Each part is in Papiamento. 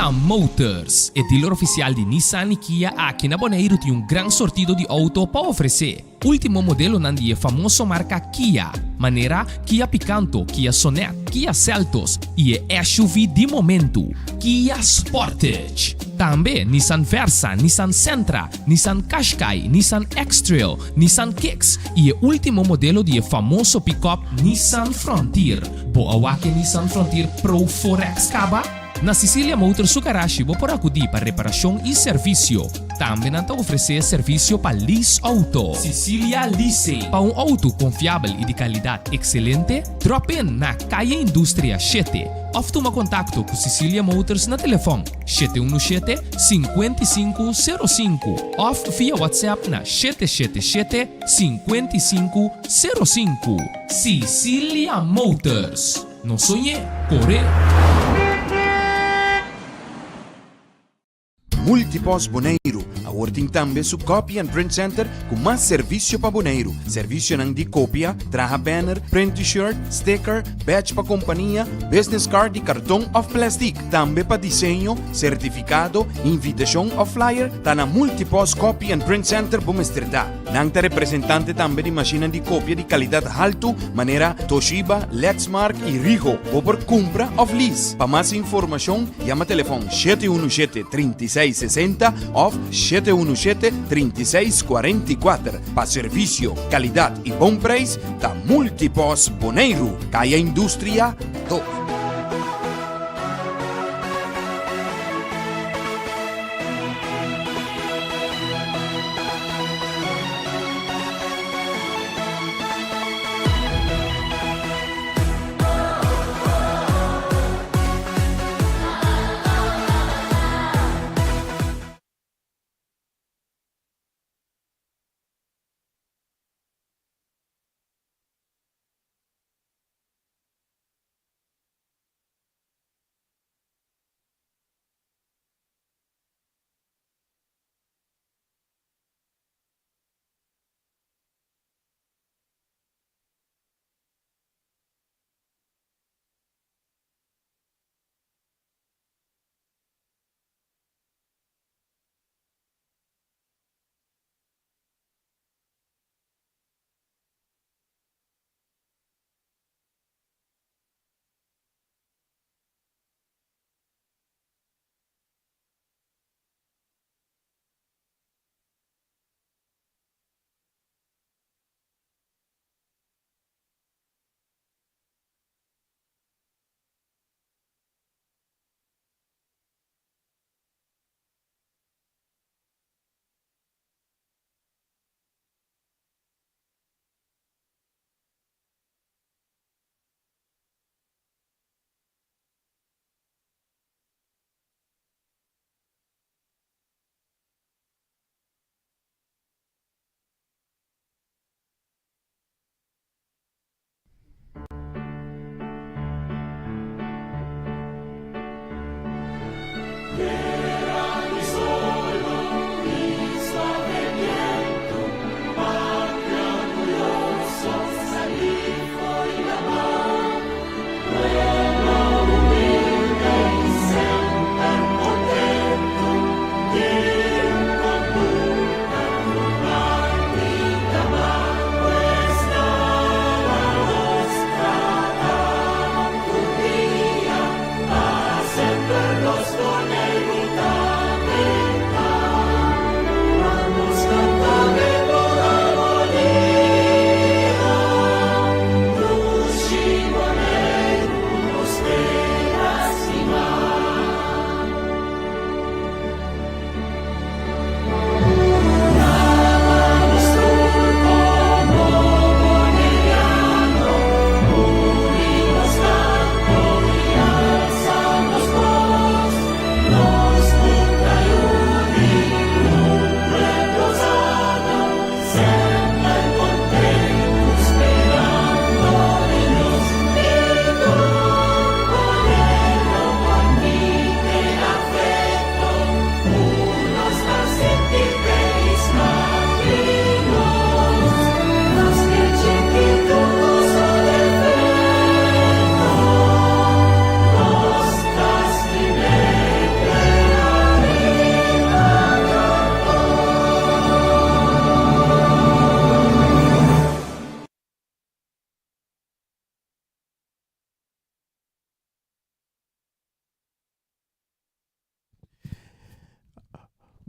Cecilia Motors, e dealer ofisial di Nissan i Kia aki na Boneiru tin un gran sortido di outo pa ofresé. Último modelonan di e famoso marka Kia, manera Kia Picanto, Kia Sonet, Kia Seltos i e SUV di momentu, Kia Sportage. Tambe Nissan Versa, Nissan Sentra, Nissan Qashqai, Nissan X-Trail, Nissan Kicks i e último modelo di e famoso pikòp Nissan Frontier. Bo a wak e Nissan Frontier Pro 4X kaba? Na Cecilia Motors su garashi bo por akudí pa reparashon i servisio. Tambe nan ta ofresé servisio pa lease outo. Cecilia Leasing. Pa un outo konfiabel i di kalidat ekselente, drop in na Kaya Industria shete òf tuma kontakto ku Cecilia Motors na telefòn 717 5505 òf via WhatsApp na 777 5505. Cecilia Motors. No soñ'é, kor'é! Multipost Boneiru awor tin tambe su Copy and Print Center ku mas servisio pa Boneiru. Servisionan di kopia, traha banner, print t-shirt, sticker, badge pa kompania, business card di karton òf plèstik. Tambe pa diseño, sertifikado, invitashon òf flyer, ta na Multipost Copy and Print Center bo mester ta. Nan ta representante tambe di mashinnan di kopia di kalidat haltu manera Toshiba, Lexmark i Ricoh. Bo por kumpra òf lease. Pa mas informashon yama telefòn 717 36 60 òf 717 36 44. Pa servisio, kalidat i bon preis ta Multipost Boneiru, Kaya Industria 2.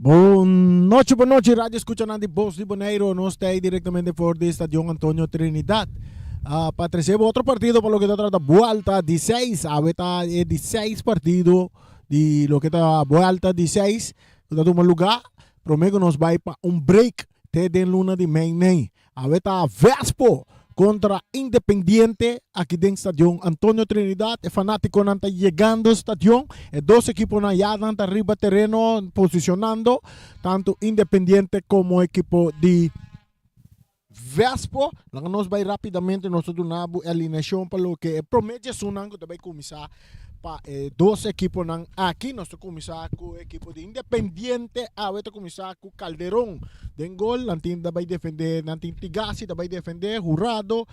Bon nochi, bon nochi, radio escuchanan di Bos di Boneiro. Nos ta ahí directamente for di Stadion Antonio Trinidad. Uh, pa trece otro partido pa loke ta trata buelta di 6. Awe ta e di 6 partido di loke ta buelta di 6 ku ta tuma lugar. Prome ku nos bai pa un break te den luna di mei nei. Awe ta Vespo kontra Independiente aki den Stadion Antonio Trinidad. E fanatikonan ta yegando stadion. E dos ekiponan ya nan ta riba tereno posicionando tantu Independiente komo ekipo di Vespo. Laga nos bai rapidamente nos ta duna bo e alineashon pa loke e prome djesunnan ku ta bai kuminsá pa e dos ekiponan aki. Nos ta kuminsá ku e ekipo di Independiente. Awe ta kuminsá ku Calderon den gol. Nan tin ta bai defendé, nan tin Tigasi ta bai defendé, Jurado,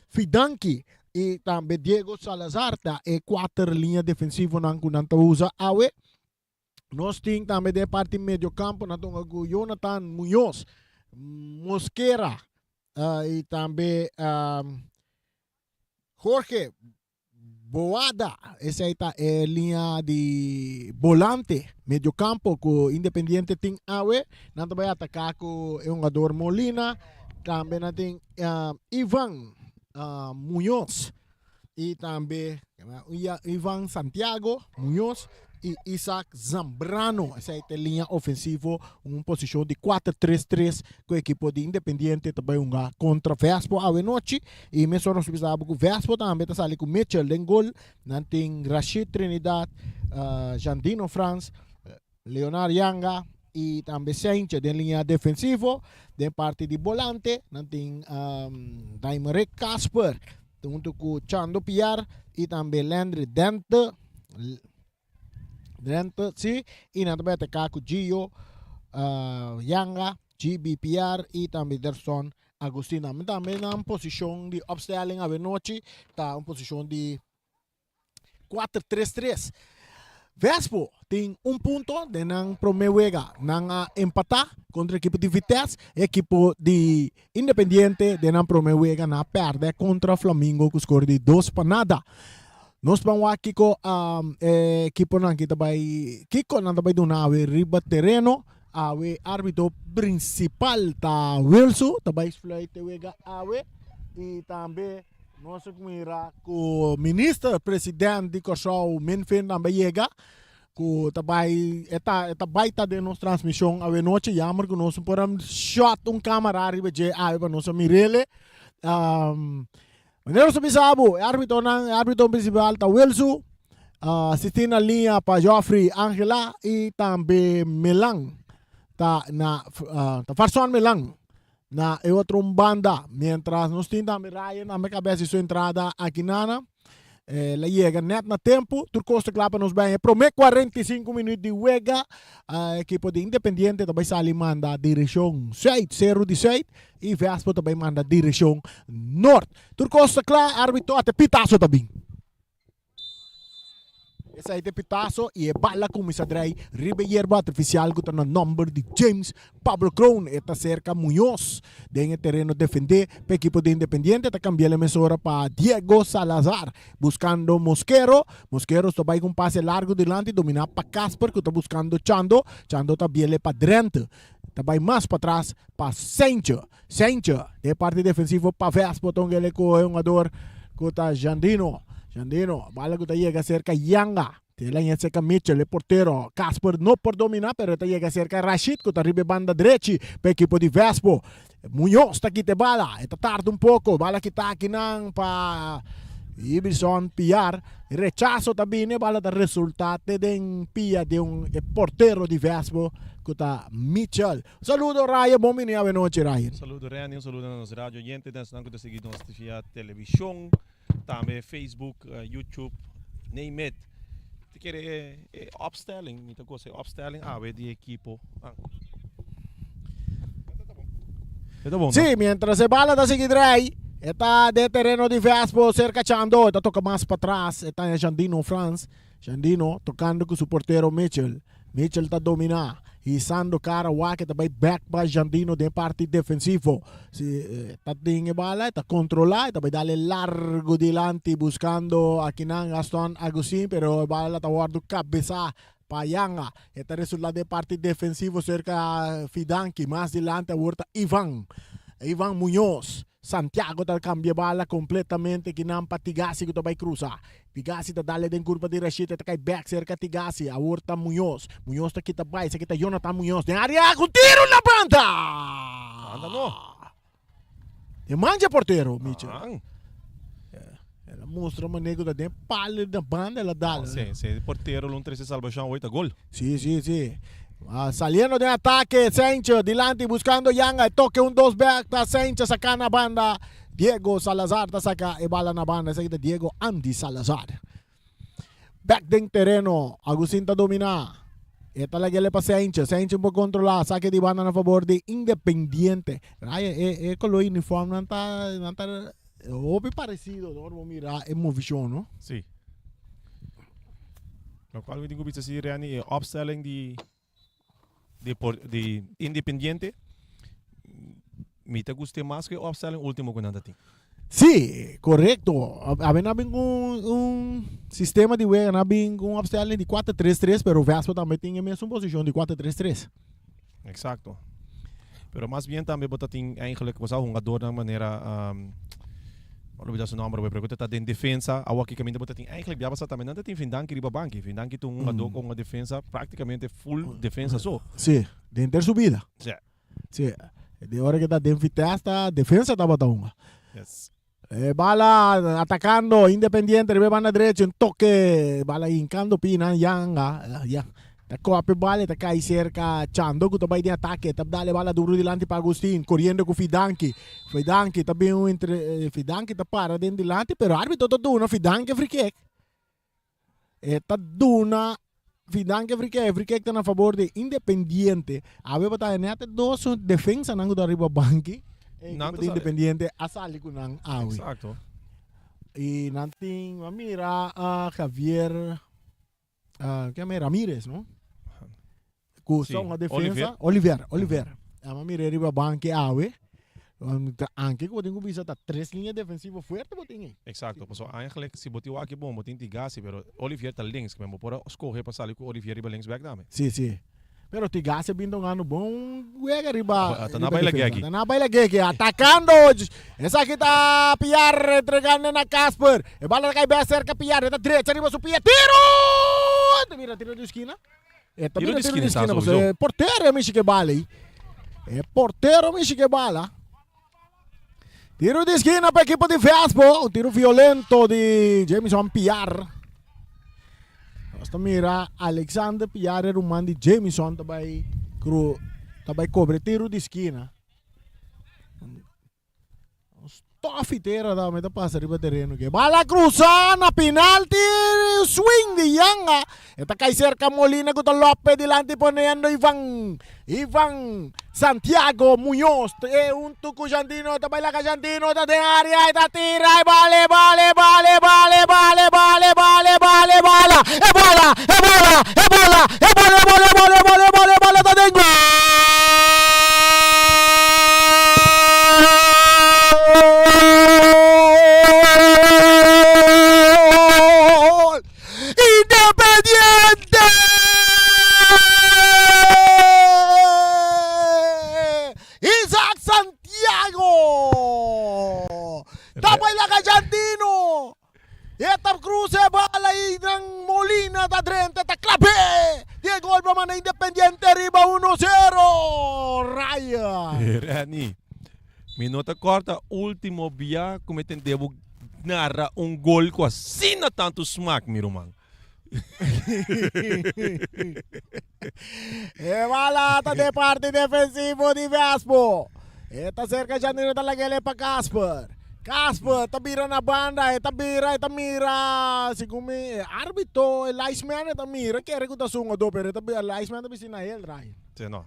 Fidanki i tambe Diego Salazar ta e kuater liña defensivonan ku nan ta usa awe. Nos tin tambe den e parti mediokampo nan ta hunga ku Jonathan Muñoz, Mosquera i tambe Jorge Boada, esei ta e liña di bolante, mediocampo ku Independiente tin awe. Nan ta bai ataká ku e hungador Molina, tambe nan tin Ivan Muñoz i tambe Ivan Santiago Muñoz i Isaac Zambrano. Esei ta e liña ofensivo, un posishon di 4-3-3 ku ekipo di Independiente ta bai hunga kontra Vespo awe nochi. I mesora nos bisa bo ku Vespo tambe ta sali ku Mitchell den gol. Nan tin Rashid Trinidad, Jandino Frans, Leonard Yanga i tambe Seintje den liña defensivo. Den parti di bolante nan tin Daimerick Kasper huntu ku Chando Piar i tambe Landry Dente. Drenthe, si, i nan ta bai ataká ku Gio, Yanga, GB Piar i tambe Derson Agustina. Mi tambe nan posishon di opstelling awenochi ta un posishon di 4-3-3. Vespo tin un punto den nan promé wega. Nan a empatá kontra ekipo di Vitesse. E ekipo di Independiente den nan promé wega nan a pèrdè kontra Flamingo ku skor di 2-0. Nos ban wak kiko e ekiponan ki ta bai kiko nan ta bai duna awe riba tereno. Awe arbitro prinsipal ta Wilso ta bai fluit e wega awe i tambe nos a mira ku minister president di Kòrsou Minfin tambe a yega ku ta bai e ta e ta bai ta den nos transmishon awe nochi. Jammer ku nos no por a shot un kamera riba dje awe pa nos a mir'ele. Manera nos a bisa bo, e arbitonan, e arbito principal ta Wilsu, asisti na liña pa Geoffrey Angela y tambe Melan ta na ta Farson Melan na e otro un banda. Mientras nos tin tambe Ryan tambe cabeza su entrada aki nana. El a yega net na tempo. Tur cos ta cla pa nos bay. E prome 45 minuut di wega. Ekipo di Independiente ta bay sali manda direccion zuid, Cerro di Zuid. Y Vespo ta bay manda direccion noord. Tur cos ta cla. Arbitro ate pitazo ta bin. Esei ta e pitazo y e bala cuminsa drei riba e yerba artificial cu ta na nomber di James Pablo Kroon. E ta cerca Muñoz den e tereno defende pa ekipo di Independiente. Ta cambi'el e mesora pa Diego Salazar buscando Mosquero. Mosquero ta bay cu un pase largo dilanti domina pa Casper cu ta buscando Chando. Chando ta biel'e pa Drenthe. Ta bay mas patras pa Seintje. Seintje den parti defensivo pa Vespo ta un gele cu e hungador cu ta Jandino. Jandino, bala cu ta yega cerca Yanga. Te la yega cerca Mitchell, e portero. Casper no por domina, pero e ta yega cerca Rashid cu ta riba e banda drechi pa ekipo di Vespo. Muñoz ta kita e bala, e ta tarda un poco. Bala kita akinan pa Ibison Piar. Rechazo ta bini, e bala ta resulta te den pia di un e portero di Vespo cu ta Mitchell. Un saludo Ryan, bon bini awe nochi Ryan. Un saludo Randy, un saludo na nos radio oyente, na esnan cu ta sigui nos via television, tambe Facebook, YouTube, name it. Ta kere e opstelling, mi ta gosa e opstelling awe di ekipo. E ta bon, no? Si, mientras e bala ta sigui draai, e ta den tereno di Vespo cerca Chando, e ta toca mas patras, e ta Jandino Frans. Jandino tocando cu su portero Mitchell. Mitchell ta domina, hisando cara wak e ta bay bek pa Jandino den parti defensivo. Si ta tin e bala, e ta controla, e ta bay dale largo dilanti buscando akinan Gaston Agustin, pero e bala ta wordo cabeza. Pa Yanga. E ta resulta den parti defensivo cerca Fidanki. Mas dilanti awor ta Ivan. Ivan Muñoz. Santiago ta cambia bala completamente kinan pa Tigasi cu ta bay cruza. Tigasi ta dale den curpa di Rashid. E ta cay back cerca Tigasi. Awor ta Muñoz. Muñoz ta kita bay. Esaki ta Jonathan Muñoz den area cu tiro na banda! Banda no. E manja portero, Mitchell. El a mustra manera cu ta den palo na banda el a dal. Sí, sí, portero lo trece salvacion hoy ta gol. Sí, sí, sí. Ah, saliendo den ataque, Sanchez dilanti buscando Yanga, e toque un dos back ta Sanchez saca na banda. Diego Salazar ta saca e bala na banda, esaki ta Diego Andy Salazar. Bek den tereno, Agustin ta dominá. E ta lag'el pa Sanchez. Sanchez por kontrolá. Sake di banda na fabor di Independiente. Raya, e, e kolor uniform nan ta, nan ta hopi paresido, no? Ora bo mira e movishon, no? Sí. Lokual mi tin ku bisa si Renny e opstelling di di por di Independiente mi ta gust'é mas ku e opstelling ultimo ku nan ta tin. Sí, korekto. Awe nan a bin ku un sistema di wega, nan a bin ku un opstelling di kuater tres tres, pero Vespa tambe tin e mesun posishon di kuater tres tres. Eksakto. Pero mas bien tambe bo ta tin eigenlijk bo sa hungadornan manera mi a olbida su nomber pero ku ta den defensa awor aki kaminda bo ta tin eigenlijk bia basa tambe nan ta tin Vindanki riba banki. Vindanki ta un hungador ku hunga defensa praktikamente full defensa so. Sí, den henter su bida. Sí. Sí, di ora ku ta den Vitesse ta defensa tabata hunga. Yes. E bala atacando Independiente riba e banda derecho un toque bala hincando pina Yanga ya ta copia bala ta cay cerca Chando cu ta bay den ataque ta dale bala duro dilanti pa Agustin coriendo cu Fidanki Fidanki ta bin un entre Fidanki ta para den dilanti pero arbitro ta duna Fidanki free kick E ta duna Fidanke Frikek, Frikek ta na fabor di Independiente. Awe bo ta net e dos defensanan ku ta riba banki. E Nan ekipo ta di sali. Independiente a sali ku nan awe. Exacto. I nan tin, a mira a Javier, ah, ke Ramirez, no? Ku Sí, son a defensa. Oliver. Oliver, Oliver. Ama mira riba banki awe. Anke ku bo tin ku bisa ta tres liña defensivo fuerte bo tin ei. Exacto, paso eigenlijk si bo tin wak bon bo tin Tigasi pero Olivier ta links, men bo por a scoge pa sali ku Olivier riba links back tambe. Sí, sí. Pero Tigasi a bin tongando bon wega riba Ah, ta na riba baila defensa. geki. Ta na baila geki, atacando. Esaki ta Piar entregando na Casper. E bala ta kai bes cerca Piar, e ta drecha riba su pia. Tiro! Ta mira tiro di esquina. E ta Tiro bira di tiro di esquina está esquina, sowieso. pasobra e portero a mishi ke bala ei. E portero a mishi ke bala. Tiro di esquina pa equipo di Vespo. Un tiro violento di Jameson Piar. Nos ta mira Alexander Piar, e ruman di Jameson, ta bai cru, ta bai cobre tiro di esquina. Stof y tera ta meta pasa riba tereno ke. Bala cruza na penalti. Swing di Yanga. E ta cai cerca Molina cu ta Lope dilanti poniendo Ivan. Ivan Santiago Muñoz. E hunto cu Jandino ta baila ca Jandino ta den area e ta tira e bala e bala e bala e bala e bala e bala e bala e bala e bala e bola e bola e bola e bola e bola e bola e bola e bola e bola ta den gol! Gol! Independiente! Isaac Santiago! Ta baila Gallardino! E ta cruza e bala y nan Molina ta drenta ta clap'e! Di e gol pa manda Independiente riba 1-0! Raya! Reni, mi no ta corda ultimo bia cu mi tende bo narra un gol cu asina tanto smaak, mi ruman. E bala ta de parti defensivo di Vespo. E ta cerca Janino ta lagele pa Casper. Casper ta bira na banda, e ta bira, e ta mira. Segun mi, e arbitro, e linesman e ta mira kere ku ta sunga do, pero e ta e linesman ta bisi na el draai. Sí, no.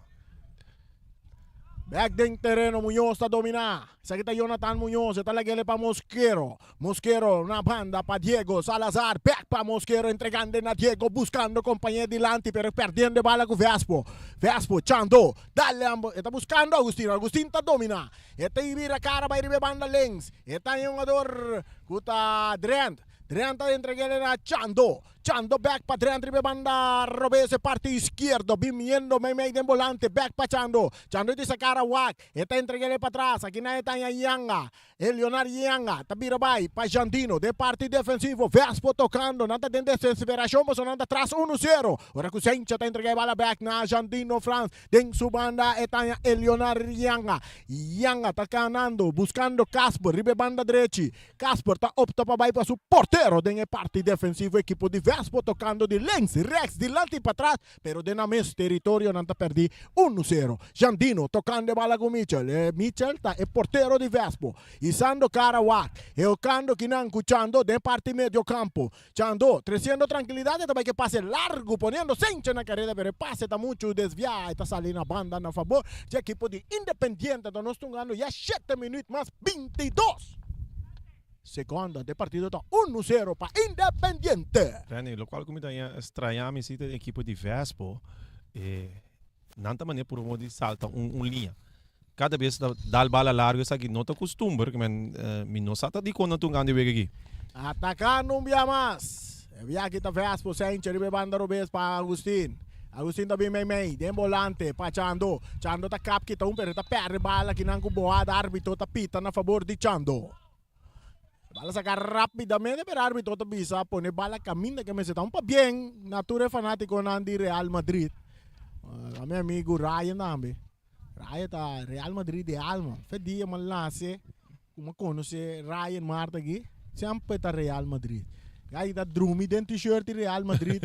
Bek den tereno Muñoz ta dominá. Esaki ta Jonathan Muñoz, e ta lag'ele pa Mosquero. Mosquero na banda pa Diego Salazar. Bek pa Mosquero entregando na Diego buscando compañero dilanti pero perdiendo e bala cu Vespo. Vespo Chando dale ambo e ta buscando Agustin. Agustin ta dominá. E ta bira cara bay riba e banda links. E ta e hungador cu ta Drent. Drenta entreg'é na Chando. Chando bek pa Drent riba e banda robes e parti iskierdo biniendo meimei den bolante bek pa Chando. Chando di sa kara wak e ta entreg'é patras aki nan e ta haña Yanga. E Leonard Yanga ta bira bai pa Jandino den parti defensivo. Vespo tocando. Nan ta den desesperacion pasobra nan ta tras uno zero. Ora cu Sencha ta entrega e bala bek na Jandino Frans. Den su banda e ta haña e Leonard Yanga. Yanga ta canando buscando Casper riba e banda drechi. Casper ta opta pa bai pa su portero den e parti defensivo. Ekipo di Vespo tocando di links, rechts, dilanti y patras. Pero den nan mes teritorio nan ta perdi uno sero. Jandino tocando e bala cu Mitchell. E Mitchell ta e portero di Vespo. Isando cara wak. E hocando kinan cu Chando den parti medio campo. Chando treciendo tranquilidad e ta bay cu e pase largo poniendo Sencha na careda pero e pase ta mucho desvia e ta sali na banda na fabor dje ekipo di Independiente. Anto nos tungando ya shete minuut mas 22. Secondo ante partido ta uno sero pa Independiente. Renny, locual cu mi ta extraña mi si ta e ekipo di Vespo, e nan ta manera puro di salta un un liña. Cada bes ta dal bala largo esaki no ta custumber, ke men mi no sa ta dicon nan tungando e wega aki. Atacando un bia mas. E bia aki ta Vespo, Sencha riba e banda robes pa Agustin. Agustin ta bin meimei den bolante pa Chando. Chando ta kap kita un pero e ta perde bala kinan cu boada arbitro ta pita na fabor di Chando. Bala saca rapidamente pero arbitro ta bisa pone bala caminda ke mester ta un pabien na tur e fanaticonan di Real Madrid. A mi amigo Ryan tambe. Ryan ta Real Madrid de alma. Fe dia m'a nace cu m'a conoce Ryan Marta aki semper ta Real Madrid. Ya y ta drumi den t-shirt di Real Madrid.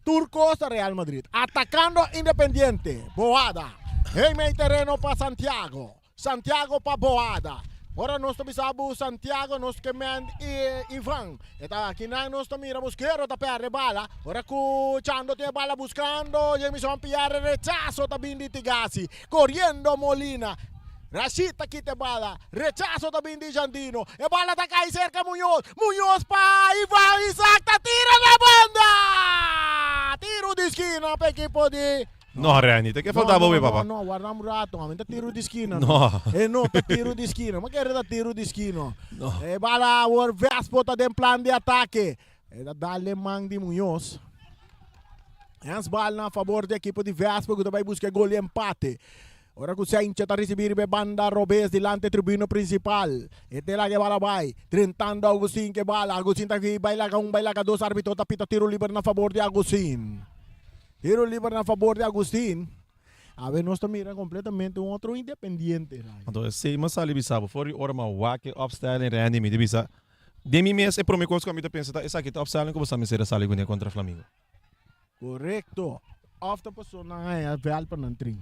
Tur cos ta Real Madrid. Atacando Independiente. Boada. Hey mey tereno pa Santiago. Santiago pa Boada. Ora nos ta bisa bo Santiago nos ke mend Ivan. E ta akinan nos ta mira Mosquero ta perde bala. Ora ku Chando tin e bala buskando Jamison Pierre rechaso ta bin di Tigasi. Koriendo Molina. Rashid ta kita e bala. Rechaso ta bin di Jandino. E bala ta kai serka Muñoz. Muñoz pa Ivan Isaac ta tira na banda! Tiro di skina pa ekipo di. No, Renny, te ke falta bo, papa? No, no, warda un rato, ami ta tiro di skina. No. E no ta tiro di skina. Ma kere ta tiro di skina. No. E bala awor Vespo ta den plan di atake. E ta dal man di Muñoz. Handsbal na fabor di ekipo di Vespo ku ta bai buska e gol di empate. Ora ku Sencha ta risibí riba e banda robes dilanti e tribuna prinsipal. E te laga e bala bai. Drentando Augustin ke bala. Augustin ta bai laga un, bai laga dos. Arbitro ta pita tiro liber na fabor di Augustin. Tiro liber na fabor di Agustin. Awe nos ta mira completamente un otro Independiente. Anto esei mi a sali bisa bo for di ora mi a wak e opstelling Randy mi ta bisa den mi mes e prome kos ku ami ta pensa ta esaki ta opstelling ku bo sa mester a sali kuné kontra Flamingo. Korekto. Of ta paso nan haña vèlt pa nan train.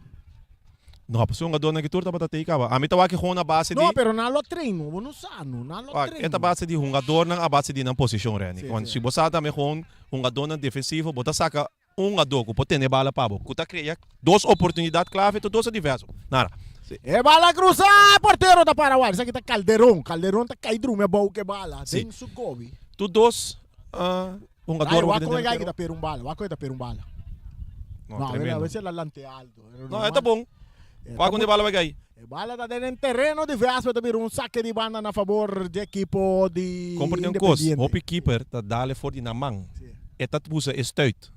No, pasobra hungadornan ki tur tabata tei kaba. Ami ta wak e gewoon a base di. No, pero nan lo train no. Bo no sa no. Nan lo train. E ta base di hungadornan a base di nan posishon, Renny. Si, si. Si bo sa tambe gewoon hungadornan defensivo, bo ta saka un hungador ku por tene bala pa bo, ku ta krea dos oportunidat klave, tur dos ta diverso. Nada. Si. E bala krusa, e portero ta para wak. Esaki ta Calderon. Calderon ta kai drumi abou ku e bala den su gobi. Tur dos hungador. Ay, wak kon e gai ki ta pera un bala. Wak kon e ta pera un bala. No, No, a tremendo. veces el a lantea alto. No, e ta bon. Wak kon e bala bai gai. E bala ta den terreno di Vespa, ta bira un saque di banda na favor di ekipo di Comprende un kos, Independiente. hopi keeper ta dale for di nan man. Si. E ta usa e stuit.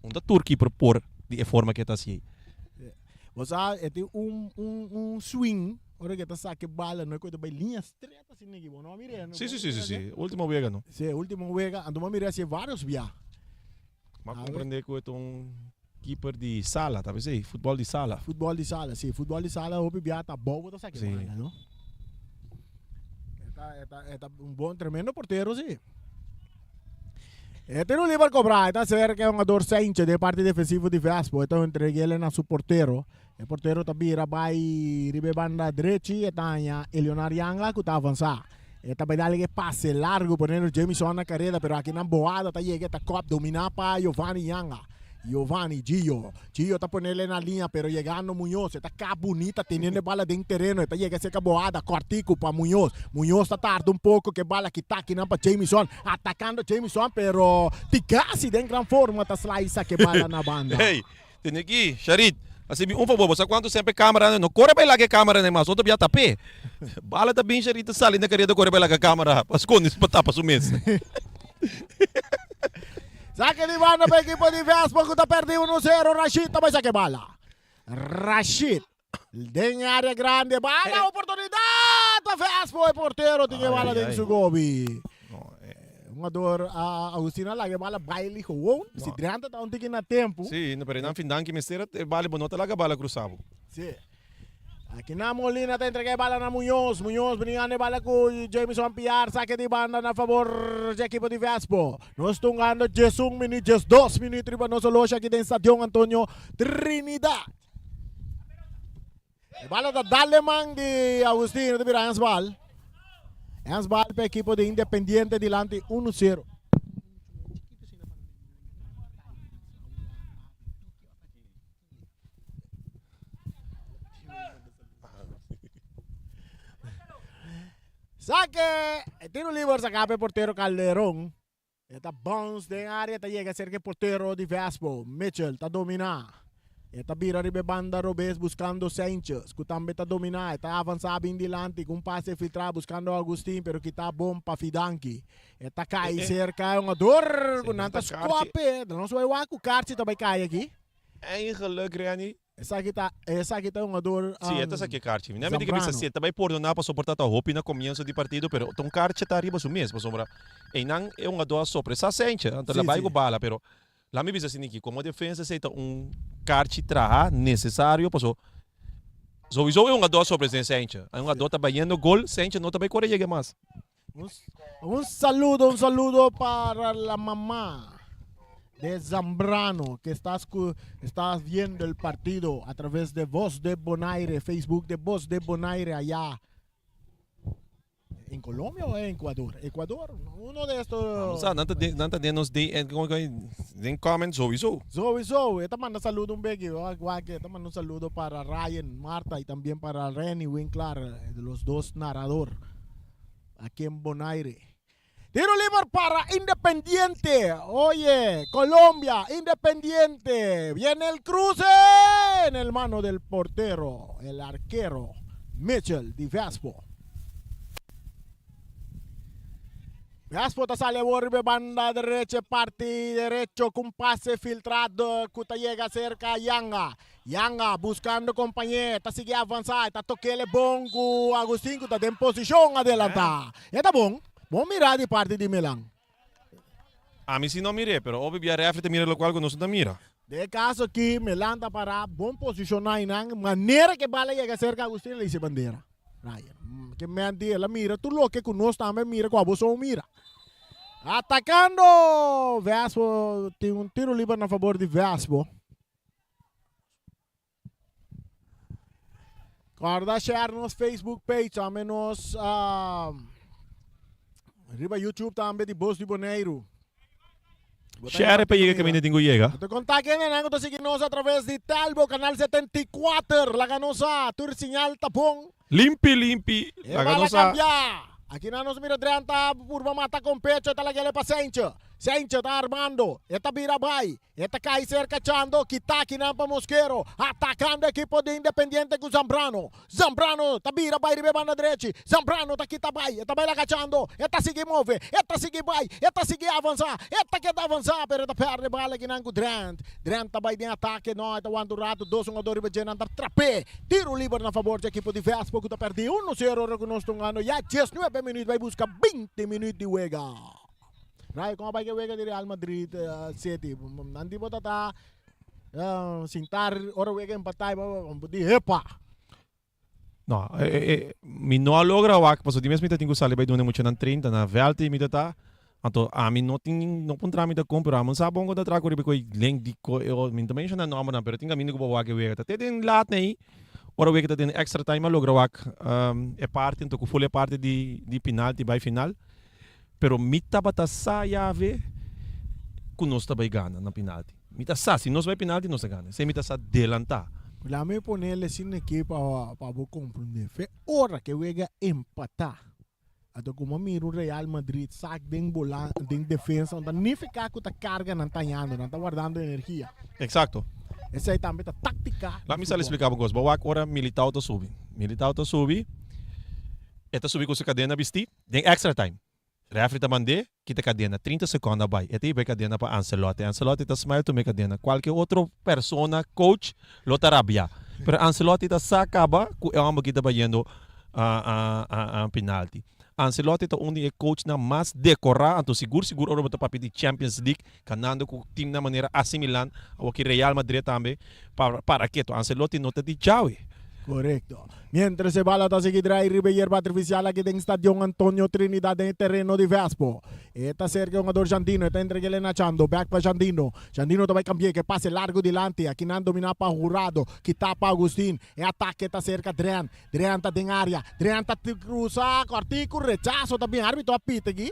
Un ta tur keeper por di e forma ku e ta hasi ei. Bo sa, e tin un, un, un swing, ora ku e ta saka e bala, no e ku e ta bai liña stret asina aki. Bo no a mira e? Si, si, si, si, si. Ultimo wega no. Si, ultimo wega. Anto bo a mira hasi varios bia. M'a comprende cu e ta un keeper di sala, ta bisa ei, futbol di sala. Futbol di sala, si. Futbol di sala hopi bia ta abou bo ta saki Si. banda, no? E ta, e ta, e ta un bon, tremendo portero, si. E tiro liber cobra, e ta cerca e hungador Sanchez den parti defensivo di Vespo. E ta entreguele na su portero. E portero ta bira bai riba e banda drechi, e ta haña Eleonard Yanga cu ta avansa. E ta bai dale e pase largo poniendo Jamison na careda, pero aki nan Boada ta yega e ta kop domina pa Giovanni Yanga. Giovanni, Gio, Gio ta ponele na liña pero yegando Muñoz, e ta kap bunita teniendo e bala den tereno, e ta yega cerca Boada, cortico pa Muñoz. Muñoz ta tarda un poco ke bala kita akinan pa Jamison, atacando Jamison pero Tigasi den gran forma ta slice ke bala na banda. Hey, tene aki, Sharit. Hasi mi un fabor, bo sa kuantu semper kameranan no kore bai laga e kameranan mas, otro bia tap'é. Bala ta bin Sherita sali na kareda kore bai laga kamera pa skonde pa tapa su mes. Sake di banda pa ekipo di Vespo ku ta pèrdí uno sero. Rashid ta bai sake bala. Rashid den área grandi bala oportunidat pa Vespo e portero tin e bala den su gobi. Hungador Agustin a laga e bala baili gewoon. Si Drenthe ta un tiki na tempu. Sí, pero nan fin danki mester e bala bo no ta laga bala krusa bo. Sí. Aki na Molina ta entrega e bala na Muñoz. Muñoz bringando e bala ku Jamison Piar. Sake di banda na fabor dje ekipo di Vespo. Nos tungando 11 minuut, 12 minuut riba nos oloshi aki den Stadion Antonio Trinidad. E bala ta dal den man di Agustin, ta bira handsbal. Handsbal pa ekipo di Independiente dilanti 1-0. Saque! Tiro liber saca pa e portero Calderon. E ta bounce den area, ta yega cerca e portero di Vespo. Mitchell ta domina. E ta bira riba e banda robes buscando Sanchez, cu tambe ta domina. E ta avansa bin dilanti cu un pase filtra buscando Agustin, pero kita bon pa Fidanki. E ta cay cerca e hungador cu nan ta scope. Nos bay wak cu Carchi ta bay cay aki. Eigenlijk, Renny. Esaki ta, esaki ta hungador Sí, e ta saki e karchi. Mi ta bisa Zambrano. si e ta bai pordoná pasobra por ta ta hopi na komienso di partido, pero ta un karchi ta riba su mes, pasobra einan e hungador a sopresá Sentje, anto el a Sí, bai sí. ku bala, pero laat mi bisa asiniki, komo defensa esei ta un karchi traha nesesario, paso souiso e hungador a sopresá Sentje, e hungador ta bayendo gol, Sentje no ta bai kore yega mas. Un, un saludo, un saludo para la mamá de Zambrano que estás, estás viendo el partido a través de Voz de Bonaire, Facebook de Voz de Bonaire allá. ¿En Colombia o en Ecuador? Ecuador, uno de estos. Vamos a, nan ta den, nan ta den nos DM, como que den comment sowieso. Sowieso, esta manda saludo un beki, que esta manda un saludo para Ryan, Marta y también para Renny Winklar, eh, los dos narrador aquí en Bonaire. Tiro libre para Independiente. Oye, Colombia, Independiente. Viene el cruce en el mano del portero, el arquero, Mitchell Di Vespo. Vespo ta sale awor riba e banda derecha, parti derecho cu un pase filtrado cu ta yega cerca Yanga. Yanga buscando compañe, ta sigui avansa, e ta tokele bon cu Agustin cu ta den posicion adelanta. E ta bon, bon mira di parti di Milan. Ami si no mir'é, pero hopi bia refri ta mira locual cu nos no ta mira. Den e caso aki, Milan ta para bon posiciona einan, manera cu e bala yega cerca Agustin el a hisa e bandera. Ryan, ke menti el a mira tur loke cu nos tambe a mira cu abo so mira. Atacando! Vespo tin un tiro liber na favor di Vespo. Corda share nos Facebook page tambe nos uh, riba YouTube tambe di Bos di Boneiru. Share pa yega caminda tin cu yega. Te conta que nan ta sigui nos a través di Telbo canal 74. Laga nos a tur señal ta bon. Limpi limpi. Laga nos a. Cambia. Aki nan nos mira Drenta purba mata con pecho ta lagele pa Sentje. Sentje ta armando. E ta bira bay. E ta kai serka Chando, kita kinan pa Mosquero, atakando ekipo di Independiente ku Zambrano. Zambrano ta bira bai riba e banda drechi, Zambrano ta kita bai, e ta bai laga Chando, e ta sigui move, e ta sigui bai, e ta sigui avansa, e ta keda avansa, pero e ta perde bala kinan ku Drent. Drent ta bai den atake, no, e ta wanta un ratu, dos hungador riba dje, nan ta trap'é. Tiro liber na fabor dje ekipo di Vespo ku ta perdi uno sero ora ku nos ta hungando ya diesnuebe minuut bai buska binti minuut di wega. Rai, kon a bai ke wega di Real Madrid City? Nan tipo ta ta sintar ora wega empatá i di hepa. No, mi no a logra wak pasobra di mes mi ta tin ku sali bai duna e muchanan 30 na vèlt i mi ta ta anto ami no tin no puntra mi ta kon pero ami no sa bon kon ta traha ku riba e link di ko mi no ta menshoná nòmbernan pero tin kaminda ku bo wak e wega ta te den lat nei ora wega ta den extra time a logra wak e parti anto ku ful e parti di pinalti bai final. Pero mi tabata sa yave ku nos ta bai gana na pinalti. Mi ta sa, si nos bai pinalti nos ta gana. Esei mi ta sa delantá. Lami pone el esina aki pa pa bo komprendé. Fe ora ke wega empatá, anto komo a mira un Real Madrid sak den bola den defensa, no ta nifiká ku ta karga nan ta hañando, nan ta wardando energia. Eksakto. Esei tambe ta táktika Laat di mi sal futbòl. explica bo un cos. Bo wak ora Militao ta subi. Militao ta subi, e ta subi cu su cadena bisti den extra time. Referee ta mand'é kita cadena, 30 seconde a bai. E ta hiba e cadena pa Ancelotti. Ancelotti ta smile tuma e cadena. Cualke otro persona, coach, lo ta rabia. Pero Ancelotti ta sa caba cu e homber aki ta bayendo penalti. Ancelotti ta un di e coachnan mas decorá, anto sigur sigur ora bo ta papia di Champions League, ganando cu teamnan manera AC Milan, awoki Real Madrid tambe, pa para keto. Ancelotti no ta di djawe. Correcto. Mientras e bala ta sigui drai riba e yerba artificial aki den Stadion Antonio Trinidad den e tereno di Vespo. E ta cerca e hungador Jandino, e ta entreguele na Chando, back pa Jandino. Jandino ta bay cambi'e cu e pase largo dilanti, akinan domina pa Jurado, kita pa Agustin. E atake ta cerca Dren. Drean ta den área. Drean ta krusa kòrtiku. Rechaso ta bin. Árbitro a pita aki.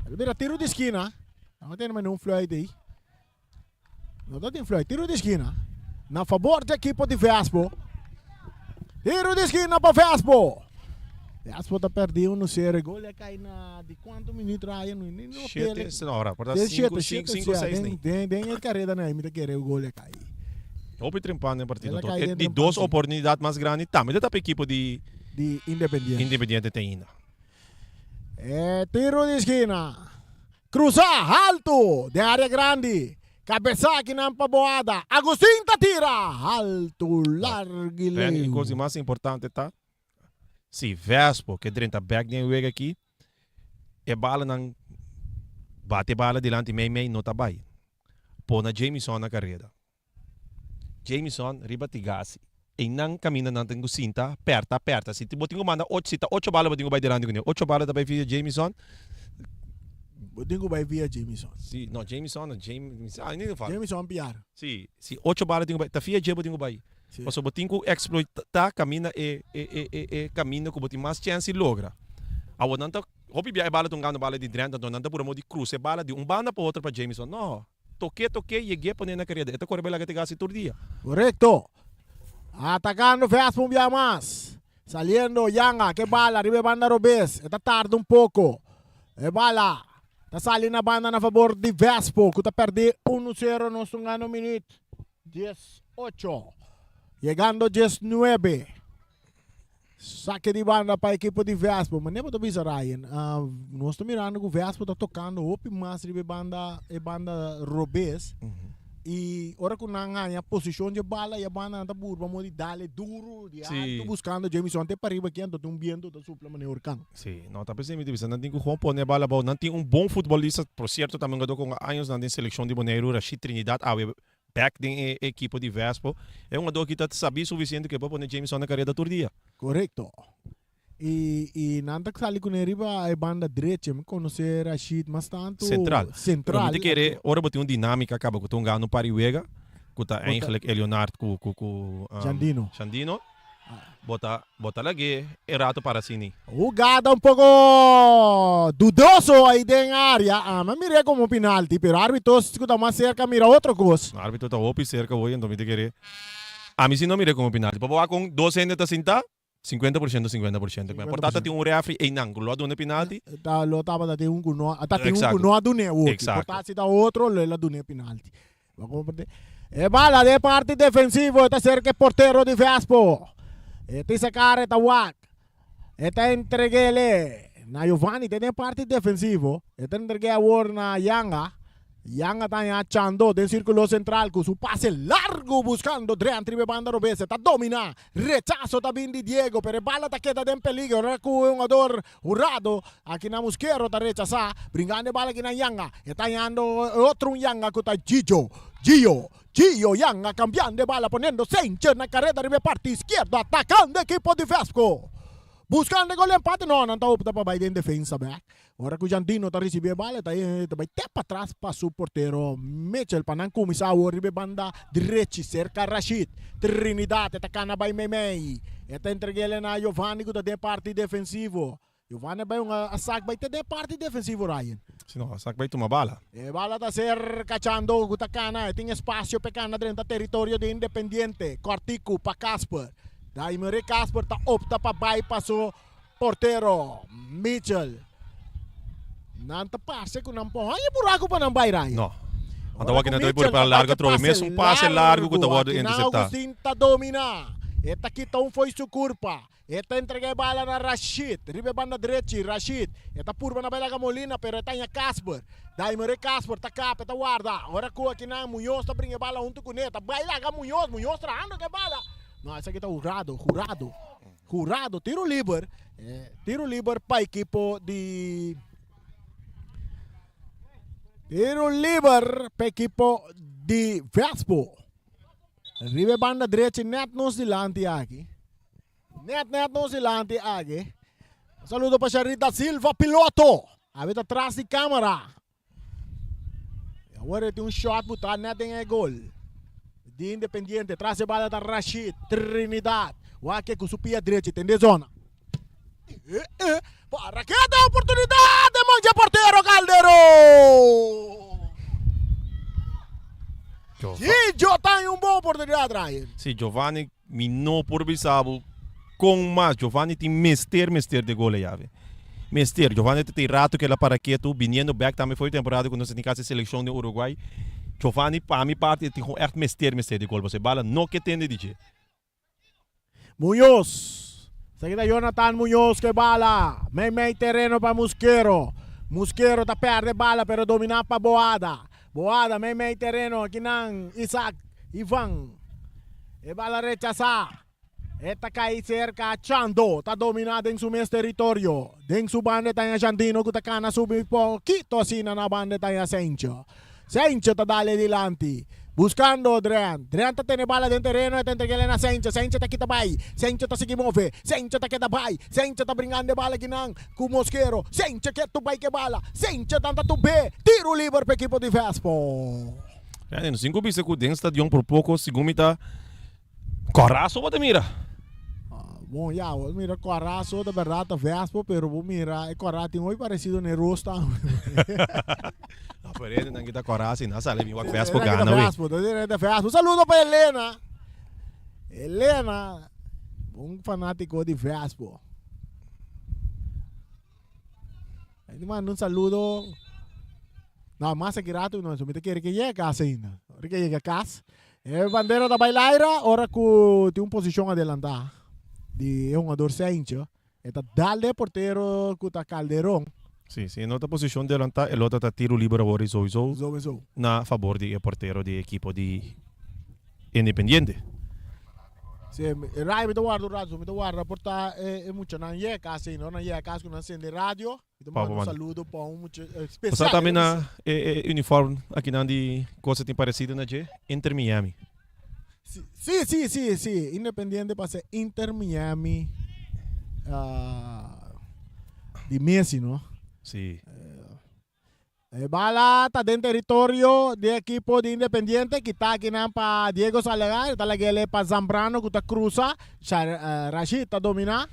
El bira tiro di skina. No tene mas niun fluit ei. No ta tin fluit. Tiro di skina. Na fabor di ekipo di Vespo. Tiro di skina pa Vespo. Vespo ta perdí 1-0. E gol a kai na di kuantu minuut Ryan? No, no Shete, no, ora, por ta 5, 5, 5, 6 nei. Den, den e kareda nei mi ta kere e gol a kai. Hopi trempan den partido El a toch. kai E den di trempan, dos sí. oportunidad mas grandi tambe ta tapa ekipo di Di Independiente. Independiente te ainda. E tiro di skina. Cruza halto den area grandi. Cabeza akinan pa Boada. Agustin ta tira halto largo y Ren, e leu. cos di mas importante ta si Vespo ke drenta bek den e wega aki, e balanan bate bala dilanti mei mei no ta bai. Pona Jamison na kareda. Jamison riba Tigasi. Einan kaminda nan tin ku sinta pèrta pèrta. Si bo tin ku manda ocho, si ta ocho bala bo tin ku bai dilanti kuné. Ocho bala ta bai via Jamison. Bo tin ku bai via Jamison. Si, no Jamison no, James, ah, in ieder geval. Jamison Piar. Si, si ocho bala tin ku bai, ta via dje bo tin ku bai. Si. Pasobra bo tin ku eksploitá kaminda e e e e e kaminda ku bo tin mas chèns di logra. Awor nan ta. Hopi bia e bala ta un gana bala di drenta, anto nan ta pura modo di cruza e bala di un banda pa otro pa Jamison. No, toke toke yeg'é pone na careda. E ta core bai laga te gasi tur dia. Correcto. Atacando Vespa un bia mas. Saliendo Yanga ke bala riba e banda robes. E ta tarda un poco. E bala ta sali na banda na fabor di Vespo cu ta perde uno cero nos ta un gana un minuut 18. Yegando 19. Sake di banda pa ekipo di Vespo. Manera bo ta bisa Ryan, nos ta mirando ku Vespo ta tokando hopi mas riba e banda e banda robes. I ora ku nan haña posishon dje bala i e banda nan ta burba modo di dale duru di alto buskando Jamison te pariba aki anto tin un biento ta supla manera hurkan. Si, no ta p'esei mi ta bisa nan tin ku gewoon pone e bala abou. Nan tin un bon futbolista, por sierto tambe un hungador ku años nan den selekshon di Boneiru, Rashid Trinidad awe Bek den e ekipo di Vespo. E hungador aki ta sabí sufisiente ku e por pone Jameson na kareda tur dia. Korekto. I i nan ta sali kuné riba e banda drechi. Mi konosé Rashid mas tantu Sentral. Sentral. Pero mi ta kere ora bo tin un dinámika kaba ku ta un gana un par di wega, ku ta eigenlijk Elionard ku ku ku Jandino. Jandino. Bo ta bo ta lag'é e rato para asini. Hugada un poco dudoso ahí den area. Ami a mir'é como penalti, pero arbitro cu ta mas cerca mira otro cos. No, arbitro ta hopi cerca hoy, enton mi ta kere. Ami si no mir'é como penalti. Pasobra wak con dos hende ta sinta, 50 por ciento, 50 por ciento. Por ta ta tin un refri eynan cu lo a duna penalti. Ta lo tabata tin un cu no, ta tin un cu no a dun'é hopi. Por ta si ta otro lo el a dun'é penalti. E bala den parti defensivo e ta cerca e portero di Vespo. E ta sacar e ta wak. E ta entregele na Giovanni te den parti defensivo. E ta entregue awor na Yanga. Yanga ta haña Chando den circulo central cu su pase largo buscando Drean tribe banda robes. E ta domina. Rechazo ta bin di Diego pero e bala ta keda den peligro ora cu e hungador Hurado aki na Musquero ta rechasa, bringando e bala aki na Yanga. E ta hañando e otro un Yanga cu ta Gio. Gio, Gio Yanga cambiando e bala poniendo Sanchez na careda riba e parti izquierdo atacando equipo di Vesco. Buscando e gol di empate, no, nan ta opta pa bay den defensa bek. Ora cu Jandino ta ricibi e bala e ta ta bay te patras pa su portero Mitchell pa nan cuminsa awor riba e banda drechi cerca Rashid. Trinidad e ta cana bay meimei. E ta entreg'el na Giovanni cu ta den parti defensivo. Giovanni a bay un a sak bay te den parti defensivo Ryan. Si no, a sak bay tuma bala. E bala ta ser cachando cu ta cana. E tin espacio p'e cana drenta territorio di Independiente. Cortico pa Casper. Daimere Casper ta opta pa bay pa su Portero Mitchell. Nan ta parse ku nan por haña buraku pa nan bai Ryan. No. Anto wak na por para largo atrobe. Mes un pase largo ku ta wòrdu interseptá. Augustin ta dominá. E ta kita un fo'i su kurpa. E ta entrega e bala na Rashid. Riba e banda drechi, Rashid. E ta purba na bai laga Molina, pero e ta haña Casper. Daimere Casper ta kap, e ta warda. Ora ku akinan Muñoz ta bringa e bala huntu kuné. Ta bai laga Muñoz. Muñoz trahando ku e bala. No, esaki ta Hurado, Hurado. Hurado, tiro liber. Tiro liber pa ekipo di. Tiro liber pa ekipo di Vespo. Riba e banda drechi net nos dilanti aki. Net net nos dilanti aki. Un saludo pa Sharita Silva piloto. Abi ta tras di camera. Y awor e tin un shot buta net den e gol. Di Independiente. Tras e bala ta Rashid Trinidad. Wak ku su pia drechi ten de zona. Eh, eh. Para que da oportunidad de mancha portero Calderón. Gillo ta un buena oportunidad, Ryan. Sí, Giovanni, mi no por bisa bo con mas. Giovanni tin mester, mester de gol llave. Mester. Giovanni te rato que la para quieto, viniendo back también foi temporada cuando se casi selección de Uruguay. Giovanni, pa mi parte, tin echt mester, mester de gol. Você bala no que tende DJ. Muñoz. Esaki ta Jonathan Muñoz ku e bala. Mei mei tereno pa Musquero. Musquero ta perde bala pero domina pa Boada. Boada mei mei tereno akinan Isaac Ivan. E bala rechasa. E ta kai serka Chando. Ta domina den su mes teritorio. Den su banda e ta haña Jandino ku ta kana subi pokito asina na banda e ta haña Sencho. Sencho ta dale dilanti, buscando Drean. Drean ta tene bala den tereno, e ta entreg'el na Sencho. Sencho ta kita bai. Sencho ta sigui move. Sencho ta keda bai. Sencho ta bringando e bala kinan cu Mosquero. Sencho ke tu bai ke bala. Sencho tanta tu be. Tiro liber pa ekipo di Vespo. Ya, nos tin cu bisa cu den stadion por poco, segun mi ta Corazo bo ta mira? Bon ya, bo mira corazo ta berdad ta vespo, pero bo mira e cora tin hopi parecido na e ros tambe. No, pero e nan kita corazo y nan sali bin wak vespo gana we. Vespo, ta direct ta vespo. Un saludo pa Elena. Elena, un fanatico di vespo. Ahí te mando un saludo. No, mas aki rato no, mi ta kere ke yega cas ainda. Ora ke yega cas, E bandera ta bai laira ora ku tin un posishon adelantá di e hungador Seinche. E ta dal den e portero ku ta Calderon. Sí, si e no ta posishon delantá e lo ta ta tiro liber awor i souiso Souiso. na fabor di e portero di e ekipo di Independiente. Sí, e radio mi ta warda un rato, mi ta warda por ta e muchanan yega kas ainda. Ora nan yega kas ku nan sende radio. Mi ta manda un saludo pa un mucha especial. Bo sa tambe na e uniform akinan di cosa tin parecido na dje? Inter Miami. Si, si, si, si. Independiente pa ser Inter Miami di Messi, no? Si. E bala ta den teritorio di ekipo di Independiente. Kita akinan pa Diego Salazar. Ta lag'ele pa Zambrano ku ta krusa. Rashid ta domina.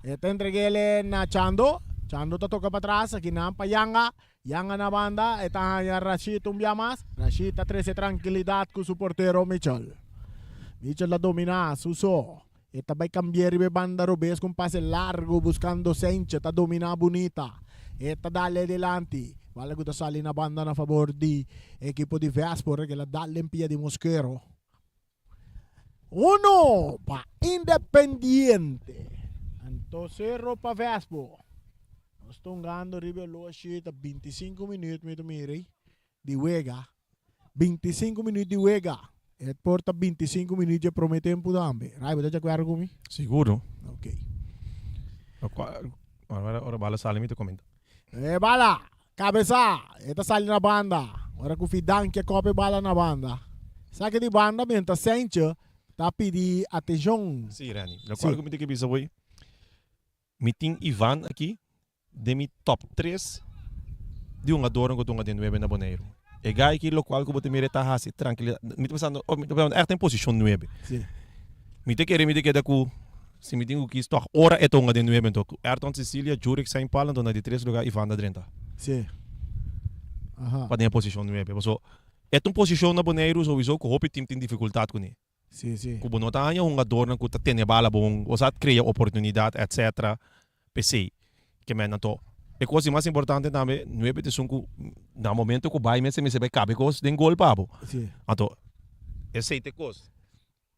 E ta entreg'ele na Chando. Chando ta toka patras. Akinan pa Yanga. Yanga na banda. E ta haña Rashid un bia mas. Rashid ta trese trankilidat ku su portero Mitchell. Mitchell ta domina su so. E ta bai kambia riba e banda robes ku un pase largu buskando Senche. Ta domina bunita. E ta dale dilanti. Bala ku ta sali na banda na fabor di ekipo di Vespo. Ora ku el a dal den pia di Mosquero. Uno pa Independiente. Anto sero pa Vespo. Nos ta hungando riba e loshi ta 25 minuut mi ta mira ei di wega. 25 minuut di wega. E por ta 25 minuut dje prome tempu tambe. Rai, bo ta di akuerdo ku mi? Siguro. Ok. Ora ora bala sali mi ta komenta. E bala! Kabesa, e ta sali na banda. Ora ku Fidan ke kope e bala na banda. Esaki di banda mientras Sentje ta pidi atenshon. Sí, Renny. Lokual ku mi ta ke bisa hoy, mi tin Ivan aki den mi top tres di hungadornan ku ta hunga den nuebe na Boneiru. E guy aki lokual ku bo ta mira e ta hasi trankilidat. Mi ta pensando, mi ta pensando ègt den posishon nuebe. Mi ta kere mi ta keda ku si mi tin ku kis tòg ora e ta hunga den nuebe anto ku Ayrton Cecilia, Jurick Saint Paul anto na di tres lugar Ivan ta drenta. Sí. Aha. Pa den e posishon nuebe. Paso e ta un posishon na Boneiru souiso ku hopi tim tin difikultat kuné. Sí, sí. Ku bo no ta haña hungadornan ku ta tene bala bon, o sa krea oportunidat etcetera. P'esei ke men anto. E kos di mas importante tambe, nuebe ta esun ku na momento ku bai mester mester bai kabe kos den gol pa bo. Sí. Anto esei ta e kos.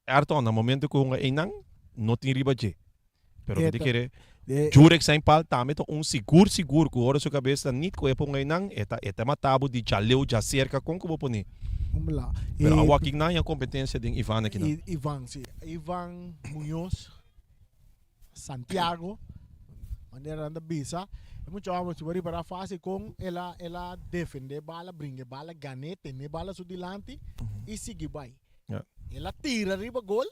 Ayrton na momento ku hunga einan no tin riba dje. Pero mi ta kere Jurek zijn pal tambe ta un sigur sigur ku ora su kabes ta nit ku e por hunga einan e ta e ta mata bo di djaleu djaserka kon ku bo pone. Pero awor aki nan ya kompetensia den Ivan akinan. Ivan si Ivan Muñoz Santiago manera nan ta bisa e mucha homber si bo ripara facil con el a el a defende bala bringa e bala gane tene bala su dilanti y sigui bay el a tira riba gol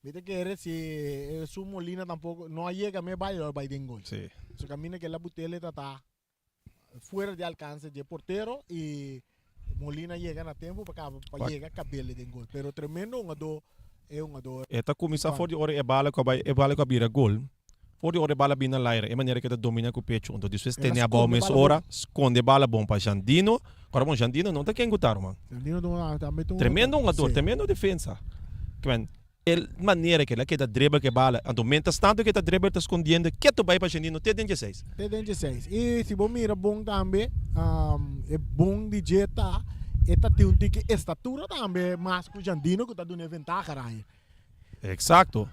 mi ta kere si su Molina tampoco no a yega me bay lo a bay den gol so caminda ke el a butele ta ta fuera di alcance dje portero y Molina yega na tempo pa caba pa yega cabele den gol. Pero tremendo hungador e hungador. E ta cuminsa for di ora e bala cu a bay e bala cu a bira gol for di ora e bala bin na laira e manera cu e ta domina cu pecho unto despues tene abao mes ora sconde e bala bon pa Jandino ora bon Jandino no ta ken cu ta ruman tremendo hungador tremendo defensa E manera ku el a keda dribble ku e bala, anto mientras tanto ku e ta dribble ta skondiendo ketu bai pa Argentina te den dieseis. Te den dieseis. I si bo mira bon tambe, e bon di dje ta e ta tin un tiki estatura tambe mas ku Jandino ku ta duna e ventaha raye. Eksakto.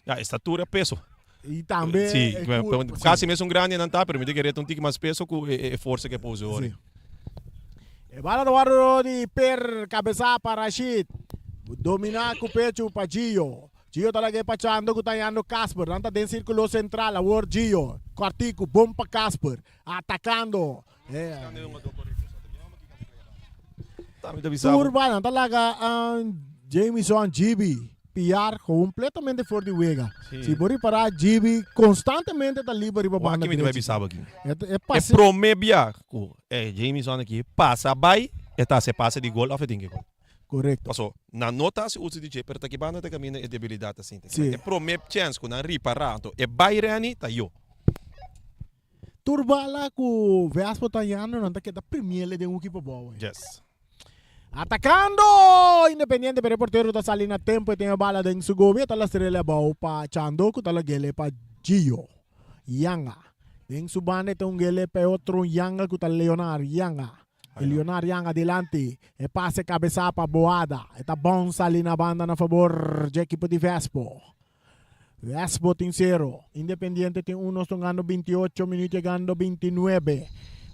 Ya, estatura, peso. I tambe Si, e kurpo, si. kasi mesun grandi nan ta, pero mi ta kere ta un tiki mas peso ku e forsa ku e pose ora. Si. E bala ta wòrdu di per kabesá pa Rashid. Dominá ku pechu pa Gio. Gio ta lag'é pa Chando ku ta yando Casper. Nan ta den sírkulo sentral awor Gio. Kòrtiku, bon pa Casper. Atakando. Tur bala nan ta laga Jamison Gibi piar completamente for di wega. Si bo ripara Gibi constantemente ta liber riba banda drechi. E prome bia ku e Jamison aki pasa bai e ta hasi e pase di gol of e tin ke gol. Korekto. Paso nan no ta hasi uso di dje pero ta ki banda ta kaminda e debilidat ta sinti. E prome chèns ku nan ripara anto e bai rèni ta yo. Tur bala ku Vespo ta yando nan ta keda primiele den hoeki pa bou. Yes. Atakando Independiente pero e portero ta sali na tempo e tin e bala den su gobi e ta lastrele abou pa Chando ku ta lagele pa Gio Yanga. Den su banda e ta un gele pa e otro Yanga ku ta Leonard Yanga. E Leonard Yanga dilanti e pase kabesa pa Boada e ta bon sali na banda na fabor dje ekipo di Vespo. Vespo tin sero, Independiente tin uno stongando 28 minuut yegando 29.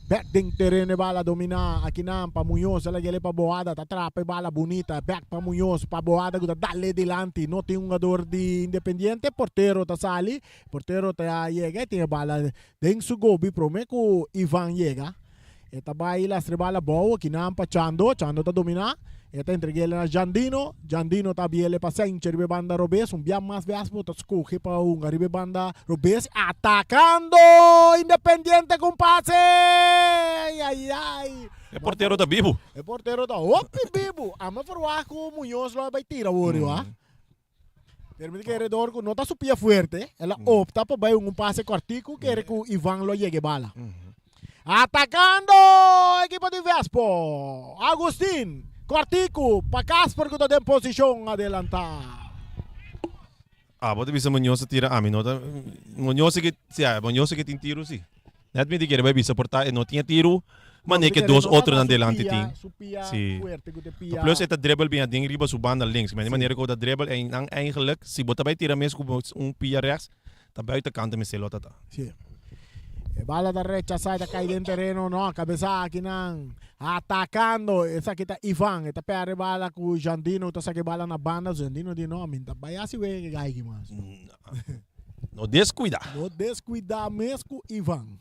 Bek den tereno e bala domina akinan pa Muñoz, el a gele pa Boada, ta trapa e bala bunita, bek pa Muñoz, pa Boada ku ta dale dilanti, no tin hungador di Independiente, portero ta sali, portero ta yega e tin e bala den su gobi prome ku Ivan yega. E ta bai lastra e bala abou akinan pa Chando, Chando ta dominá, e ta entreg'é na Jandino, Jandino ta abiel'e pa Senche riba e banda robes, un bia mas bias bo ta skohe pa hunga riba e banda robes, atakando Independiente ku un pase! Ai ai ai! E portero ta bibu. E portero ta hopi bibu! Amo ferwagt ku Muñoz lo a bai tira awor yo a. Pero mi ta kere dor ku no ta su pia fuerte, el a opta pa bai un pase kòrtiku kere ku Ivan lo yega e bala. Atakando ekipo di Vespo, Agustin, kòrtiku pa Casper ku ta den posishon adelantá. Abo ta bisa Muñoz a tira ami no ta Muñoz ke si Muñoz ke tin tiru si. Net mi ta kere bai bisa por ta e no tin e tiru mane ke dos otronan delanti tin. Si. Plus e ta dribbel bin aden riba su banda links. Di manera ku bo ta dribbel en nan eigenlijk si bo ta bai tira mes ku un pia rechts ta buitenkant mester lo ta ta. Si. E bala ta rechasa e ta kai den tereno no kabesa akinan atakando esaki ta Ivan e ta perde bala ku Jandino ta saka e bala na banda Jandino di no mi ta bai hasi wega ke gai aki mas. No descuida. No descuida mes cu Ivan.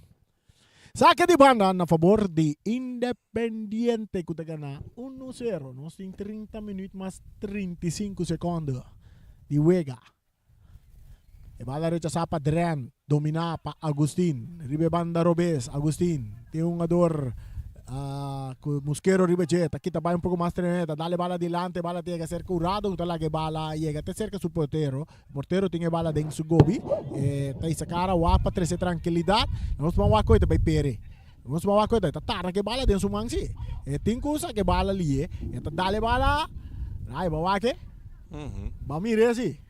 Saque di banda na fabor di Independiente cu ta gana uno sero. Nos tin 30 minuut mas 35 seconde di wega. E bala rechasa pa Drent, domina pa Agustin. Riba e banda robes, Agustin tin un hungador Cu Mosquero riba dje ta kita bay un poco mas tremendo, ta dal e bala dilanti, e bala ta yega cerca Hurado cu ta laga e bala yega te cerca su portero, e portero tin e bala den su gobi, e ta hisa cara wak pa trece trankilidad, nos ban wak cu e ta bay pere, nos ban wak cu e ta tarda cu e bala den su man si, e tin cu saca e bala liye, e ta dal e bala, ay ban wak e, ban mira si.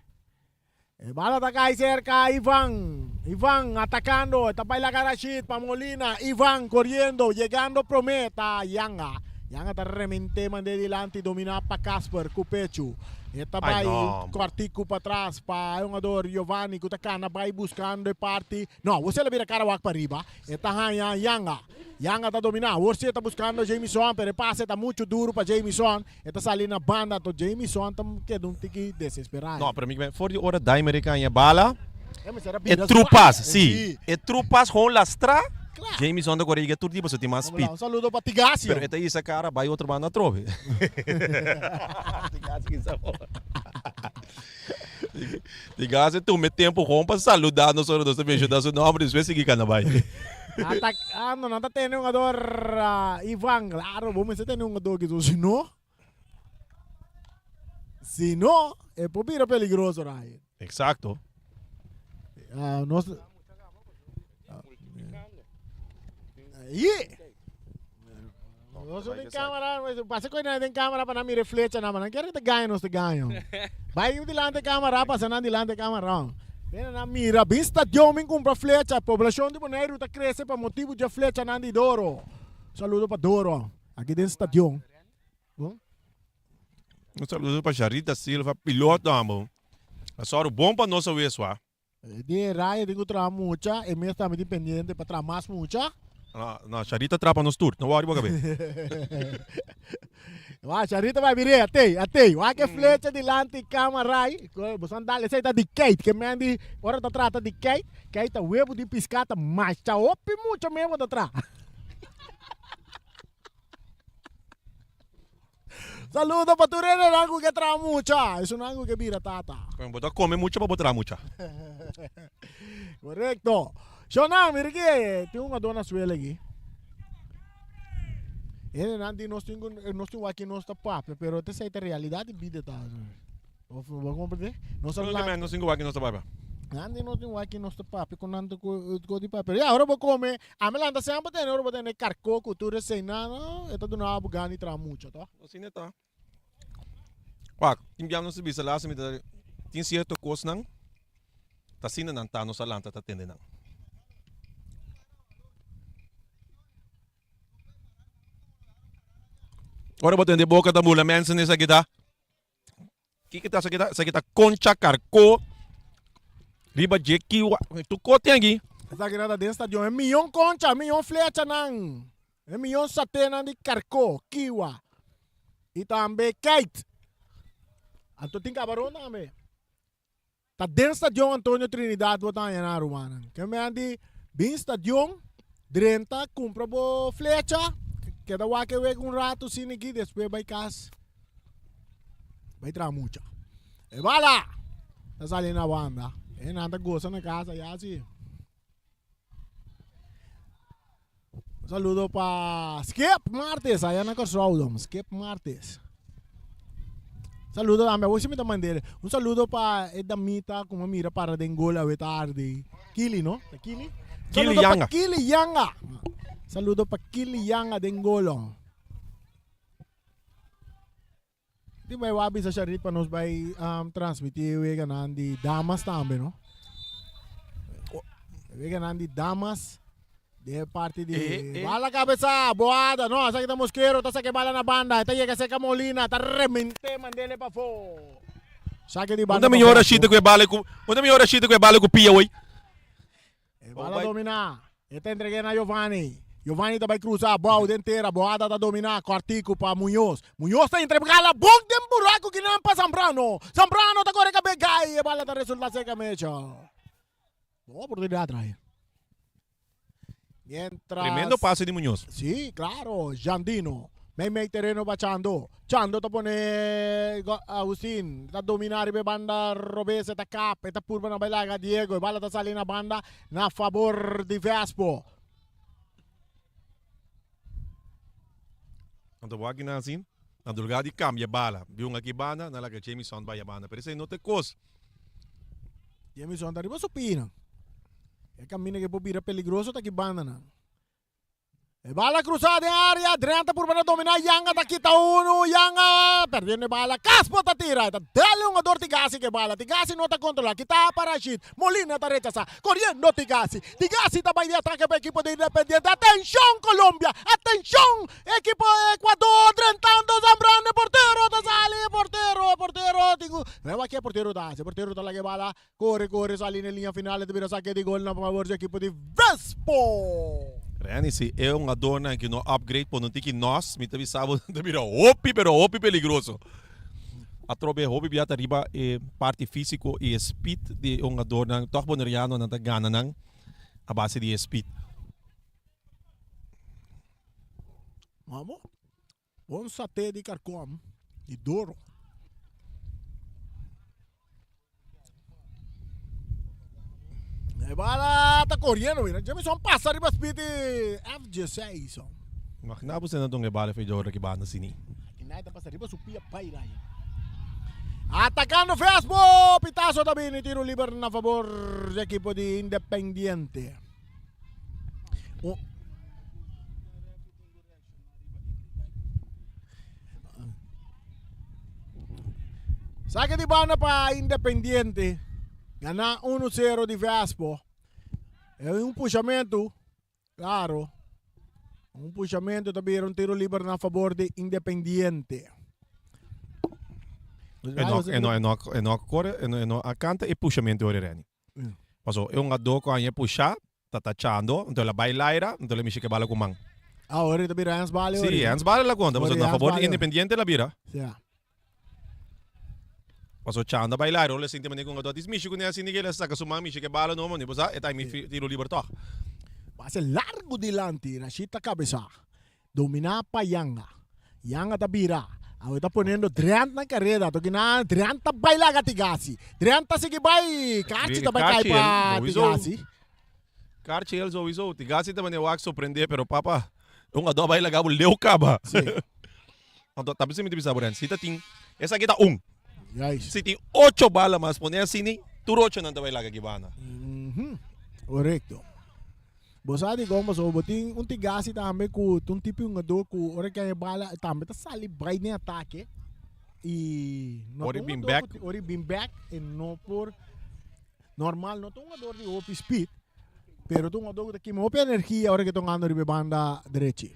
E bala ta kai serka Ivan. Ivan atakando, e ta bai laga Rashid pa Molina. Ivan koriendo, yegando prome ta Yanga. Yanga ta remente mande dilanti, domina pa Casper ku pechu. E ta Ai bai no. kòrtiku patras pa e hungador Giovanni ku ta kana bai buskando e parti. No, awor si el a bira kara wak pariba. E ta haña Yanga. Yanga ta dominá. Awor si e ta buskando Jamison, pero e pase ta muchu duru pa Jamison. E ta sali na banda, anto Jamison ta keda un tiki desesperá. No, pero mi kier for di ora Daimer e kaña bala, E mester a e bira true zwaai. pass, Eh, si. si. E true pass gewoon lastra, Kla. Jamison ta kore yega tur di pasobra tin mas Vamos lá, speed. un saludo pa Tigasio. Pero e ta hisa kara bai otro banda atrobe. Tigasio kisa bo. Tigasio tuma e tempo gewoon pa saluda nos ora nos ta menshona su nomber despues sigui kana bai. Ata, ah, no, nan ta tene un jugador, ah, Ivan, claro, bo mester tene un jugador kizo, si no, si no, e por bira peligroso, Ryan. Exacto. Ah, nos, ah, yeah. Nos den cámara, pasa con den cámara para mire flecha na, nan quiere te gaño, nos te gaño. Vai delante cámara, pasa nan delante cámara. Ven na mira, bin stadion min compra flecha, población de Boneiru ta crece pa motivo de flecha nan di Doro. Saludo pa Doro, aquí den stadion. Bon? Un saludo pa Sharita Silva, piloto amo. A sòru bon pa nos awes wa. Di raya tin ku traha mucha, e mes tambe tin pendiente pa traha mas mucha. No, no, Sharita trapa nos tur, no wòri bo kabes. Wak, Sharita bai bir'é, atei, atei. Wak e flecha dilanti kama rai. Boso an dal, esei ta di Kate, ke men di ora ta trata di Kate, Kate ta webu di piská ta masha hopi mucha mes bo ta traha. Saludo pa tur hendenan ku ke traha mucha, esunnan ku ke bira tata. Bueno, bo ta kome mucha pa bo traha mucha. Korekto. Shonnan, mira ki tin un adó na suela aki. Hendenan di nos tin ku nos tin wak ki nos ta papia, pero ta esei ta realidat di bida ta. Of bo komprende? Nos a Loke men nos tin ku wak ki nos ta papia. Nan di nos tin wak ki nos ta papia ku nan ta ku ku di papia. Pero ya, ora bo kome, ami lanta semper tene ora bo tene karkó ku tur esei nan, no, e ta duna bo gana di traha mucho, to. Asina ta. Wak, tin bia nos ta bisa laatste mi ta tin sierto kosnan ta asina nan ta nos a lanta ta tende nan. Ora bo tende boka ta bula mensen esaki ta. Kiko ta esaki ta? Esaki ta concha carco riba dje kiwa. Tu kote aki. Esaki ta den stadion. E miyon concha, e miyon flechanan, e miyon satenan di carco, kiwa y tambe kite. Anto tin cabaron tambe. Ta den stadion Antonio Trinidad bo ta haña nan rumannan. Ke men di bin stadion, drenta, kumpra bo flecha, keda wak e wega un ratu sin aki, despues bai kas bai traha mucha. E bala ta sali na banda. E nan ta gosa na kas aya si. Un saludo pa Skip Martes, allá na Kòrsou, dom. Skip Martes. Saludo tambe, awor si mi ta mand'é. Un saludo pa e damita ku mi mira para den gol awe tardi. Kili, no? Ta Kili? Kili Saludo pa Yanga. Kili Yanga. Saludo pa Kili Yanga den gol. Tin bai wak bisa Sharit pa nos bai um, transmiti e weganan di damas tambe, no? E weganan di damas de parti di Eh, eh. Bala cabeza, boada, no, esaki ta Mosquero, ta saque bala na banda, ta llega cerca Molina, ta remente mandele pa fo. Saque di banda Unda pa mihor Vasco. Rashid ku e bala ku Unda mihor Rashid ku e bala ku pia hoy. E bala dominá. E ta entreg'é na Giovanni. Giovanni ta bai krusa. Bou den tera. Boada ta dominá. Kòrtiku pa Muñoz. Muñoz ta entregá la bon den buraku kinan pa Zambrano. Zambrano ta kore kab'é gai. E bala ta resultá serka Mitchell. Bon oportunidat Ryan. Mientras. Tremendo pase di Muñoz. Sí, claro. Jandino. Mei mei tereno pa Chando. Chando ta pone Agustin. Ta domina riba e banda robes. E ta kap. E ta purba na bai laga Diego. E bala ta sali na banda na fabor di Vespo. Anto bo aki nan asin, na lugar di cambia bala, di un aki banda, nan laga Jamison bai a banda. Pero esei no ta e cos. Jamison ta riba su pina. E camina ke por bira peligroso ta ki banda nan. E bala krusa den área, Drenthe purba na dominá, Yanga ta kita unu, Yanga perdiendo e bala, Caspo ta tira, e ta dal e hungador Tigasi ku e bala, Tigasi no ta kontrolá, kita pa Rashid, Molina ta rechasá, koriendo Tigasi, Tigasi ta bai di atake pa ekipo di Independiente, atenshon Colombia, atenshon ekipo Ecuador, drentando Zambrano, e portero ta sali, e portero, e portero tin ku, wak ke e portero ta hasi, e portero ta laga e bala Kore kore sali na e liña final e ta bira sake di gol na favor di ekipo di Vespo. Renny si e hungadornan ki no upgrade por no tiki nos mi ta bisa bo ta bira hopi pero hopi peligroso. Atrobe hopi bia ta riba e parti fisico y e speed di e hungadornan toch Bonerianonan ta gana nan a base di e speed. Mamo. Bon saté di karkon di doro. E bala ta koriendo mira. Jamison pasa riba speed di F16. Imagina bo sena don e bala fe djora ki banda sini. Kinai ta pasa riba su pia pai rai. Atacando Vespo, pitazo ta bini tiro liber na favor di equipo di Independiente. Saque di banda pa Independiente. Gana 1-0 di Vespo. E un pushamento. Claro. Un pushamento ta bira un tiro liber na favor di Independiente. E no, e no, e no, e no corre, e no, e no a canta e pushamento ori Reni. Paso e un adó ku aña pusha, Ta tachando, anto el a bai laira, anto el a mishi ke bala ku man. Ah, ora ta bira hands bale ora. Sí, hands bale la konta, pasobra na fabor di Independiente el a bira. Sí. Pasobra Chando a bai laira, ora el a sinti manera ku un gadó a dis mishi kuné asina ke el a saka su man mishi ke bala no, mane bo sa, e ta mi tiro liber tòg. Pase largu dilanti, Rashid ta kabesá. Dominá pa Yanga. Yanga ta bira. Awe ta poniendo Drent na kareda. Toki na Drent ta bai laga Tigasi. Drent ta sigui bai. Karchi ta bai kai pa Tigasi. Karchi el sowieso. Tigasi ta mane wak sorprende pero papa un ado bai laga bo leu kaba. Sí. Anto ta bisa mi ta bisa bo Rent. Si ta tin esaki ta un. Juist. Si tin ocho bala mas pone asini tur ocho nan ta bai laga kibana. Korekto. Bo sa dikon pasobra bo tin un tigasi tambe ku ta un tipo di hungadó ku ora ke e bala e tambe ta sali bai den atake i no Ora ta e un bin hungadó bek. ku ti ora e bin bek e no por normal no ta un hungador di hopi speed pero ta un hungadó ku ta kima hopi energia ora ke ta hungando riba e banda drechi.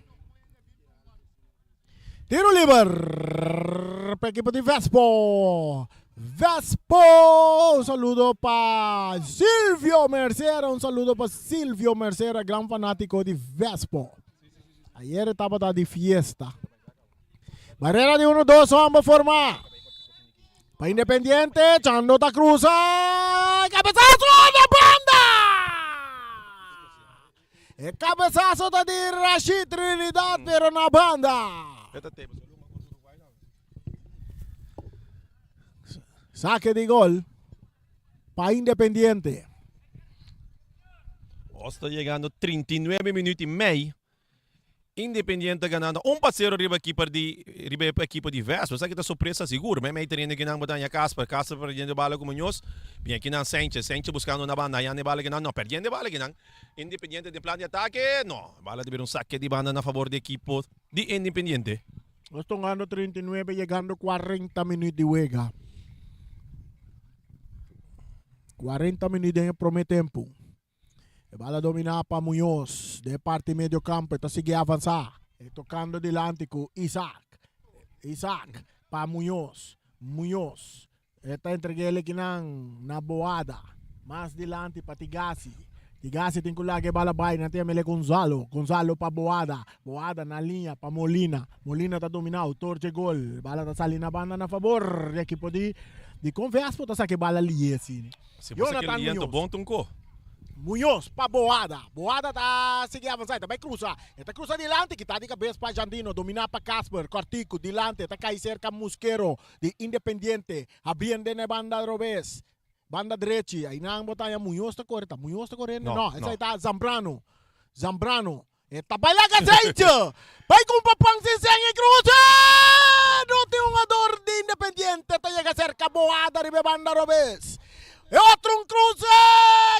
Tiro liber pa equipo di Vespo. Vespo! Un saludo pa Silvio Mercera, un saludo pa Silvio Mercera, gran fanático di Vespo. Ayer tabata di fiesta. Barrera di 1-2 hombre forma. Pa Independiente, Chando ta cruza. Cabezazo na banda! E cabezazo ta di Rashid Trinidad pero na banda. Saque di gol pa Independiente. Nos ta yegando 39 minuut y mei. Independiente ganando 1-0 riba keeper di riba e equipo di Vespa. Esaki ta sorpresa sigur. Mei mei teniendo kinan botan ya Casper. Casper perdiendo e bala ku Muñoz. Bien kinan Sanchez. Sanchez buscando na banda. Hañando e bala kinan. No, perdiendo e bala kinan. Independiente den plan di atake. No, bala ta bira un sake di banda na favor di equipo di Independiente. Nos tongando 39 yegando 40 minuut di wega. 40 minuut den e prome tempo. E bala dominá pa Muñoz den e parti medio kampo. E ta sigui avansá. E tokando dilanti ku Isaac. Isaac pa Muñoz. Muñoz. E ta entreg'é el ekinan na Boada. Mas dilanti pa Tigasi. Tigasi tin ku laga e bala bai. Nan ta yama el e Gonzalo. Gonzalo pa Boada. Boada na liña pa Molina. Molina ta dominá outor dje gol. Bala ta sali na banda na fabor di ekipo di di Convespo ta saka e bala lié asina. Si bo saka Jonathan liento Muñoz. bon tunko. Muñoz pa Boada. Boada ta sigui avansa. E ta bai krusa. E ta krusa dilanti. Kita di kabes pa Jandino. Dominá pa Casper. Kòrtiku dilanti. E ta kai serka Muskero di Independiente. Habriende na e banda robes. Banda drechi. Ainan bo ta haña Muñoz ta kore. Ta Muñoz ta korende? No, No, no. esei ta Zambrano. Zambrano. E ta bai laga Zeintje. Bai kumpa pan sin sen i krusa! No tin hungador di Independiente ta yega serka Boada riba e banda robes. E otro un cruce!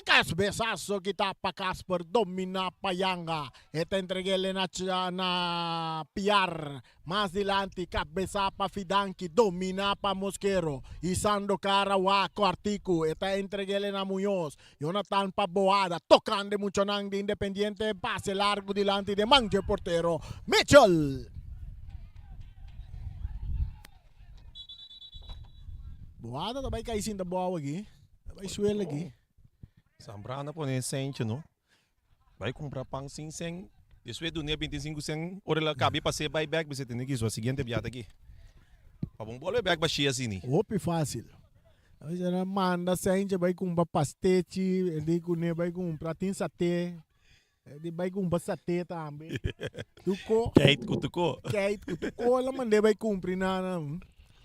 Cabezazo kita pa Casper, domina pa Yanga. E ta entreg'ele na, na Piar. Mas dilanti, cabeza pa Fidanki, domina pa Mosquero. Isando cara wak Cortico, e ta entreg'ele na Muñoz. Jonathan pa Boada, tocando e muchanan di Independiente, pase largo dilanti den man dje portero Mitchell. Boada ta bai kai sinta bou aki, ta bai suela aki. Zambrano pone sentje no. Bai kumpra pan sin sen, despues dun'é bintinsinku sen, ora el a kabi pas'é bai bèk bisa tene ki su siguiente biaha ta aki. Pa bon bolbe bèk bashí asini. Hopi fásil. A nan manda sentje bai kumpra pastechi, el di kuné bai kumpra tin saté. Di bai kumpra saté tambe. Tuko. Keit ku tuko. Keit ku tuko la mand'é bai kumpri na na.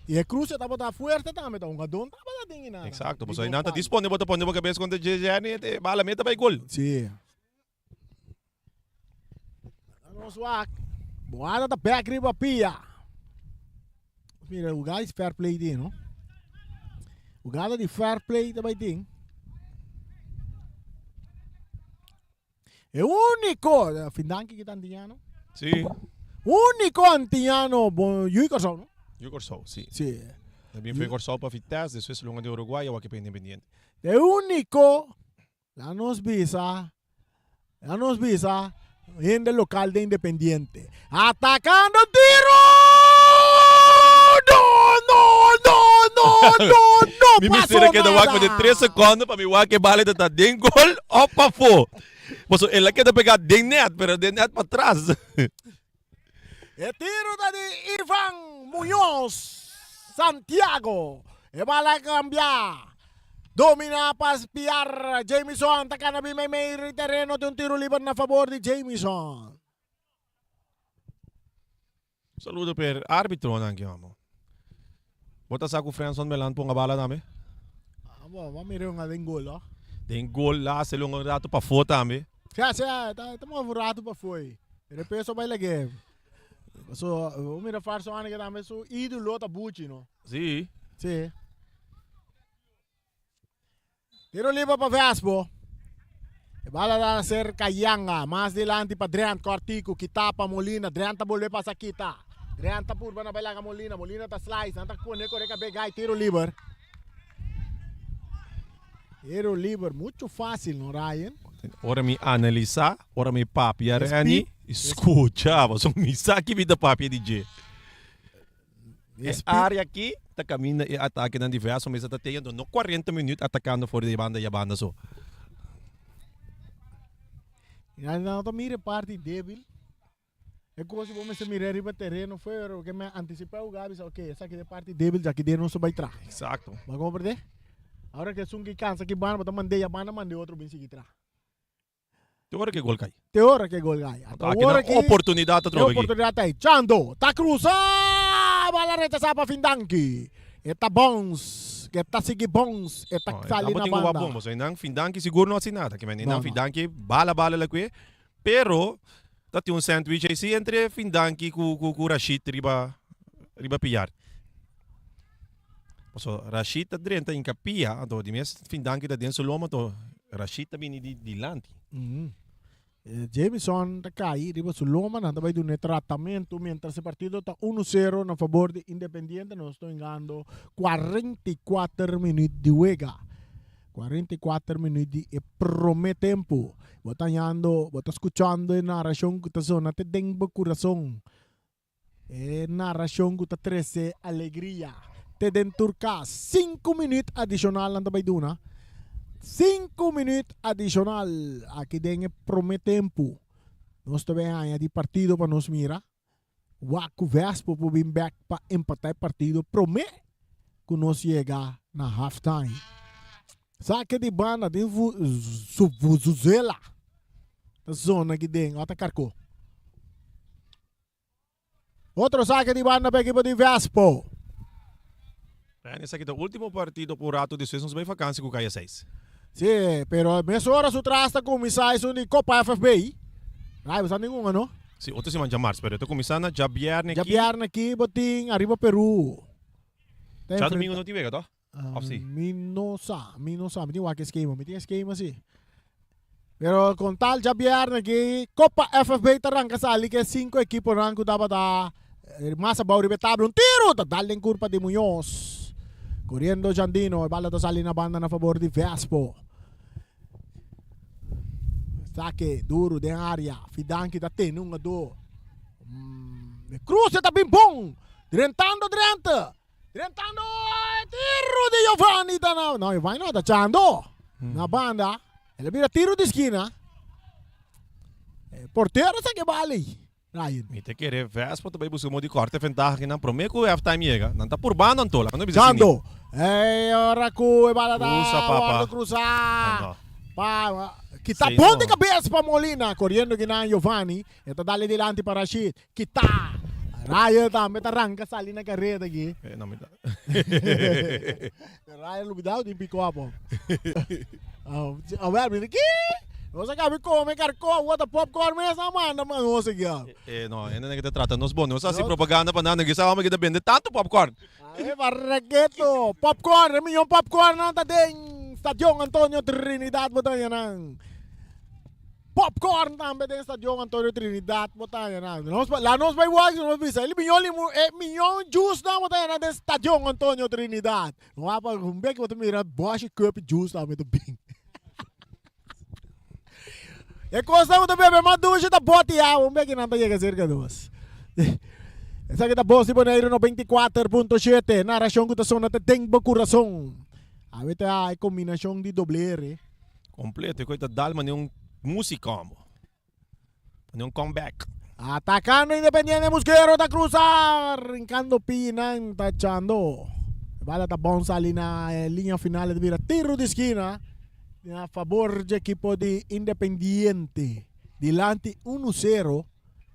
I e kruse tabata fuerte tambe, ta un gadon tabata tin i nada. Exacto, pasobra nan ta dispone bo ta pone bo kabes kontra dje dje e bala meta bai gol. Si. Nos wak. Boada ta bek riba pia. Mira, Uganda is fair play tin, no? Uganda di fair play ta bai tin. E único, Findanki ki ta antiñano? Sí. Único antiñano, bon, Yui Corsou, no? Yui Corsou, sí. Sí. También fue Corsou pa Vitesse, después lunga de Uruguay, awor ki pa Independiente. E único, la nos bisa, la nos bisa, hende local de Independiente. Atacando tiro! No, no, no, no, no, no Mi pasó mester a keda wak nada. de 3 seconden pa mi wak e bala ta den gol of pafó. Paso el a keda pega den net, pero den net patras. E tiro ta di Ivan Muñoz Santiago. E bala a cambia. Domina pa Piar. Jamison ta cana bin meimei di tereno. Tin un tiro liber na favor di Jamison. Saludo per arbitronan aki amo. Bo ta sa ku Frenson Melan ponga bala tambe? Ah, bo, bo mira un den gol, oh. Den gol la hace un rato pafó tambe. Ja, ja, ta ta un rato pafó. De peso bai lage. So, bo mira Farso Aneke tambe su ídolo ta Buchi, no? Sí. Sí. Tiro liber pa Vespo. E bala ta cerca Yanga. Mas dilanti pa Drent. Cortico. Kita pa Molina. Drent ta bolbe pasa kita. Drent ta purba na bai laga Molina. Molina ta slice. Nan ta pone kore kabe gai. Tiro liber. Tiro liber. Mucho fácil, no Ryan? Ora mi analisa, ora mi papia Renny, escucha, pasobra mi sa ki mi ta papia di dje. E área aki ta kaminda e atakenan diverso mester ta teniendo no 40 minuut atakando for di e banda y a banda so. Nan no ta mira e parti debil. E kos ku bo mester mira riba tereno fuera ke me antisipá e hugá bisa ok esaki ta e parti debil djaki den nos ta bai traha. Exacto. Bo a komprendé? Ora ku esun ki kansa ki banda bo ta mand'é ya banda mand'é otro bin sigui traha. Te ora ke gol kai. Te ora ke gol kai. Ata Aki ora na ki oportunidad ta e trobe aki. oportunidad ta ei. Chando ta cruza! Bala rechasa pa Findanki. E ta bons. E ta sigui bons. E ta No, e sali na tabatin ku banda. bon, pasobra einan Findanki sigur no hasi nada. Ke men No, einan no. Findanki bala bala la kue. Pero ta tin un sandwich ei si entre Findanki ku ku ku Rashid riba riba Piar. Paso Rashid ta drenta in kapia, anto di mes Findanki ta den su loma, anto Rashid ta bini di dilanti. Jamison ta kai riba su loma, nan ta bai duna e tratamentu mientras e partido ta uno sero na fabor di Independiente. Nos ta hingando 44 minuut di wega. 44 minuut di e prome tempu. Bo ta hallando, bo ta skuchando e narashon ku ta zona te den bo kurason. E narashon ku ta trese alegria te den tur kas. Sinku minüt adishonal nan ta bai duna. Sinku minüt adishonal aki den e promé tempu. Nos ta bai haña di partido pa nos mira. Wak ku Vespo por bin bèk pa empatá e partido promé ku nos yega na half time. Sake di banda den vuvuzela ta zona aki den ota karkó. Otro sake di banda pa ekipo di Vespo. Ryan, esaki ta ultimo partido pa un rato despues nos bai vakansi ku Kaya 6. Si, pero mesora su tras ta kuminsá esun di Kopa FFB. Rai, bo sa ningun ano? Si, otro siman djamars, pero e ta kuminsá na djabièrnè aki. Djabièrnè aki bo tin Ariba Peru. Djadumingu no tin wega, toh? Of si? Mi no sa, mi no sa, mi tin wak e skema, mi tin e skema si. Pero con tal djabièrnè aki Copa FFB ta ranka sali ku e sinku ekiponan ku tabata mas abou riba e tabla. Un tiru ta dal den kurpa di Muñoz. Koriendo Jandino, e bala ta sali na banda na fabor di Vespo. Sake duru den área. Fidanki ta tene un ado. E kruse ta bin bon. Drentando Drenthe. Drentando e tiru di Giovanni ta na. No, Giovanni no, ta Chando. Na banda. El a bira tiru di skina. E portero sa ke bali. Ryan. Mi ta kere Vespo ta bai buska modo di korte ventaha akinan prome ku half time yega. Nan ta purbando anto, laga no bisa asina. Chando. E ora ku e bala ta Cruza, papa. wordo cruza. Ah, no. Pa kita Sei bon no. di kabes pa Molina. Koriendo kinan Giovanni. E ta dale dilanti pa Rashid. Kita! Ryan tambe ta ranka sali na kareda aki. Eh, no, mi ta. Ryan lubidao tin pico apo. Awel, mi di, ki? Nos a kabi kome karko, what a popcorn mes a manda pa nos aki. Eh, no, hende nan ke ta trata nos bon. Nos a hasi propaganda pa nan, nan ke sa ome ke ta bende tantu popcorn. Ae, barraketo. Popcorn, e miyon popcorn nan ta den Stadion Antonio Trinidad bo ta haña nan. Popcorn tambe den Stadion Antonio Trinidad bo ta haña nan. Nos la nos bai wak nos bisa el miyon limu e miyon juice nan bo ta haña nan den Stadion Antonio Trinidad. No a pa un bek bo ta mira boshi cup juice tambe ta bin. E kosnan ku ta bebe mas dushi ta boti awa un bek nan ta yega serka nos. Esaki ta Bos di Boneiru 94.7 narashon ku ta sona te den bo kurason. Awe ta e kombinashon di doble R. Completo, e koe ta dal mane un musicombo. Mane un comeback. Atacando Independiente Musquero ta cruza rincando pinan ta echando. E bala ta bon sali na e linea final e ta bira tiro di skina na fabor dje ekipo di Independiente. Dilanti uno sero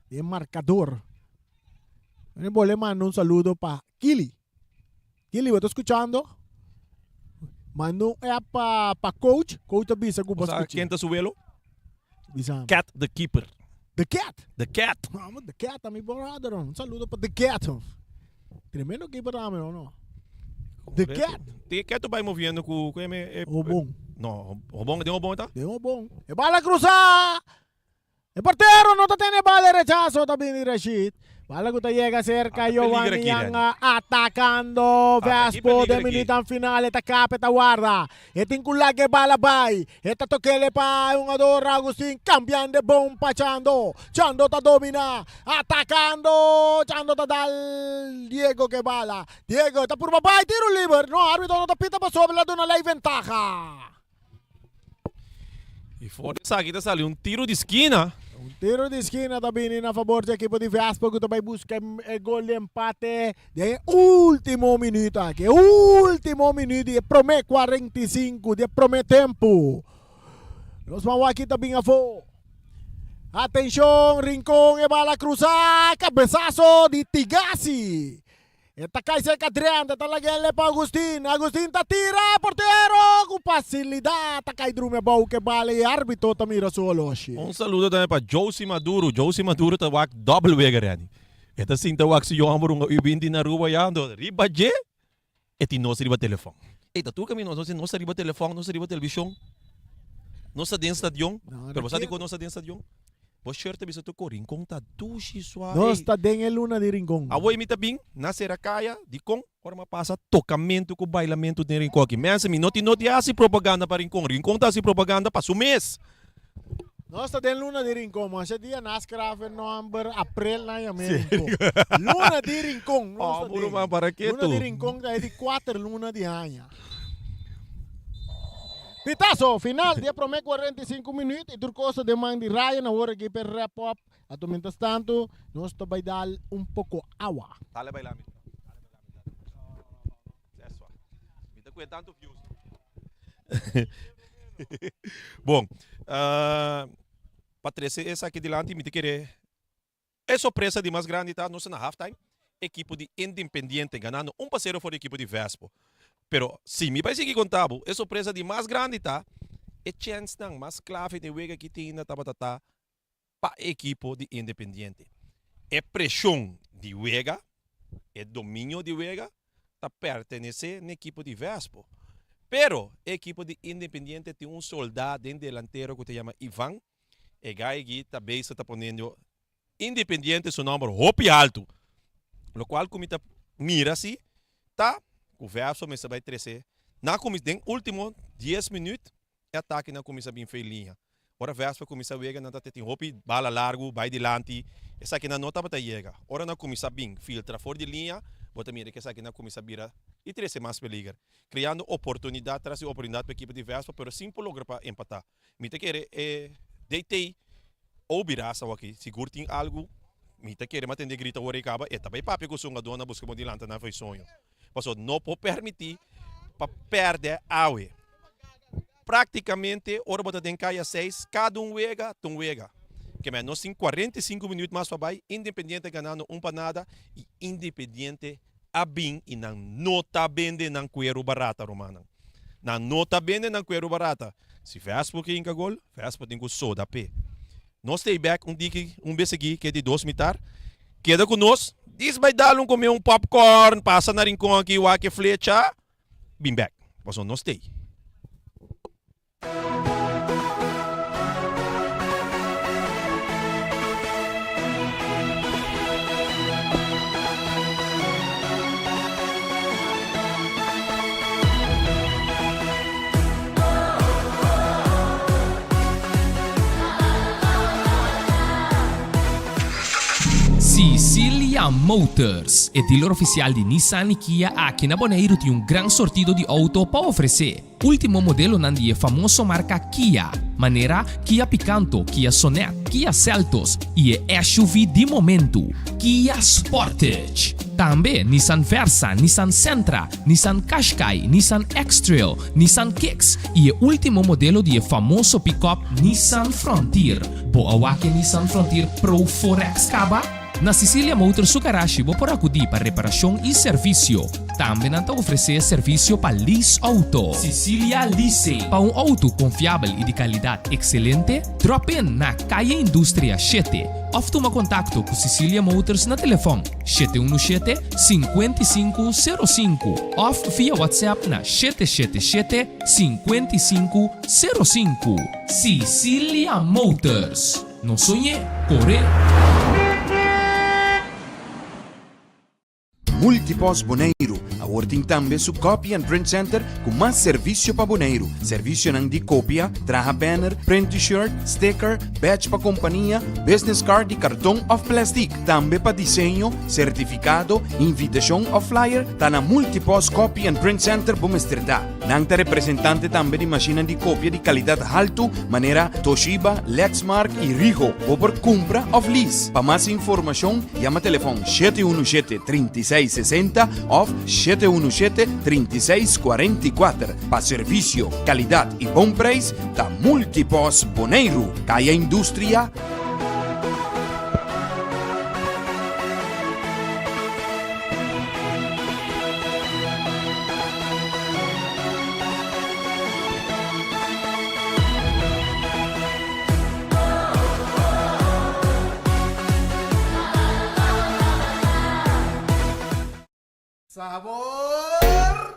den marcador. Mi bole manda un saludo pa Kili. Kili, bo ta skuchando? Manda un app pa, pa coach. Coach ta bisa ku bo Bo sa skuch'é. ken ta su welo? Bisa. Cat the Keeper. The Cat? The Cat. Mama, The Cat ta mi brother. Un saludo pa The Cat. Tremendo keeper tambe, o no? The Cat. The Cat ta bai moviendo ku, ku e, e, Obon. No, Obon, den Obon ta? Den Obon. E bala krusa! E portero no ta tene bala e rechazo ta bini Rashid. Bala ku ta yega serka Ata peligro Giovanni aki, Yang Randy. atacando Ata ki Vespo peligro den aki. minutan final e ta kap e ta warda. E tin ku laga e bala bai. E ta tokele pa e hungador Agustin cambiando e bon pa Chando. Chando ta domina atacando Chando ta dal Diego ke bala. Diego ta purba bai tiro liber. No arbitro no ta pita pasobra el a duna ley ventaha. Y for di esaki ta sali un tiro di skina. Un tiro di skina ta bini na fabor di ekipo di Vespo ku ta bai buska e gol di empate den e ultimo minuut aki. E ultimo minuut di e prome 45 di e prome tempu. Nos ban wak ta bin afo. Atenshon, Rincon e bala krusa, kabesaso di Tigasi. E ta kai serka Adrian, ta lag'el pa Agustin. Agustin ta tira, portero ku fasilidat ta kai drumi abou ke bala i arbitro ta mira su oloshi. Un saludo tambe pa Josie Maduro. Josie Maduro ta wak dobbel wega Randy. E ta sinta wak su yomber un U20 na Aruba ya, anto riba dje e tin nos riba telefon. Ey ta tur kaminda nos nos ta riba telefon, nos ta riba televishon, nos ta den stadion. Pero bo sa dikon nos ta den stadion? Bo shirt ta bisa tur Rincon ta dushi sua. Nos ta den e luna di Rincon. Awor mi ta bin na sera kaya dikon ora mi a pasa tokamentu ku bailamentu den Rincon aki. Mensen mi no tin no di hasi propaganda pa Rincon. Rincon ta hasi propaganda pa su mes. Nos ta den luna di Rincon. Masha dia na skraf e nomber aprel nan yam'é Rincon. Luna di Rincon nos ta den. Luna di Rincon ta e di kuater luna di aña. Pitazo final di e prome 45 minuut y tur cos ta den man di Ryan awor aki p'e wrap up. Ato mientras tanto nos ta bay dal un poco awa. Dale baila mi. Eso. Mi ta cuida tanto views. Bon, uh, pa trece esaki dilanti mi ta kere E sorpresa di mas grandi ta nos na halftime ekipo di Independiente ganando un pa sero for di ekipo di Vespo. Pero si mi bai sigui konta bo, e sorpresa di mas grandi ta e chènsnan mas klave den wega ki tin na tabata ta pa e ekipo di Independiente. E preshon di wega, e dominio di wega. ta pertenesé n'e ekipo di Vespo. Pero e ekipo di Independiente tin un soldá den delantero ku ta yama Ivan. E gai aki ta bezig ta poniendo Independiente su nòmber hopi haltu. Lokual ku mi ta mira si ta ku Vespo mester bai trese na kumis den último dies minüt E atakenan kuminsá bin fei liña. Ora Vespa kuminsá wega nan ta tin hopi bala largu bai dilanti. Esakinan no tabata yega. Ora nan kuminsá bin filtra for di liña, bo ta mira ku esakinan kuminsá bira i trese mas peliger, kreando oportunidat tras di oportunidat pa ekipo di Vespa pero sin por logra pa empatá. Mi ta kere e DT Obi Rasa awaki sigur tin algu. Mi ta kere matende grita ora e kaba e ta bai papia ku su hungadónan buska bo dilanta nan fo'i soño. Pasobra no por permití pa pèrdè awe. Práktikamente ora bo ta den kaya seis, kada un wega ta un wega. Kemey nos tin 45 minüt mas pa bai, Independiente ganando un pa nada i Independiente a bin i nan no ta bende nan kueru barata, rumannan. Nan no ta bende nan kueru barata. Si Vespo ke hinka gol, Vespo tin ku soda p'e. Nos ta ei bek un diki, un bes aki, ke di dos mitar. Keda ku nos, dis bai dal un kome un popcorn, pasa na rincon aki, wak e flecha, bin bek. Pasobra nos ta ei. Sicilia Motors, e dealer oficial di Nissan y Kia aki na Boneiru tin un gran sortido di auto pa ofrece. Ultimo modelonan di e famoso marca Kia, manera Kia Picanto, Kia Sonet, Kia Seltos y e SUV di momento, Kia Sportage. Tambe Nissan Versa, Nissan Sentra, Nissan Qashqai, Nissan X-Trail, Nissan Kicks y e ultimo modelo di e famoso pick-up Nissan Frontier. Bo a wak e Nissan Frontier Pro 4X caba? Na Sicilia Motors su garashi bo por acudi pa reparacion y servicio. Tambe nan ta ofrece servicio pa lease auto. Sicilia Leasing. Pa un auto confiabel y di calidad excelente, drop in na Calle Industria shete of tuma contacto cu Sicilia Motors na telefon 717 5505 òf via WhatsApp na 777 5505. Sicilia Motors, no soñ'é, kor'é! Multipost Boneiru awor tin tambe su Copy and Print Center ku mas servisio pa Boneiru. Servisionan di kopia, traha banner, print t-shirt, sticker, badge pa kompania, business card di karton òf plèstik. Tambe pa diseño, sertifikado, invitashon òf flyer ta na Multipost Copy and Print Center bo mester ta. Nan ta representante tambe di mashinnan di kopia di kalidat haltu manera Toshiba, Lexmark i Ricoh. Bo por kumpra òf lease. Pa mas informashon yama telefòn 717 36 60 òf 717 36 44. Pa servisio, kalidat i bon preis ta Multipost Boneiru, Kaya Industria, Sabor!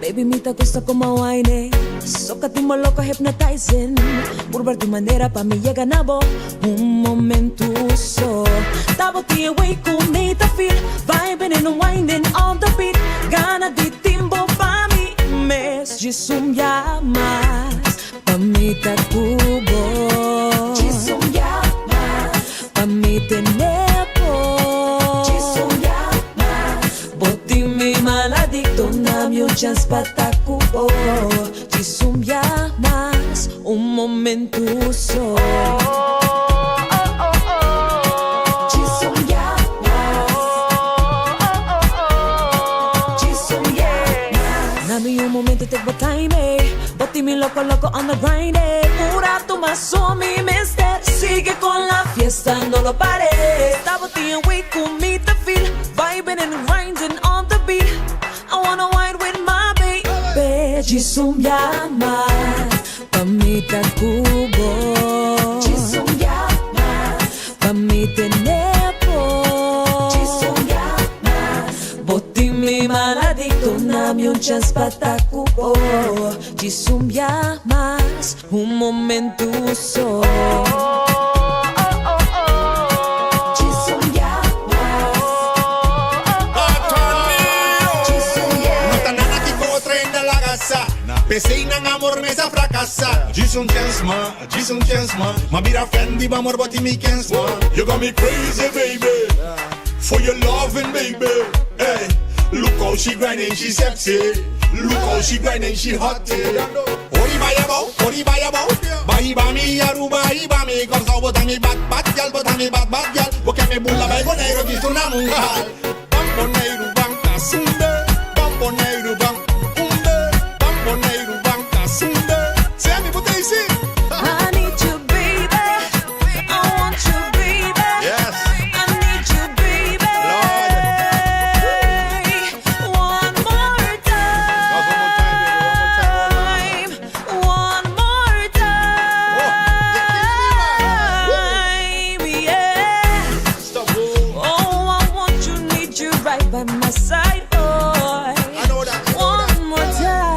Baby mi ta gusta como wine Soca ti loco hypnotizing Purbar tu manera pa mi yega na bo Un momento so Tabo ti way ku mi ta feel Vibing and winding on the beat Gana di timbo pa mi mes Djis un bia mas Pa mi ta ku bo Djis un bia mas Pa mi tene bo Djis un bia mas Bo tin mi maladicto Na mi un chance pa ta ku bo Djis un bia mas Un momento so Djis un bia mas Djis un bia mas Na mi un momento take bo time ey Bo tin mi loco loco on the grind ey. ratu mas so mi mester. Sigue con la fiesta, no lo pares. Abo tin e way ku mi ta feel, vibing and grinding on the beat. I wanna wine with my baby. Djis un bia mas pa mi ta ku bo. Djis un bia mas pa mi tene bo. Djis un bia mas. Bo tin mi maladicto, duna mi un chance pa ta ku bo. Djis un bia mas, un momento so. Djis un bia mas. Djis un bia. No ta nada ki otro hende laga sa. P'esei nan amor mes a frakasá. Djis un chèns mas, djis un chèns mas. M'a bira fan di bo amor, bo tin mi kens mas. You got me crazy, baby. For your loving, baby. Hey, look how she grinding, she sexy. Look how she grinding, she hot. Ori bai abou, ori bai abou. Bai ba mi Aruba, bai mi Kòrsou, bo ta mi bad bad gyal, bo ta mi bad bad gyal. Bo ke mi bula bai Boneiru, bisto na mundial. Ban Boneiru, ban kasunde. Ban Boneiru, ban umbe. Ban Boneiru, ban kasunde. Sammy, bo isi. I need you, baby. I want you, baby. Yes. I need you, baby. One more time. One more time, baby. One more time. One more time. Yeah. Stop. Oh. Oh, I want you, need you right by my side, boy. I know that. I know One that. more time.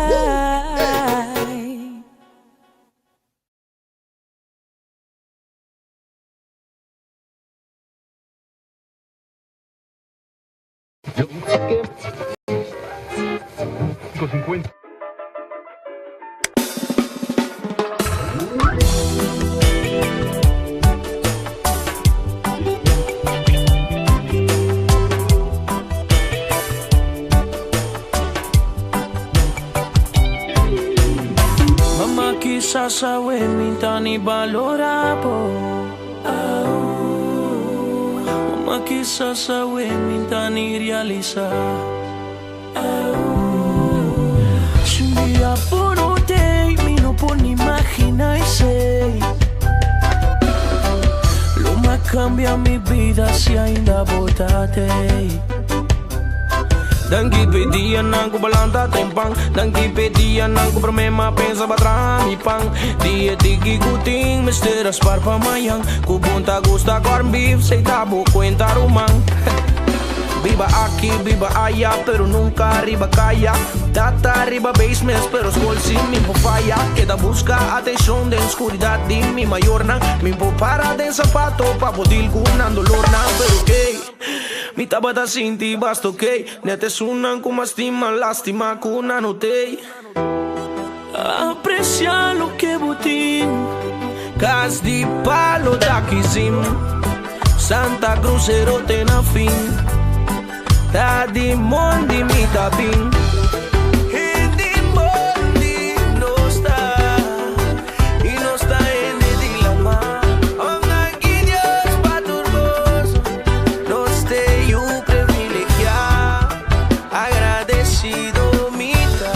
Mama kisas awe mi n' ta ni balorá bo. Mama kisas awe mi n' ta ni realisá. Si un dia bo no t'ei, mi no por ni imaginá esei. Lo m'a kambia mi bida si ainda bo t'ei. Danki p'e dianan ku b'a lanta trempan. Danki p'e dianan ku promé m'a pensa b'a traha mi pan. Dia tiki ku tin, mester a spar pa mañan. Ku bo n' ta gusta corn beef, esei ta bo kuenta ruman. Biba aki, biba aya, pero nunka riba kaya. Tata riba basement, pero skol si mi n' por faya. Keda buska atenshon den skuridat di mi mayornan. Mi por para den sapato pa por deal ku nan dolornan. Pero okay, mi tabata sinti basta okay. Net esunnan ku m'a stima, lastima ku nan no t'ei. Apresiá loke bo tin. Kas di palo dakizim. Santa Cruz ero te na fin. Ta di mondi mi ta bin. Di mondi nos ta. I nos ta hende di laman. Danki Dios pa tur kos. Nos ta yu privilegiá. Agradesido mi ta.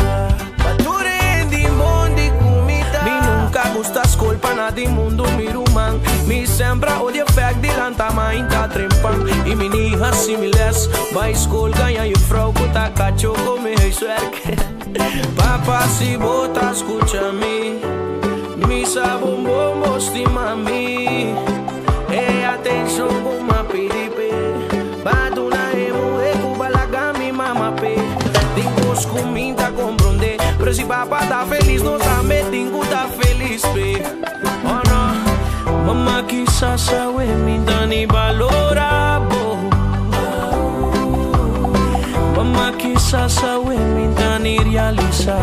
Pa tur di mondi ku mi ta. Mi nunka a gusta skol pa nada di mundu mi ruman. Mi semper a odia fact di lanta mainta trempan. I mi ni hasi mi les. Bai skol gaña juffrouw ku ta kacho kome huiswerk. Papa, si bo ta skucha mi. Mi sa bon bon bo stima mi. E atenshon ku m'a pidi pe. B'a duna e muhé ku b'a laga mi mama pe. Tin kos ku mi n' ta komprondé. Pero si papa ta felis, nos tambe tin ku ta felis pe. Oh no. Mama kisas awe mi n' ta ni balorá bo. Mama kisas awe mi n' ta ni realisá.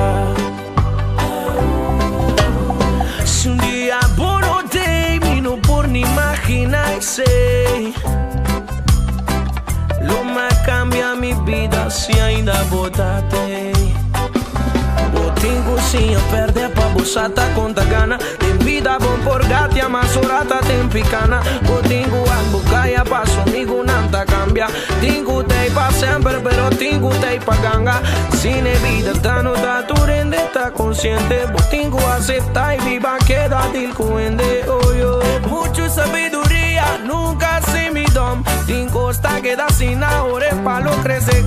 Si un dia bo no t'ei, mi no por ni imaginá esei. Lo m'a kambia mi bida si ainda bo t'ei. Bo tin ku siña pèrdè pa bo sa ta kon ta gana. Den bida bo n' por gatia, mas ora ta temp'i kana. Bo tin ku bo kaya paso amigunan ta kambia. Tin ku t'ei pa semper, pero tin ku t'ei pa ganga. Sin e bida ta no ta tur hende ta konsiente. Bo tin ku aseptá i biba keda deal ku.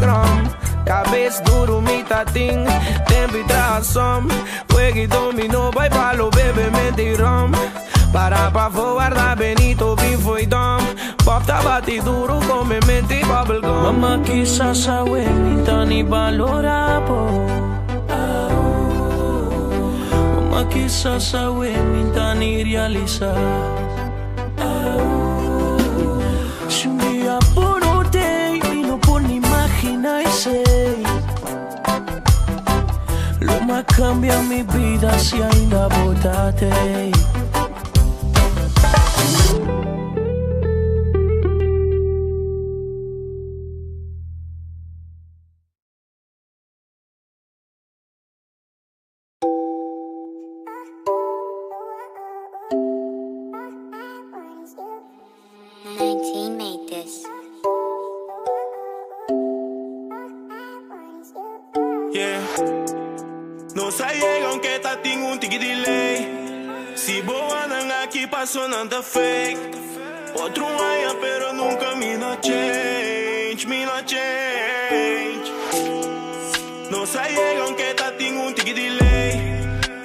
Instagram. Kabes duru mi ta tin, tempu i traha Jueg'i domino bai palo bebe menti rom. Para pafó warda Benito bin fo'i dom. Pop ta bati duru kome menti bubble gum. Mama kisas awe mi ta ni balora bo. Mama kisas awe mi ta ni realisa. Si un dia bo no tei mi no por ni imagina esei. Lo m'a cambia mi bida si ainda bo ta tei. Yeah. Nos a yega aunke ta tin un tiki delay. Si bo andan aki paso nan ta fake. Otro aña pero nunca mi no change, mi no change. Nos a yega aunke ta tin un tiki delay.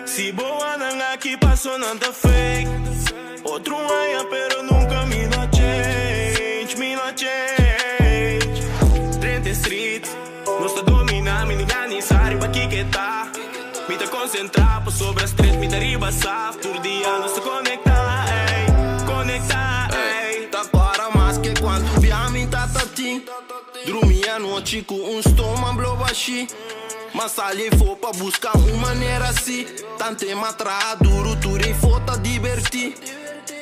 Si bo andan aki paso nan ta fake. Otro aña pero nunca mi no change, mi no change. Drenta street, nos ta domina, mi ni ni sa riba kiko ta. Mi ta concentra pa sobra stress, mi ta riba saf. Tur dia nos ta conecta, ey, conecta, ey. Ta para mas ke kuantu bia mi tata tin. Drumi anochi ku un stoma blo bashi. Ma sali fo pa buska un manera si. Tante ma traha duru tur e fo ta diverti.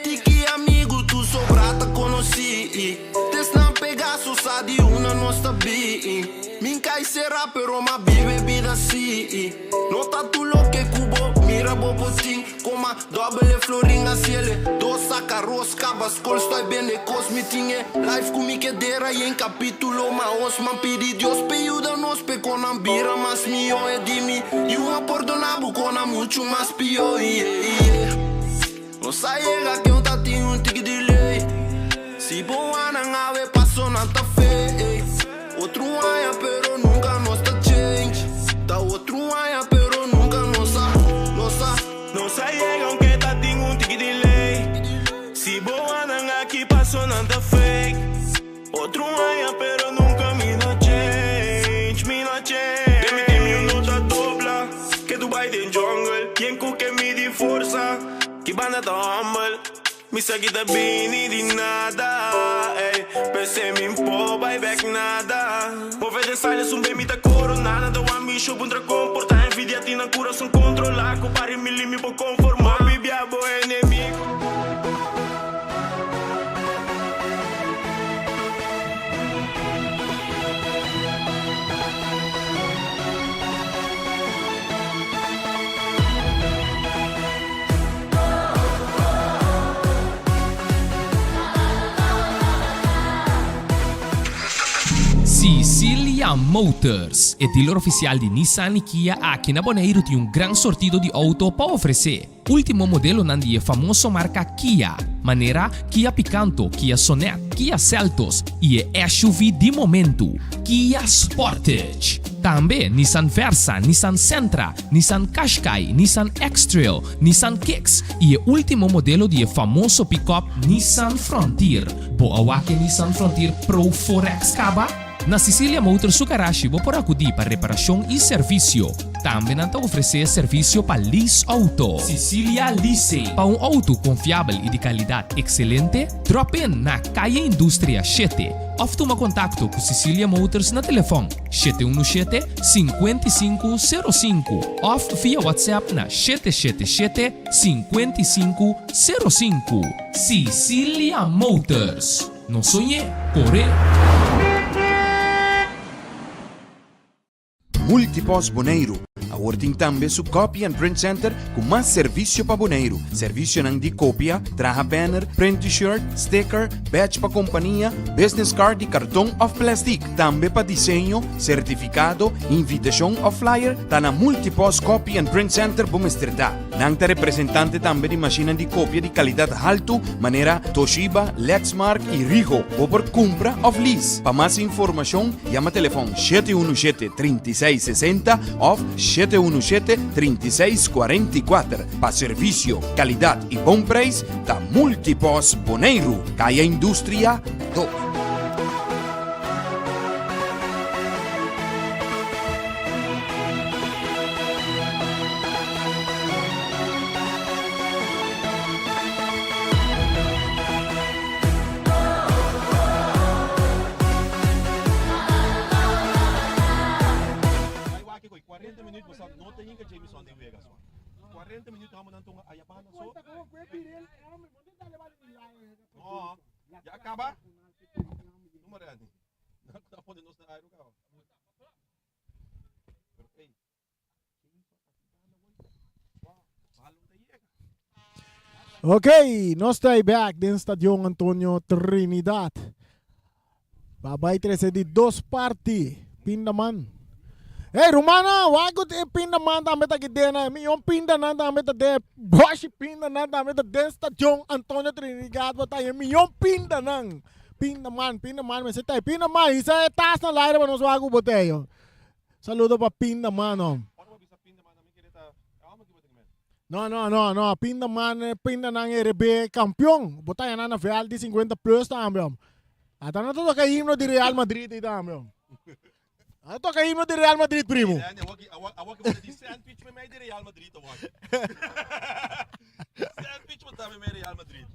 Tiki amigu tu sobra ta konosí. Tesnan Pegaso sa di una nos ta bi. Min kai sera pero ma bibe bida si. No ta tu loke ku bo mira bo potin. Koma dobbele florin a ciele. Dos saca rosca baskol stoi bende kos mi tin e life ku mi ke dera yen capítulo ma os man pidi Dios pe yuda nos pe konan bira mas mihó e di mi yu a pordona bo kona muchu mas pió yeah, yeah. Nos a yega ke un ta tin un tiki delay. Si bo anan awe paso nan ta fake. Otro aña pero nunca nos ta change. Ta otro aña pero nunca nos a, nos a. Nos a yega aunke ta tin un tiki delay. Si bo andan aki paso nan ta fake. Otro aña pero nunca mi no change, mi no change. Den mi team yu no ta dobla, ke tu bai den jungle. Yen ku ke midi forsa, ki banda ta humble. Mi sa ki ta bini di nada, ey. P'esei mi por bai bek nada. Move den silence un be mi ta corona. Nan ta wak mi show puntra comporta. Envidia tin nan curason controla. Cu pari mi li mi por conforma. Bibia bo enemigo. Sicilia Motors, e dealer oficial di Nissan y Kia aki na Boneiru tin un gran sortido di auto pa ofrece. Ultimo modelonan di e famoso marca Kia, manera Kia Picanto, Kia Sonet, Kia Seltos y e SUV di momento, Kia Sportage. Tambe Nissan Versa, Nissan Sentra, Nissan Qashqai, Nissan X-Trail, Nissan Kicks y e ultimo modelo di e famoso pick-up Nissan Frontier. Bo a wak e Nissan Frontier Pro 4X caba? Na Sicilia Motors su garashi bo por acudi pa reparacion y servicio. Tambe nan ta ofrece servicio pa lease auto. Sicilia Leasing. Pa un auto confiabel y di calidad excelente, drop in na Calle Industria shete of tuma contacto cu Sicilia Motors na telefon 717 5505 òf via WhatsApp na 777 5505. Sicilia Motors. No soñ'é, kor'é! Multipost Boneiru awor tin tambe su Copy and Print Center ku mas servisio pa Boneiru. Servisionan di kopia, traha banner, print t-shirt, sticker, badge pa kompania, business card di karton òf plèstik. Tambe pa diseño, sertifikado, invitashon òf flyer ta na Multipost Copy and Print Center bo mester ta. Nan ta representante tambe di mashinnan di kopia di kalidat haltu manera Toshiba, Lexmark i Ricoh. Bo por kumpra òf lease. Pa mas informashon yama telefòn 717 36 60 òf 717 36 44. Pa servisio, kalidat i bon preis ta Multipos Boneiru, Kaya Industria 2. Ok, nos ta back den Stadion Antonio Trinidad. Pa bai trece di dos parti. Pindaman. Hey, Romana, wago e pindaman tambe ta aquí den. Mi yon pindanan tambe ta den. Boshi pindanan tambe ta den Stadion Antonio Trinidad. Bota e mi yon pindanan. Pindaman, pindaman, me se ta. Pindaman, isa e tas na laire pa nos wago boteyo. Saludo pa Pindaman, no. No, no, no, no. Pindaman, pindanan RB campeón. Bota ya na VL di 50 plus tambe, hom. Ata no toca himno di Real Madrid y tambe, hom. No toca himno di Real Madrid, primo. Sandwich me di Real Madrid, Sandwich me Real Madrid.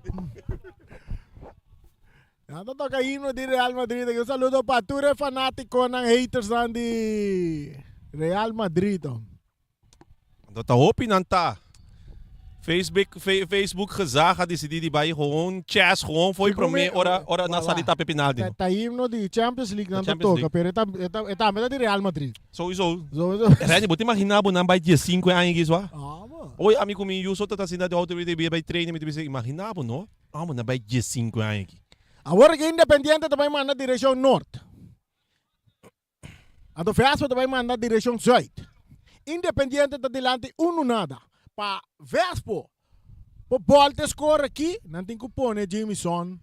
Nan ta toca himno di Real Madrid. Un saludo pa tur e fanaticonan hatersnan di Real Madrid. Dat ta hopi nan ta. Facebook, Facebook gezag a decidi di bai gewoon chess gewoon foi prome ora ora na sali tape penalti. Ta, ta himno di Champions League nan ta toca, pero eta eta eta tambe ta di Real Madrid. Sowieso. Sowieso. Randy, bo te imagina bo nan bai 15 aña aquí swa? Ah, bo. Oye, ami ku mi yu so ta ta sinta di auto bi bai trainen, mi ta bisa imagina bo no? Amo na bai 15 aña aki. Awor ki Independiente ta bai manda direccion noord. Anto Vespo ta bai manda direccion zuid. Independiente ta dilanti unu nada. Pa Vespo por bolta e score aki, nan tin cu pone Jamison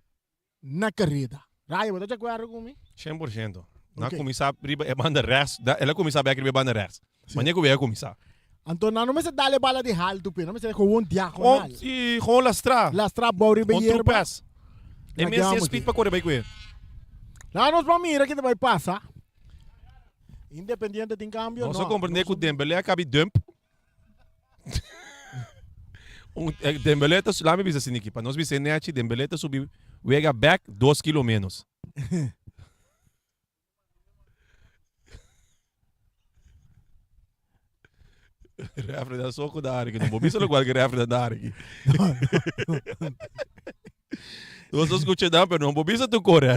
na careda. Rayo, bo ta di acuerdo cu mi? 100%. Nan a cuminsa riba e banda rechts. El a cuminsa bek riba e banda rechts. Mane ku wega kuminsá. Anto nan no mester dal e bala di haltu p'e, nan mester gewoon diagonal. Gewoon, si, gewoon lastrá. Lastrá bou riba e Gewoon yerba. true pass. E mes tin speed pa kore bai ku e. Laga nos ban mira ke ta bai pasa. Independiente tin kambio? Nos a komprendé ku Dembélé a kabi dump. Un, eh, Dembélé ta, laat mi bisa asina aki, pa nos bisa e nechi, Dembélé ta subi wega bek dos kilo menos. Refri da soco da área, que não vou bisa logo que refri da área aqui. Nós escucha da, pero não vou bisa tu corre.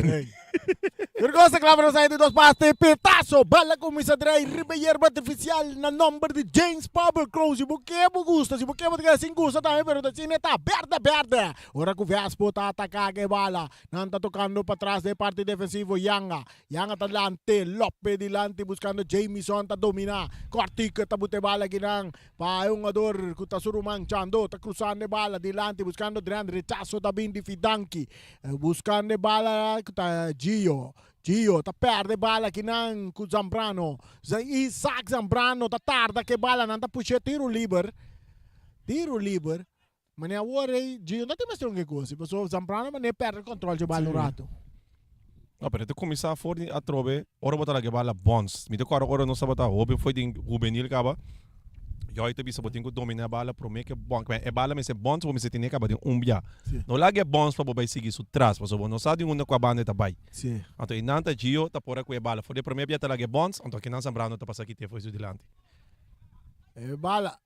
Vergosa clava nos aí de dos paste, petazo, bala começa a trair riba hierba artificial na nombre de James Pablo Cruz. Se você gusta, se você quer sem gusta também, pero da cine tá verde, verde. Ora que o Vespo tá atacar que bala. Nan ta tocando patras den parti defensivo Yanga. Yanga ta lante, Lope dilanti buscando Jamison ta domina. Cortico ta bute bala kinan pa e hungador cu ta su ruman Chando ta cruzando e bala dilanti buscando Drent. Rechazo ta bin di Fidanki buscando e bala cu ta Gio. Gio ta perde bala kinan cu Zambrano. Isaac Zambrano ta tarda cu e bala nan ta pushe tiro liber. Tiro liber. Mane awor ei Gio no tin mester un ke kosi pasobra Zambrano mane perde control dje bal un rato. No, pero e ta kuminsá for di atrobe ora bo ta laga e bala bons. Mi ta kòrda ora nos tabata hoben fo'i den hubenil kaba, Joy ta bisa bo tin ku dominá e bala promé ke bons. E bala mester bons bo mester tene kaba den un bia. No laga e bons pa bo bai sigui su tras pasobra bo no sa di unda kua banda e ta bai. Anto einan ta Gio ta por a ku e bala. For di e promé bia ta laga e bons, anto akinan Zambrano ta pasa kit'é fo'i su dilanti. E bala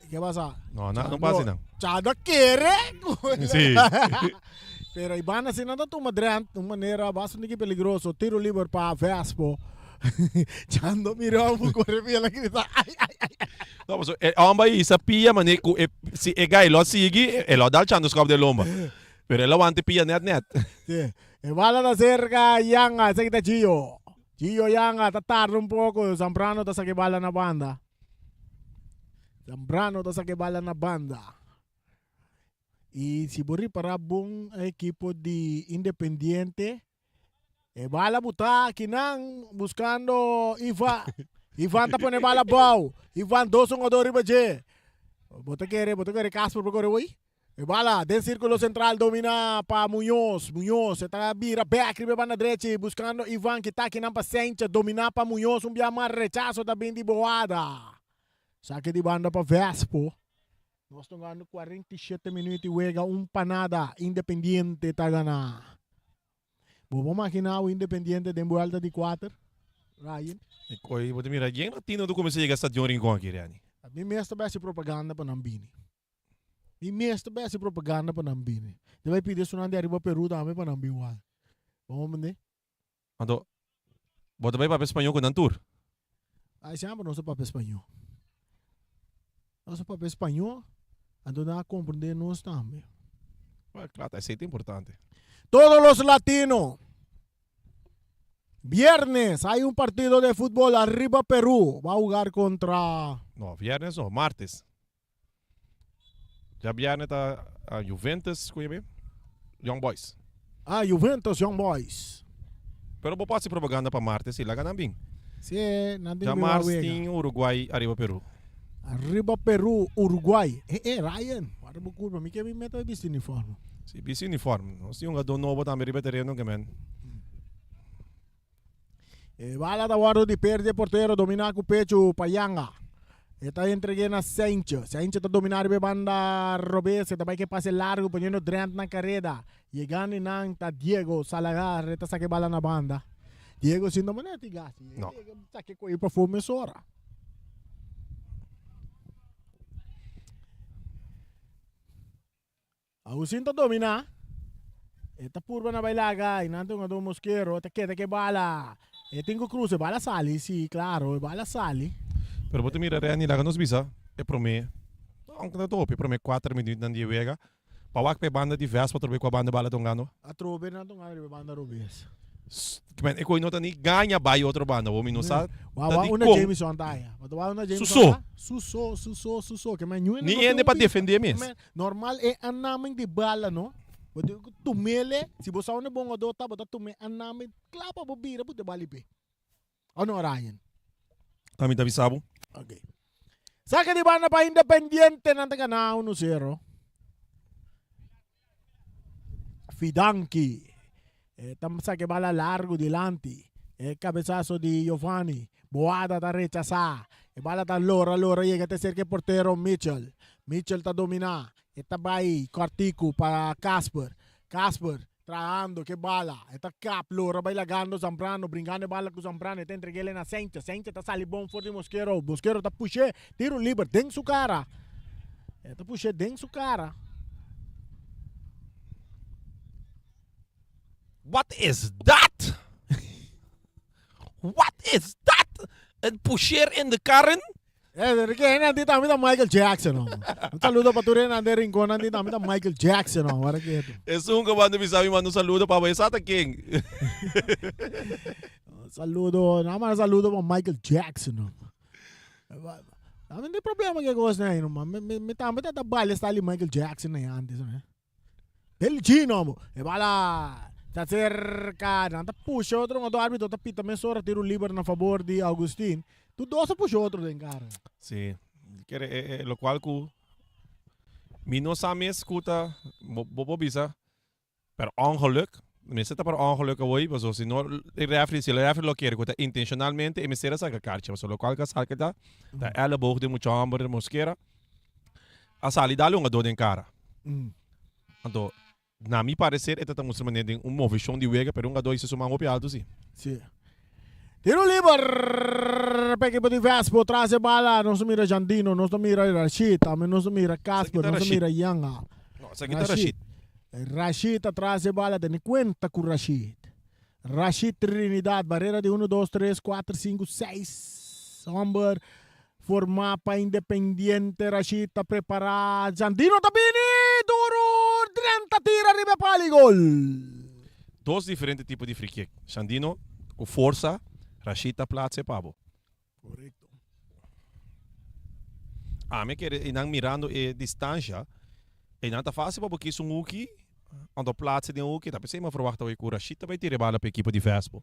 Ke pasa? No, no, no pasa nan. Chado kere. Sí. Pero Iván así no toma drent, un manera bastante peligroso. Tiro libre pa Vespo. Chando miró un corre pia la grita. Ay, ay, ay. No, pues, eh, hombre isa pia mané ku e, si e gai lo sigui, e lo dal chando skop de lomba. Pero el aguante pia net net. Sí. E bala ta cerca Yanga, ese kita Gio. Gio Yanga ta tarda un poco, Zambrano ta saque bala na banda. Zambrano ta saka e bala na banda. I si bo ripará bon e ekipo di Independiente e bala butá akinan buskando Ivan. Ivan ta pone bala abou. Ivan dos hungadó riba dje. Bo ta kere, bo ta kere Casper por kore wei? E bala den sirkulo sentral dominá pa Muñoz. Muñoz e ta bira bèk riba e banda drechi buskando Ivan ki ta akinan pa Sencha dominá pa Muñoz un bia mas rechaso ta bin di Boada. Sake di banda pa Vespo. Nos ta hungando 47 minuut di wega un pa nada Independiente ta gana. Bo por magina un Independiente den buelta di kuater, Ryan? E koi bo ta mira yen latino ta kuminsá yega stadion Rincon aki, Reni. Mi mes ta bai hasi propaganda pa nan bini. Mi mes ta bai hasi propaganda pa nan bini. Ta bai pidi esunnan di ariba Peru tambe pa nan bin wak. Bo comprende? Anto, bo ta bai papia spañó ku nan tur? Ai siempre nos ta papia spañó. Nos ta papia spañó, anto nan a comprende nos tambe. Well, claro, esei ta importante. Todos los latinos. Viernes hay un partido de fútbol arriba Perú. Va a jugar contra. No, viernes no, martes. Djabièrnè ta Juventus ku yami Young Boys. Ah, Juventus Young Boys. Pero bo por hasi propaganda pa martes si, laga nan bin. Si, nan tin Dja bin wak mars wega. tin Uruguay ariba Peru. Ariba Peru, Uruguay. Eh, eh, Ryan, wak bo kulpa, mi ke bin meta bisti uniforme. Si, bisti uniforme. Nos tin hungadó nobo tambe riba e tereno ke men. E bala ta wòrdu di perde portero dominá ku pechu pa Yanga. E ta entreg'é na Saintje. Saintje ta dominá riba e banda robes. E ta bai ku e pase largu poniendo Drent na kareda. Yegando i nan ta Diego Salazar. E ta saka e bala na banda. Diego sin ta manera tin gasi. E No. saka e koe pafó mesora. Agustin ta domina. E ta purba na bai laga y nan ta hungador Mosquero ta keda ke bala. E tin ku cruza e bala sali si claro e bala sali. Pero bo ta mira Renny laga nos bisa e prome aunke ta hopi e prome kuater minuutnan di e wega pa wak pa e banda di Vespa atrobe kua banda e bala ta hungando. Atrobe nan ta hungando riba e banda robes. Men e koe no ta ni gaña bai otro banda bo mi no sa Wa ta wa di unda kon. Jameson ta aya. Bo ta wak unda Jameson Su so. ta? Su so, su so, su so. Ke men ñu Ni no tin hende un pa pista. defende mes. Men normal e anaming di bala no. Bo tin ku tumele, si bo sa unda e bon odó ta, bo ta tume anaming kla pa bo bira put e bala i pe. O no Ryan? Ta mi ta bisa bo. Ok. Saka di banda pa Independiente nan ta gana 1-0. Fidanki. E ta saka e bala largu dilanti. E cabezazo di Giovanni. Boada ta rechasa. E bala ta lora lora yega te cerca e portero Mitchell. Mitchell ta domina. E ta bai cortico pa Casper. Casper trahando ke bala. E ta kap lora bai lagando Zambrano. Bringando e bala ku Zambrano. E ta entreg'ele na Sanchez. Sanchez ta sali bon for di Mosquero. Mosquero ta pushe. Tiro liber den su cara. E ta pushe den su cara. What is dat? What is dat? Een pusheer in de karren? Eh, de que nan di tambe ta Michael Jackson. No. Un saludo pa tur nan de Rincon nan di tambe ta Michael Jackson. No. Wara que eto. Es un que manda bisa mi manda un saludo pa bo. Esa ta ken? Un saludo, nada más saludo pa Michael Jackson. No. Tambe tin problema ke kos nei, no, man. Mi, mi, mi tambe ta ta baile style di Michael Jackson nei antes, no. Billie Jean, homo. E bala ta cerca, nan ta pusha otro, otro arbitro ta pita mesora tiro liber na favor di Augustin. Tu dos a pusha otro den cara. Sí, kere e, e, locual ku mi no sa mes ku ta bo, bo por bisa Per ongeluk, mester ta per ongeluk awoi, pasobra si no e refri, si e refri lo kere ku ta intenshonalmente e mester a saka karchi, pasobra lokual ku a saka ta, ta elleboog di mucha hòmber di Mosquera a sali dal un hungadó den kara. Anto, na mi pareser e ta ta mustra manera den un moveshon di wega, pero e hungadó hisa su man hopi altu si. Si. Tiro liber pa ekipo di Vespo, tras e bala nos ta mira Jandino, nos ta mira Rashid, tambe nos ta mira Casper, nos ta mira Yanga. No, esaki ta Rashid. Rashid atras e bala, tene cuenta cu Rashid. Rashid Trinidad, barrera di 1, 2, 3, 4, 5, 6 homber forma pa Independiente. Rashid ta prepara, Jandino ta bini, duro, drenta tira riba e palo y gol. Dos diferente tipo di free kick. Jandino cu forsa, Rashid ta plaats e pa bo. Correcto. Ami kere einan mirando e distansha, einan ta fásil pa bo kis un huki, anto platsa den huki, ta p'esei mi a verwachta hoy ku Rashid ta bai tira e bala pa ekipo di Vespo.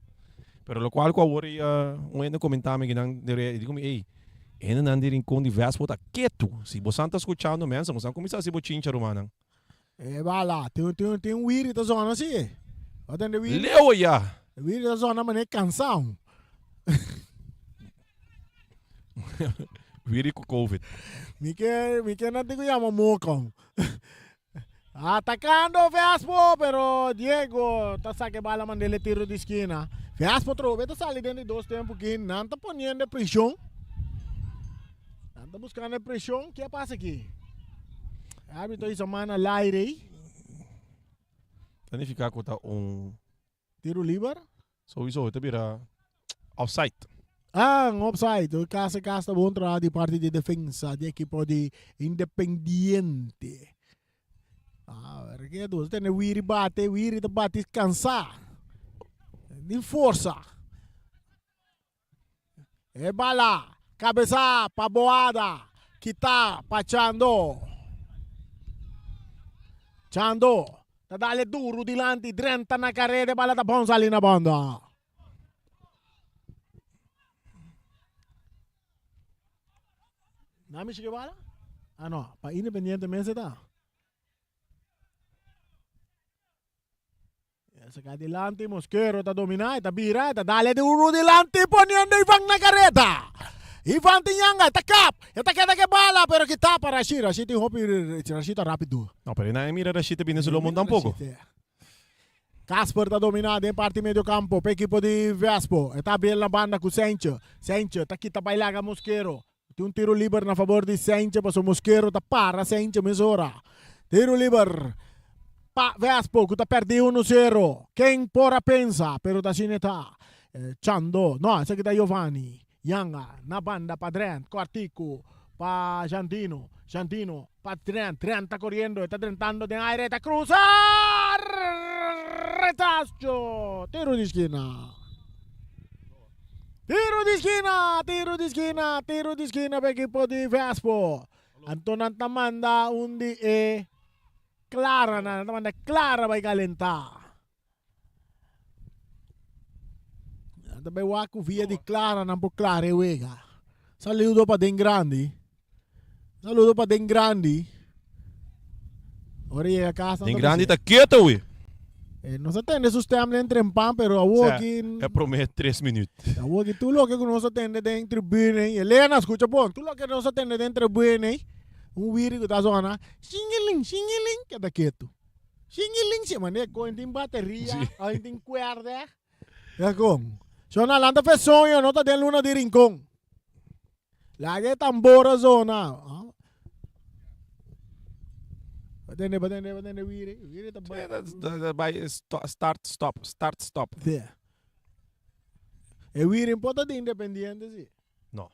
Pero lokual ku awor ei un hende komentá mi kinan den rea, e di ku mi, ey, e hendenan di Rincon di Vespo ta ketu. Si bosan ta skuchando mensen, bosan kuminsá hasi bo chincha rumannan. E bala, tin tin tin un wiri ta zona si. Bo tende wiri? Leo ya! E wiri ta zona manera cansao. Wiri ku covid. Mi ke mi ke nan tin ku yama mokon. Atacando Vespo, pero Diego ta saca e bala mandele tiro di skina. Vespo trobe ta sali den di dos tempo ki nan ta poniendo e presion. Nan ta buscando e presion. Ke a pasa aki? E arbitro hizo man al aire. Ta nifica cu ta un. Tiro liber? Sowieso, ta bira offside. Ah, un offside. Casa casa bon traha di parti di defensa di equipo di Independiente. Ah, ver que dos tene wiri bate, wiri ta bate cansa. Di forsa. E bala, cabeza pa Boada, kita pa Chando. Chando ta dale duro dilanti, drenta na carrera, e bala ta bon sali na banda. Nami shike bala? Ah no, pa Independiente mes e ta. Saca adelante, Mosquero ta domina, ta bira, ta dale de uru dilanti, poniendo Ivan na careta. Ivan Tiñanga, ta kap, ta keda ke bala, pero ki tapa Rashid. Rashid tin hopi, Rashid ta rapido. No, pero na mira Rashid ta bini su lomo tampoco. Casper ta domina den parti medio campo pe equipo di Vespo. E ta abriel na banda cu Senche. Senche ta kita bailaga Mosquero. Tin un tiro liber na favor di Senche paso Mosquero ta para Senche mesora. Tiro liber pa Vespo cu ta perdi uno zero. Ken por a pensa pero ta asina e ta. Chando, no esaki ta Giovanni. Yanga na banda pa Drent, Cortico pa Jandino, Jandino pa Drent, Drent ta coriendo, e ta drentando den aire, e ta cruza! Retascho! Tiro di skina. Tiro di skina, tiro di skina, tiro di skina pa ekipo di Vespo. Anto nan ta manda un di e Clara, nan ta manda Clara bai calenta. Nan ta bai wak ku via di Clara, nan por clara e wega. Saludo pa den grandi. Saludo pa den grandi. Ora yega casa. Den grandi ta keto we. Eh, nos a tende su stem den trempan, pero awo aki... E prome tres minuut. Awo aki tur loke ku nos a tende den tribune, Elena, skucha bon, tur loke nos a tende den tribune, un wiri ku ta zona, shingiling, shingiling, keda ketu. Shingiling, shi, mane kon tin bateria, o tin kuerde. Ya kon. Shona, lanta fe soño, no ta den luna di Rincon. Laga e tambor a zona. Batende, batende, batende, wiri. Wiri ta bai. Ta bai start, stop, start, stop. Sí. E wiri por ta di Independiente, sí. No.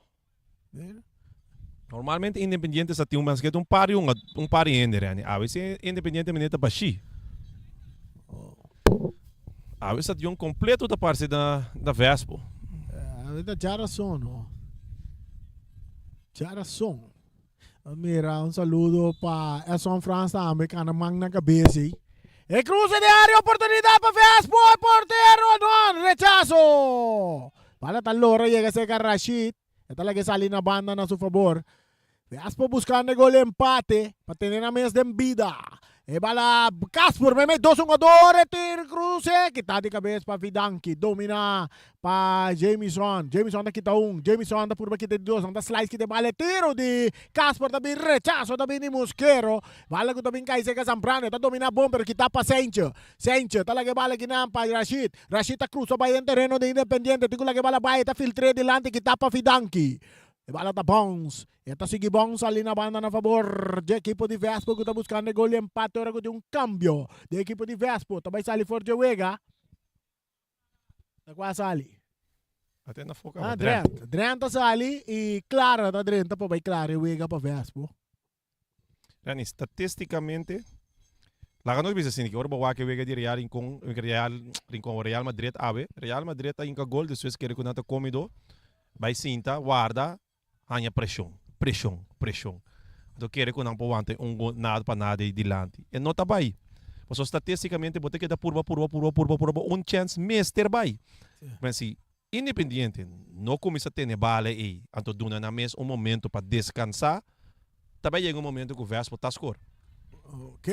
Normalmente Independiente sa tin un basket un par di un, un par di hende reni. Awe si Independiente mene ta bashí. Awe stadion completo ta parse na na Vespo. Awe ta djarason no. Djarason. Mira un saludo pa Edson Frans tambe kana man na cabeza ei. E cruce de área oportunidad pa Vespo e portero no rechazo. Bala ta lora yega cerca Rashid. E ta laga sali na banda na su fabor. Vespo buscando e gol empate pa tene nan mes den bida. E bala Casper meme dos hungador e tir cruce kita di cabes pa Vidanki domina pa Jamison. Jamison ta kita un. Jamison ta purba kita di dos. Nan ta slice kita e bala e tiro di Casper ta bin rechazo ta bin di Mosquero. Bala cu ta bin cay cerca Zambrano e ta domina bon pero kita pa Senche. Senche ta laga e bala kinan pa Rashid. Rashid ta cruza bay den tereno di Independiente. Tin cu laga e bala bay e ta filtre dilanti kita pa Vidanki. E bala ta bounce. E ta sigui bounce ali na banda na fabor dje ekipo di Vespo ku ta buskando e gol di empate ora ku tin un kambio di ekipo di Vespo ta bai sali for dje wega. Ta kua sali? Ate na foka Ah, Drent. Drent ta sali i Clara ta drenta pa bai klara e wega pa Vespo. Rani, statisticamente, laga nos bisa asina ki ora bo wak e wega di Real Rincon, Real Rincon, Real Madrid awe, Real Madrid a hinka gol, despues kere ku nan ta komido, bai sinta, warda, haña preshon. Preshon, preshon. Anto kere ku nan por wanta un gol nada pa nada ei dilanti. E no ta bai. Pasobra statisticamente bo ta keda purba, purba, purba, purba, purba, un chèns mester bai. Men si Independiente no kuminsá tene bala ei, anto duna nan mes un momento pa deskansá, ta bai yega un momento ku Vespo ta skor. Ok,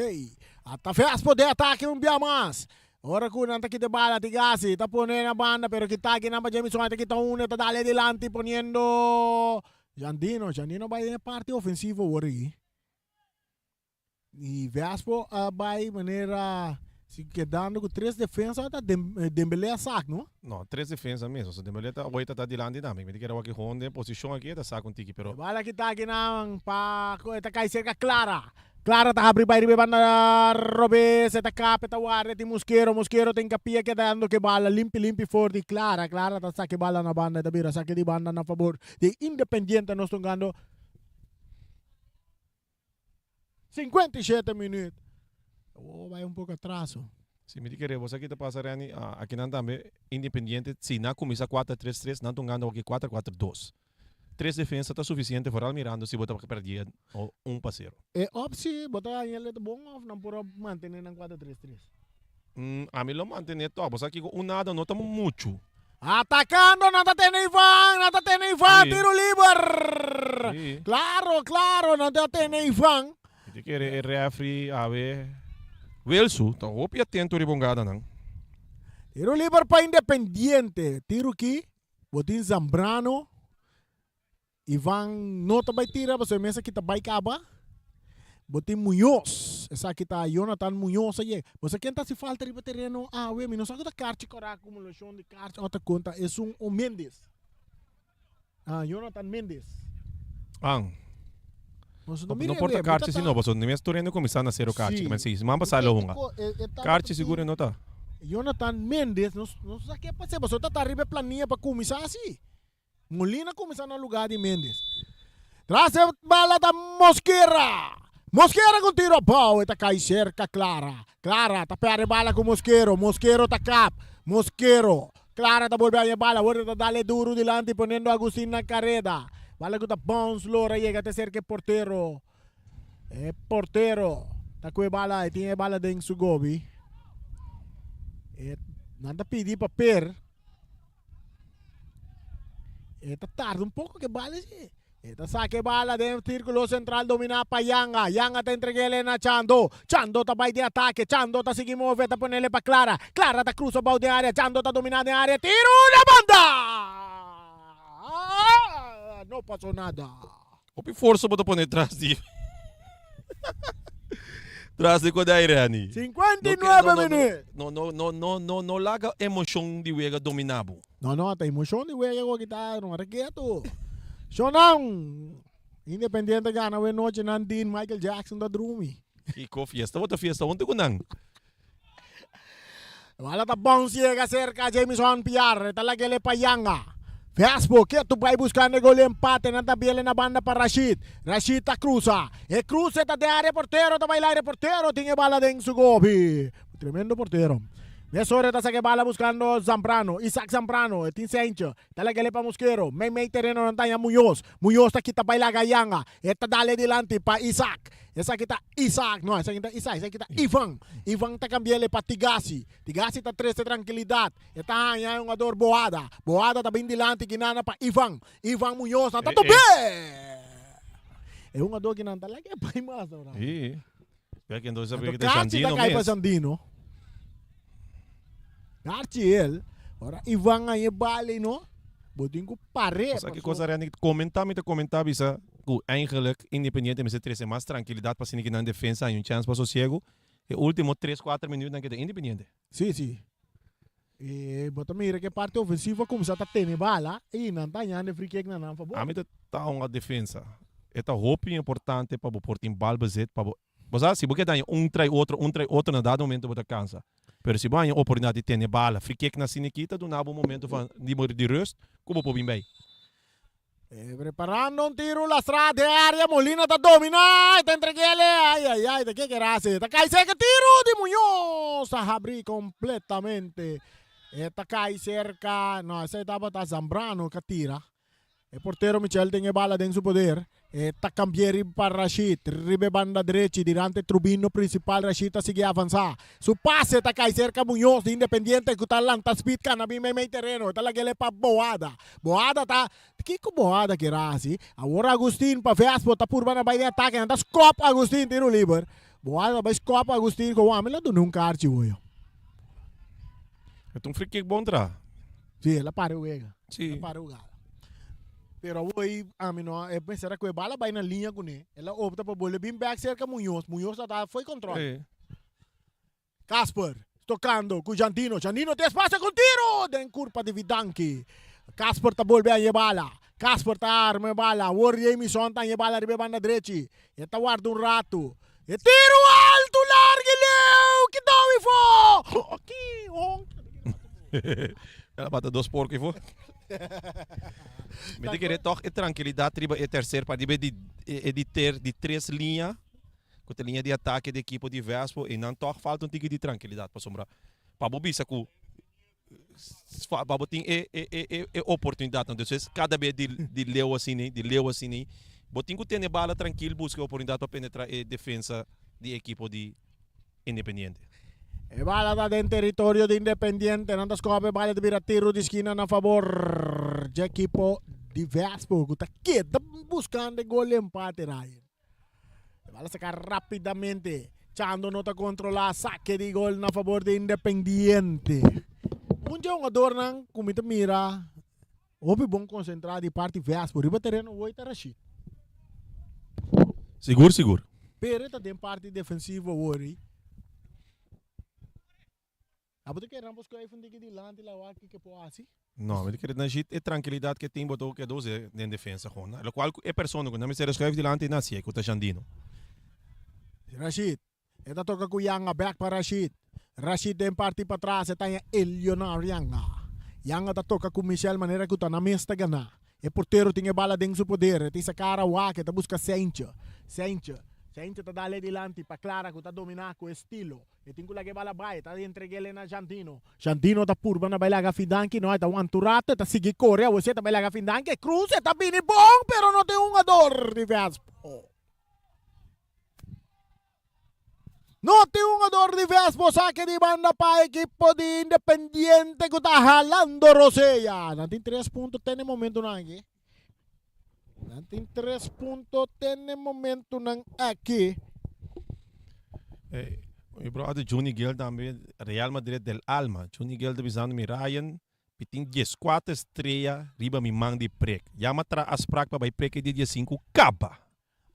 ata Vespo den atake un bia mas. Ora ku nan ta kita e bala, Tigasi ta pone na banda, pero kita aki nan pa Jamison, ta kita un, e ta dale dilanti poniendo Jandino. Jandino bai den e parti ofensivo awor aki. Y Vespo a bay manera si kedando cu tres defensa ta Dembélé a sak no? No, tres defensa mes. Osa Dembélé ta hoy ta ta dilanti tambe. Mi ta kere wak hon den posicion aki e ta sak un tiki pero. E bala ki ta aki nan pa e ta cay cerca Clara. Clara ta habri bay riba e banda robes e ta kap e ta warda e tin Mosquero. Mosquero ta hincapia kedando cu e bala limpi limpi for di Clara. Clara ta saka e bala na banda e ta bira sake di banda na fabor di Independiente. Nos ta hungando. 57 minuut. Oh, bai un poco atraso. Si mi di kere, bo sa ki ta pasa Renny, akinan tambe Independiente si nan kuminsá kuater tres tres nan ta hungando aki kuater kuater dos. Tres defensa ta sufisiente foral mirando si bo ta perdié un pa sero. E optie bo ta haña le ta bon of nan por a mantené nan kuater tres tres? Ami lo mantené tòg, bo sa kiko un nada no ta muchu. Atacando, nan ta tene Ivan, nan ta tene Ivan, tiro liber. Claro, claro, nan ta tene Ivan. Mi ta kere e refri awe Wilsu ta hopi atento riba un gadanan. Tiro liber pa Independiente. Tiro ki, bo tin Zambrano. Ivan no ta bai tira pasobra e mesa kita bai kaba. Bo tin Muñoz. Esaki ta Jonathan Muñoz a yega. Bo sa ken ta hasi falta riba tereno awe? Mi no sa ku ta karchi kòrá akumulashon di karchi òf ta konta esun o Mendes. Ah, Jonathan Mendes. An. No por ta karchi si no, pasobra mi mes tur hende kuminsá na sero karchi. Kimen si siman pasá lo hunga. Karchi sigur e no ta. Jonathan Mendes, no sa ke pas'é, pasobra ta ta riba e plania pa kuminsá asi. Molina kuminsá na lugá di Mendes. Tras e bala ta Mosquera. Mosquera ku tiro abou e ta kai serka Clara. Clara ta pèrdè bala ku Mosquero. Mosquero ta kap. Mosquero. Clara ta bolbe haña e bala. Awor e ta dal e duru dilanti poniendo Agustin na kareda. Bala ku ta bounce lora yega te serka e portero. E portero ta ku e bala. E tin e bala den su gobi. E nan ta pidi pa per. E ta tarda un poco ke bala si. E ta saca e bala den círculo central dominá pa Yanga. Yanga ta entreg'ele na Chando. Chando ta bai den atake. Chando ta sigui move, ta ponele pa Clara. Clara ta cruza bou den área. Chando ta dominá den área. Tiro na banda! No pasó nada. Hopi forsa bo ta pone tras di tras di Kodai Reni. 59 minuut. No no no no no no laga emocion di wega domina bo. No no ta emocion di wega ku kita no ta ketu. Shonnan Independiente gana awe nochi nan tin Michael Jackson ta drumi. Kiko fiesta bo ta fiesta huntu ku nan. Bala ta bounce yega cerca Jamison Piar, ta lagele pa Yanga. Vespo ketu bai buscando e gol di empate, nan ta biele na banda pa Rashid. Rashid ta cruza, e cruze ta den area portero ta bai laire portero tin e bala den su gobi. Tremendo portero. Mesora ta saca e bala buscando Zambrano, Isaac Zambrano, e tin Sencho. Ta lagele pa Mosquero, mei mei tereno nan ta haña Muñoz. Muñoz ta kita bai laga Yanga, e ta dale dilanti pa Isaac. Esaki ta Isaac, no, esaki ta Isaac, esaki ta Ivan. Ivan ta cambiele pa Tigasi. Tigasi ta trece tranquilidad. E ta haña e hungador Boada. Boada ta bin dilanti Guinana pa Ivan. Ivan Muñoz nan ta top'é! E hungador kinan ta lag'é bai mas ahora. Sí. Spera que entonces Anto Karchi ta kai pa Sandino. Karchi el. Ora Ivan haña e bala no. Bo tin ku par'é. Cosa ki cosa Randy comenta mi ta comenta bisa ku eigenlijk Independiente mester trece mas trankilidat pa asina ki nan defensa haña un chance pa sosiego e ultimo tres kuater minuutnan ke ta Independiente. Sí, sí. E bo ta mira ke parti ofensivo a kuminsá ta tene bala i nan ta hañando e free kick na nan fabor. Ami ta ta un defensa. E ta hopi importante pa bo por tin bal bezit pa bo Bo sa, si bo ke daña un trai otro, un trai otro, na dado momento bo ta cansa. Pero si bo haña oportunidad di tene bala, free kick na asina aki ta duna bo un momento van di bo di rust cu bo por bin bay. E preparando un tiro lastra den area, Molina ta domina, e ta entregele, ay ay ay, ta ke kera haci? Ta cay cerca tiro di Muñoz, ta habri completamente, e ta cay cerca, no esey tabata Zambrano ca tira. E portero Michel tin e bala den su poder. E ta kambia riba pa Rashid, riba e banda drechi dirante trubino principal Rashid ta sigui avansa. Su pase ta kai serka Muñoz di Independiente ku ta lanta speed kana bin meimei tereno. E ta lag'el pa Boada. Boada ta, kiko Boada kier a hasi? Awor Agustin pa Vespo ta purba na bai den atake, nan ta skop Agustin tiro liber. Boada ta bai skop Agustin komo ami lo duna un karchi woyo. E ta un free kick bon tra. Sí, el a para e wega. Sí. El a para e hugada. Pero awor ei ami no e mester a ku e bala bai na liña kuné. El a opta pa bolbe bin bek serka Muñoz. Muñoz ta ta foi control. Sí. Casper tocando ku Jandino. Jandino tin espacio ku tiro den kurpa di Vidanki. Casper ta bolbe haña e bala. Casper ta arma e bala. Awor Jamison ta haña e bala riba e banda drechi. E ta warda un ratu. E tiro altu largu i leu ki dou i fo! Ki honk! El a bata dos porco i fo. Mi ta kere tog e trankilidat riba e tercer parti, riba e di e di ter di tres liña, ku ta liña di atake di ekipo di Vespo, einan tog falta un tiki di trankilidat pasobra pa bo bisa ku pa bo tin e e e e oportunidatnan. Entonces kada bes di di leu asina di leu asina bo tin ku tene bala trankil buska e oportunidat pa penetra e defensa di ekipo di Independiente. E bala ta den teritorio di Independiente. Nan ta skohe e bala ta bira tiro di skina na fabor dje ekipo di Vespo ku ta keda buskando e gol di empate Ryan. E bala saka rapidamente. Chando no ta kontrolá sake di gol na fabor di Independiente. Un dje hungadornan ku mi ta mira hopi bon konsentrá di parti Vespo riba tereno woi ta Rashid. Sigur sigur. Pero e ta den parti defensivo awor ei. Abo ta kere nan por schuif un tiki dilanti la wak kiko por hasi? No, mi ta kere nan shi e trankilidat ke tin bo ta keda usa den defensa gewoon. Lokual ku e persona ku nan mester a schuif dilanti nan hasié ku ta Jandino. Rashid, e ta toka ku Yanga, bek pa Rashid. Rashid den parti patras e ta haña Elionar Yanga. Yanga ta toka ku Michel manera ku ta nan mes ta gana. E portero tin e bala den su poder, e ta isa kara wak, e ta buska Seintje. Seintje. Seintje ta dal e dilanti pa Clara ku ta dominá ku estilo. E tin ku laga e bala bai, e ta entreg'el na Jandino. Jandino ta purba na bai laga Findanki, no, e ta wanta un rato, e ta sigui kore, awor si e ta bai laga Findanki, e krusa, e ta bini bon, pero no tin hungador di Vespo. No tin hungador di Vespo, sake di banda pa ekipo di Independiente ku ta halando rosea. Nan tin tres punto te na e momentunan aki. Nan tin tres punto te na e momentunan aki. Hey, mi brother Juni Gil tambe, Real Madrid del alma. Juni Gil ta bisando mi, Ryan, mi tin dieskuater strea riba mi man di prek. Ya mi a traha afsprak pa bai prek e dia diesinku kaba.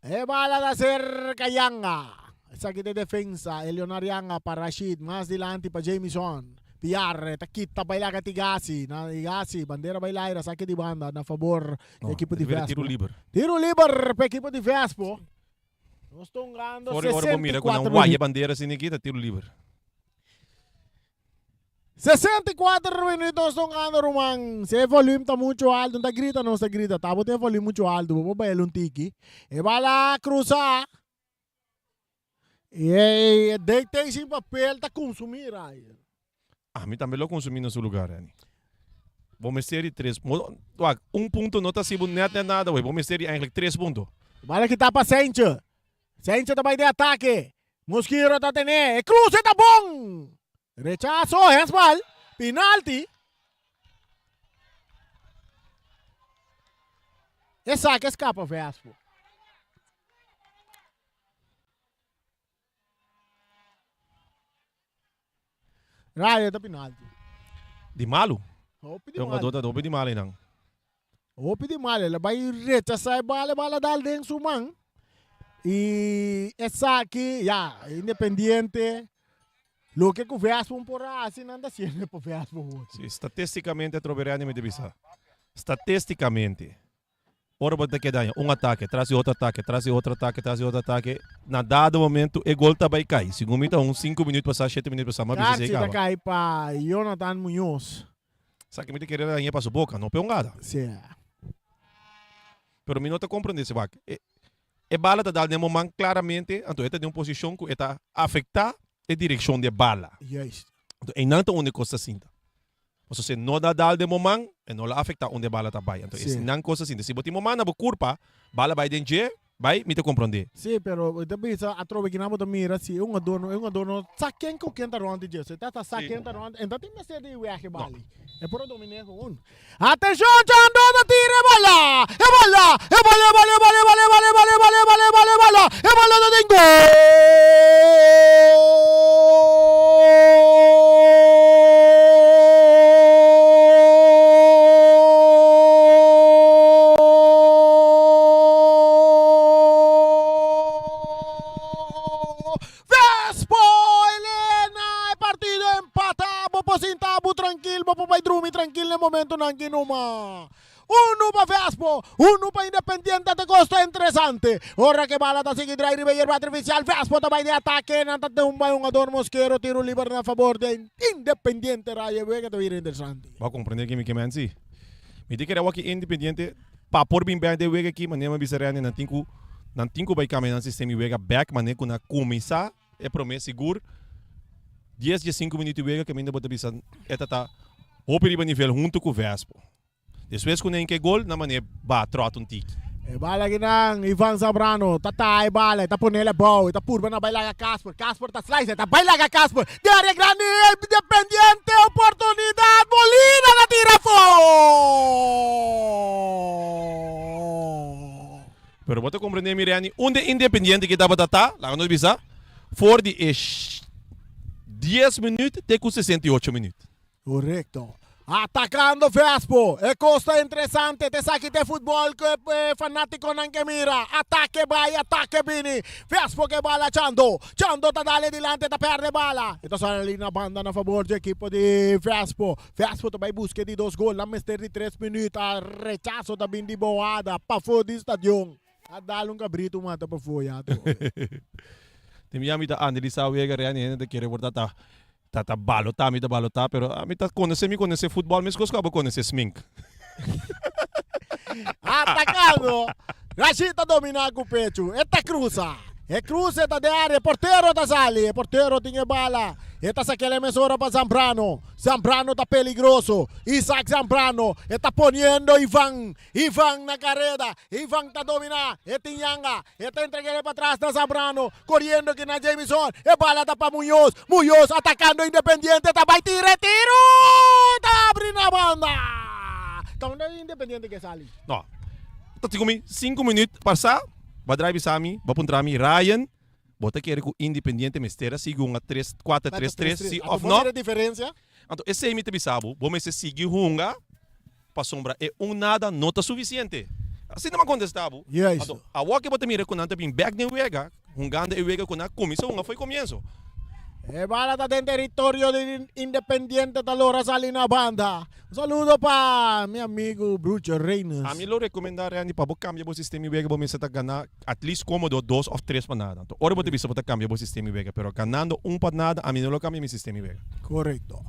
E bala ta serka Yanga. Esaki ta e defensa. Eleonor Yanga pa Rashid. Mas dilanti pa Jamison. Piar ta kita bai laga Tigasi. Na Tigasi, bandera bai laira, saki di banda na fabor di ekipo di Vespo. Tiro liber. Tiro liber pa ekipo di Vespo. Nos ta hungando 64 Ora bo mira ku nan waya bandera asina aki ta tiro liber. 64 minuut nos ta hungando ruman. Si e volume ta mucho alto, no ta grita nos ta grita. Ta bo tin e volume mucho alto, bo por baila un tiki. E bala cruza. Y e DT sin papel ta consumi Ryan. Ami tambe lo consumi na su lugar, Anny. Bo mester di tres. Wak, un punto no ta hasi bo net net nada, wey. Bo mester di eigenlijk tres punto. Bala kita pa Sentje. Sentje ta bai den atake. Mosquero ta tene. E cruce ta bon! Rechazo, handsbal, penalti. Esaki a scapa Vespo. Raya ta penalti. Di malu. Hopi di malu. Ta hopi di malu einan. Hopi di malu. El a bai rechasá e bala, e bala dal den su man. I esaki, ya, Independiente, loke ku Vespo por a hasi, nan ta hasiendo pa Vespo hopi. Si, statisticamente atrobe Randy mi ta bisa. Statisticamente. Ora bo ta keda haña un atake tras di otro atake, tras di otro atake, tras di otro atake, na dado momento e gol ta bai kai. Segun mi ta un sinku minuut pasá, shete minuut pasá, mi a bisa si e Karchi ta kaba. kai pa Jonathan Muñoz. Sa ke mi ta kere dañ'é pa su boka, no p'e un gada. Sí. Pero mi no ta komprendé si wak. E e bala ta dal den bo man klaramente, anto e ta den un posishon ku e ta afektá e direkshon di e bala. Juist. Anto einan ta unda e kos ta sinta. Pasobra si e no da dal den bo man, e no lo afecta unda e bala ta bay. Anto esnan cos asina. Si bo tin bo man na bo curpa, bala bay den dje, bay, mi ta comprende. Sí, pero bo ta bisa atrobe kinan bo ta mira si e hungador no, e hungador no sa ken cu ken ta rond di dje. Si e ta sa ken ta rond, e no ta tin mester di weg e bali. E por a dominé gewoon. Atencion, Chando ta tira e bala! E bala! E bala, e bala, e bala, e bala, e bala, e bala, e bala, e bala, e bala, e bala! E bala ta den gol! Vespo Elena! E partido empata! Bo por sinta bo trankil, bo por bai drumi trankil na e momentonan ki numa. Unu pa Vespo, unu pa Independiente te kosta interesante. Ora ke bala ta sigui drai riba e yerba artifisial, Vespo ta bai den atake, nan ta tumba e hungador Mosquero, tiro liber na fabor di Independiente. Rayo e wega ta bira interesante. Bo a komprende ke mi ke men si? Mi ta kere awor ki Independiente pa por bin bek den wega aki, manera mi a bisa Rene, nan tin ku nan tin ku bai kambia nan sistema di wega bek manera ku nan a kuminsá e promé sigur dies diesinku minuut di wega kaminda bo ta bisa e ta ta hopi riba nivel huntu ku Vespo. Despues ku nan ke gol, nan manera ba tròt un tiki. E bala kinan, Ivan Zambrano ta taha e bala, e ta ponel abou, e ta purba na bai laga Casper, Casper ta slice, e ta bai laga Casper, den area grandi, Independiente, oportunidad, Molina ta tira afó! Pero bo ta comprende mi Renny, unda e Independiente ki tabata ta, laga nos bisa, for di e dies minuut te ku 68 minuut. Correcto. Atacando Vespo. E cos ta interesante. Te esaki ta e futbol cu e fanaticonan ke mira. Atake bai, atake bini. Vespo ke bala Chando. Chando ta dale dilanti, ta perde bala. E ta sali na banda na fabor dje ekipo di Vespo. Vespo ta bai busca e di dos gol. Nan mester di tres minuut. A rechazo ta bin di Boada pafo di stadion. A dal un cabrito mata pafo ya atrobe. Tin bia mi ta analisá wega real i hende ta kere por ta ta ta ta balotá mi ta balotá pero ami ta konosé mi konosé futbòl meskos ku abo konosé smink. Atacando, Rashid ta dominá ku pechu, e ta krusa, e kruse ta den área, e portero ta sali, e portero tin e bala, e ta sak'el e mesora pa Zambrano, Zambrano ta peligroso, Isaac Zambrano, e ta poniendo Ivan, Ivan na careda, Ivan ta domina, e tin yanga, e ta entreg'e pa tras na Zambrano, coriendo ki na Jamison, e bala ta pa Muñoz, Muñoz atacando Independiente, ta bay tira e tiro, ta abri na banda. Ta unda Independiente ke sali? No, ta tin ku mi sinku minuut pasa, ba drai bisa mi, ba puntra mi, Ryan, bo ta kere ku Independiente mester a sigui hunga tres, kuater, tres, tres, si of no? Bo mira e diferencia? Anto esei mi ta bisa bo, bo mester sigui hunga pasobra e un nada no ta sufisiente. Asina mi a kontestá bo. Juist. Anto, awor ke bo ta mira ku nan ta bin bèk den wega, hungando e wega ku nan a kuminsá hunga for e komienso. E bala ta den teritorio di Independiente ta lora sali na banda. Un saludo pa mi amigu Brucho Reynes. Ami lo rekomendá Randy pa bo kambia bo sistema di wega bo mester ta gana at least komodo dos òf tres pa nada. Anto ora bo ta bisa bo ta kambia bo sistema di wega pero ganando un pa nada ami no lo kambia mi sistema di wega. Korekto.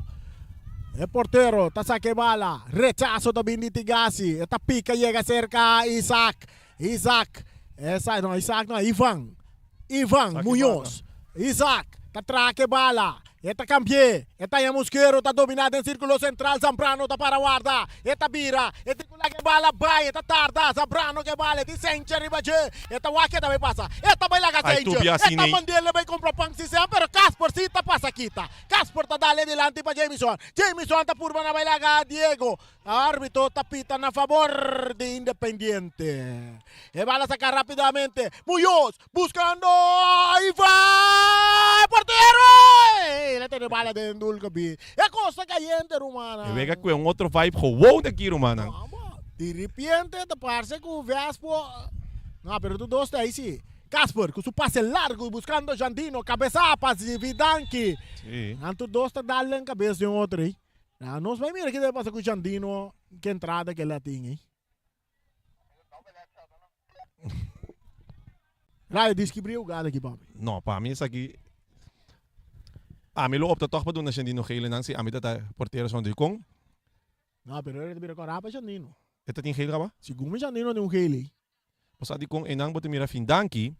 E portero ta saka e bala. Rechaso ta bin di Tigasi. E ta pika yega serka Isaac. Isaac. Esa, no, Isaac no, Ivan. Ivan Muñoz. Isaac ta traha e bala. E ta kambi'é. E ta haña Mosquero ta dominá den sírkulo sentral. Zambrano ta para warda. E ta bira. E tin ku laga e bala bai. E ta tarda. Zambrano ke bala. E tin Senche riba dje. E ta wak e ta bai pasa. E ta bai laga Ai, Senche. Tobias E ta Inei. mand'el bai kumpra pan si sean, pero Casper si ta pasa kita. Casper ta dal e dilanti pa Jamison. Jamison ta purba na bai laga Diego. Arbitro ta pita na fabor di Independiente. E bala saca rapidamente. Muñoz buscando Ivan! Portero! El a tene bala den dulcabi. E cos ta cayente, rumannan. E wega cu e un otro vibe gewoon ta aki, rumannan. Di ripiente ta parce cu Vespo. No, pero tur dos ta ahí si. Casper cu su pase largo buscando Jandino. Cabeza pa Vidanki. Sí. Nan tur dos ta dal den cabeza di un otro ahí. Ah, nos bai mira kiko ta pasa ku Jandino, ke entrada ke el a tin ei. Rayo, deskribí e hugada aki pa mi. No, pa mi esaki, ami lo opta tòg pa duna Jandino gele nan si ami ta ta portero son dikon. No, pero e ta bira kòrá pa Jandino. E ta tin gele kaba? Segun mi Jandino tin un gele ei. Bo sa dikon einan bo ta mira Findanki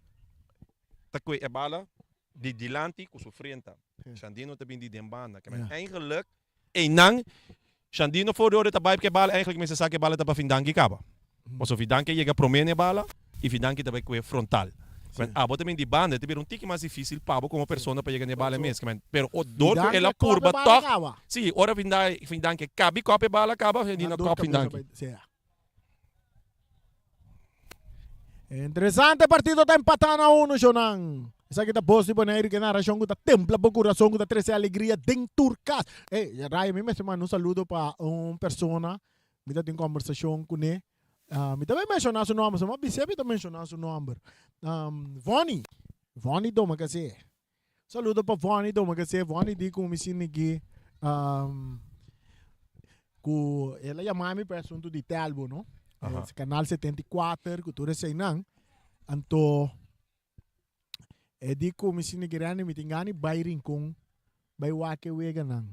ta kue e bala di dilanti ku su frenta. Shandino ta bin di den banda. Ke men eigenlijk einan. Shandino for di ora ta bai p'ke bala eigenlijk mester sa ke bala ta pa Findanki kaba. Pasobra Findanki a yega prome n'e bala i Findanki ta bai kue frontal. Kimen abo ta bin di banda e ta bira un tiki mas dificil pa bo komo persona pa yega n'e bala mes. Kimen pero o dor ku el a purba tòg, si ora Findanki kabi kòp e bala kaba Shandino a kòp Findanki. Interesante partido ta empatá na uno shonan. Esaki ta Bos di Boneiru ke narashon ku ta templa bo kurason ku ta trese alegria den tur kas. Ey, Ray, mi mester manda un saludo pa un persona. Mi ta tin kombersashon kuné. Mi ta bai menshoná su nòmber, so mi a bis'é mi ta menshoná su nòmber. Vonnie, Vonnie Domacassé. Saludo pa Vonnie Domacassé. Vonnie di ku mi sinigi ku el a yama mi pa e asuntu di Telbo, no? Kanal 74 ku tur eseinan. Anto e di ku mi sinigi Randy mi tin gana di bai Rincon bai wak e weganan.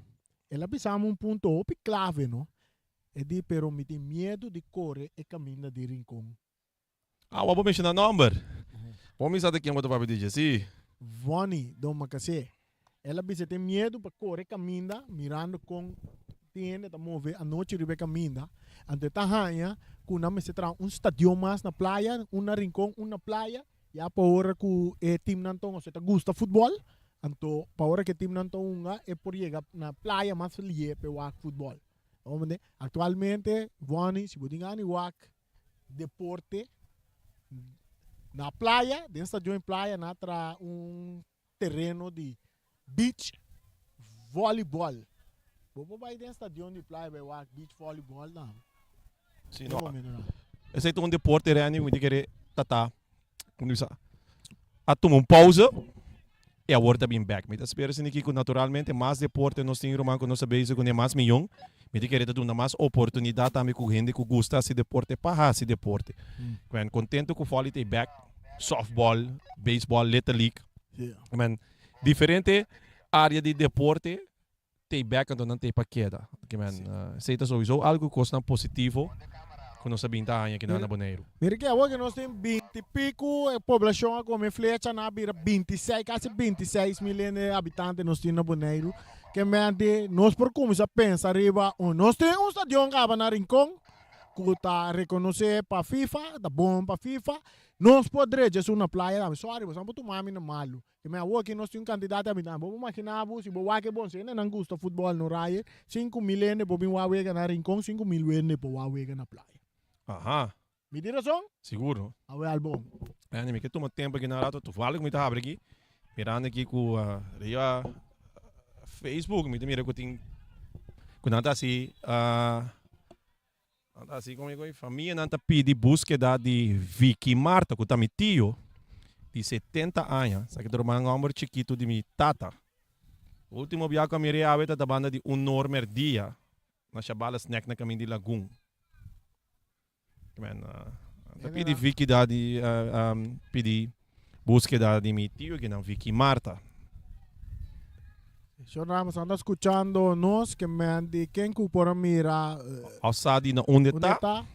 El a bisa mi un punto hopi klave, no? E di pero mi tin miedu di kore e kaminda di Rincon. Ah, wou bo menshona nomber. Bo mi sa ta ken bo ta papia di dje, si. Vonnie Domacassé. El a bisa e tin miedu pa kore kaminda mirando kon tin hende ta move anochi riba e kaminda. Anto e ta haña ku nan mester traha un stadion mas na playa, un na Rincon, un na playa, ya pa ora ku e timnan ta hunga, si e ta gusta futbòl, anto pa ora ku e timnan ta hunga e por yega na playa mas lihe pa e wak futbòl. Aktualmente Vonnie, si bo tin gana di wak deporte na playa, den stadion di playa nan a traha un tereno di beach volleyball. Bo por bai den stadion di playa bai wak beach volleyball tambe. Si no, esei ta un deporte Renny mi ta kere ta ta como bisa a tuma un pauze y awor ta bin bek. Mi ta spera esaki cu naturalmente mas deporte nos tin ruman cu nos ta bezig cune mas miyon. Mi ta kere ta duna mas oportunidad tambe cu hende cu gusta haci deporte pa haci deporte. Mi contento cu volley ta e bek, softball, baseball, little league. Men diferente area di deporte Tei bek anto nan tei pa keda. Ke men esei ta souiso algu kosnan positivo ku nos a bin ta haña kinan na Boneiru. Mira ke awor ke nos tin binti piku e poblashon a kome flecha nan a bira bintiseis kasi bintiseis mil hende habitante nos tin na Boneiru. Ke men di nos por kuminsá pensa riba un nos tin un stadion kaba na Rincon ku ta rekonosé pa FIFA ta bon pa FIFA nos por drecha esun na playa tambe sorry boso a por tuma mi na malu. Te me awor aki nos tin un kantidat di habitantes. Bo por maginá bo si bo wak e bon si hendenan gusta futbòl no raye 5000 hende por bin wak wega na Rincon, 5000 hende por wak wega na playa. Aha. Mi tin rason? Sigur no. Awe al bon. Andy, mi ke tuma tempo aki na rato, toevallig mi ta habri aki, mirando aki ku riba Facebook mi ta mira ku tin, ku nan ta hasi Nan ta hasi komo ku famianan ta pidi búskeda di Vicky Marta ku ta mi tio di 70 aña. Esaki ta ruman hòmber chikitu di mi tata. Último bia ku a mir'é awe ta ta banda di un nor mèrdia na Shabala Snack na kamin di Lagun. Nan ta pidi Vicky da di pidi búskeda di mi tio kinan Vicky Marta. Señor Ramos anda scuchando nos ke men di ken ku por a mira Of sa di na unda e ta. ta.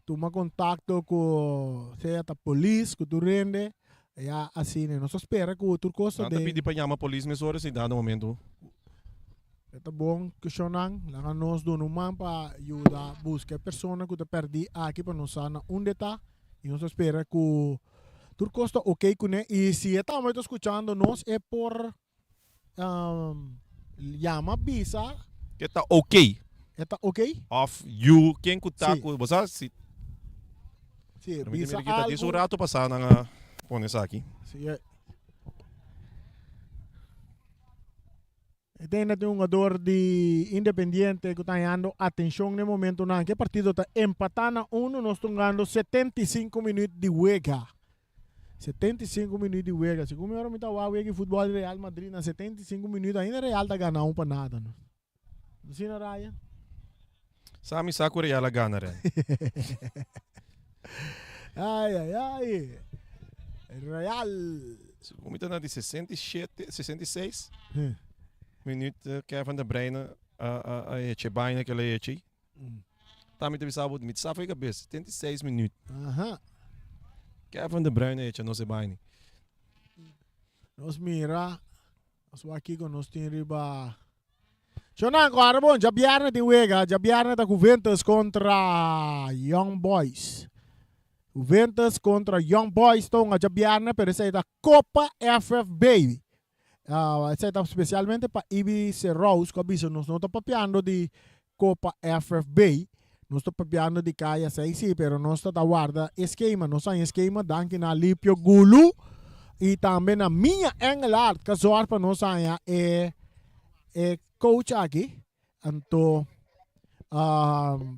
Tuma contacto ku sea ta polis ku tur hende ya asina. Nos ta spera ku tur kos ta Nan ta den. pidi pa yama polis mesora si dado momento. E ta bon ku shonnan laga nos duna un man pa yuda buska e persona ku ta pèrdí aki pa nos sa na unda e ta i nos ta spera ku tur kos ta oke kuné i si e tambe ta skuchando nos e por yama bisa. E ta oke. E ta oke? Òf yu ken ku ta ku bo sa si. Si, bisa algu. Disa un rato pasá nan a pone esaki. Si. E tende tin un hungador di Independiente ku ta hañando atenshon den momentunan. Ke partido ta empatá na unu, nos ta hungando 75 minüt di wega. 75 minüt di wega. Segun mi ora mi ta wak wega di futbòl di Real Madrid na 75 minüt ainda Real ta gana un pa nada. No asina Ryan? Sa mi sa ku Real a gana Ren. Ai ai ai. Real. Segun mi ta na di 67, 66 minuut Kevin de Bruyne a a a echa e baina ke el a echa ei. Ta mi ta bisa bo mi ta sa for e kabes 76 minuut. Aha. Kevin de Bruyne a echa nos e baina. Nos mira, nos wak kiko nos tin riba. Shonan, ku ara bon, djabièrnè tin wega. Djabièrnè ta Juventus kontra Young Boys. Juventus kontra Young Boys ta hunga djabièrnè, pero esei ta Kopa FFB. Esei ta spesialmente pa Ibi Serous ku a bisa nos no ta papiando di Kopa FFB, nos ta papiando di Kaya 6 sí, pero nos ta ta warda e skema. Nos haña e skema danki na Alipio Gulu i tambe na Mia Engelhardt ku a zòrg pa nos haña e e coach aki. Anto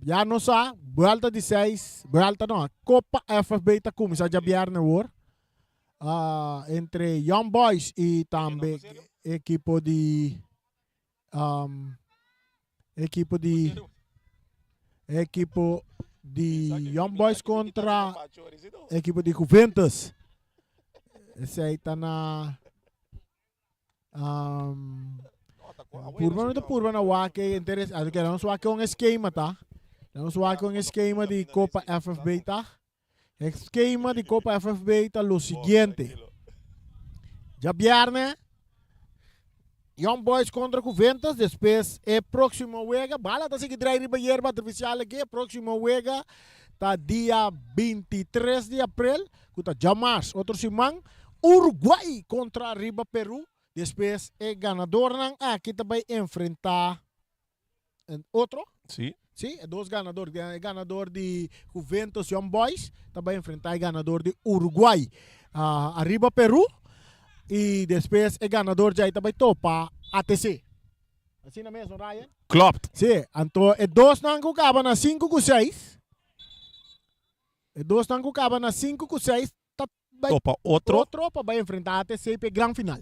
ya nos sa, buelta di seis, buelta no, Kopa FFB ta kuminsá djabièrnè awor. Entre Young Boys i tambe ekipo di ekipo di ekipo di Young Boys kontra ekipo di Juventus. Esei ta na Um, purba no ta purba na wak e interes, a que nos wak un esquema ta. Nos wak un esquema di Copa FFB ta. Esquema di Copa FFB ta lo siguiente. Ja viernes Young Boys contra Juventus, después e próximo wega, bala ta sigui drai riba hierba artificial aquí, e próximo wega ta dia 23 di april, ku ta djamars otro siman, Uruguay kontra riba Peru. Despues e ganadornan aki ta bai enfrentá otro. Sí. Sí, e dos ganador. E ganador di Juventus Young Boys ta bai enfrentá e ganador di Uruguay ariba Peru. I despues e ganador djai ta bai topa ATC. Asina mes, no Ryan? Klopt. Sí, anto e dosnan ku kaba na sinku ku seis. E dosnan ku kaba na sinku ku seis ta bai Topa otro. otro pa bai enfrenta ATC pa e gran final.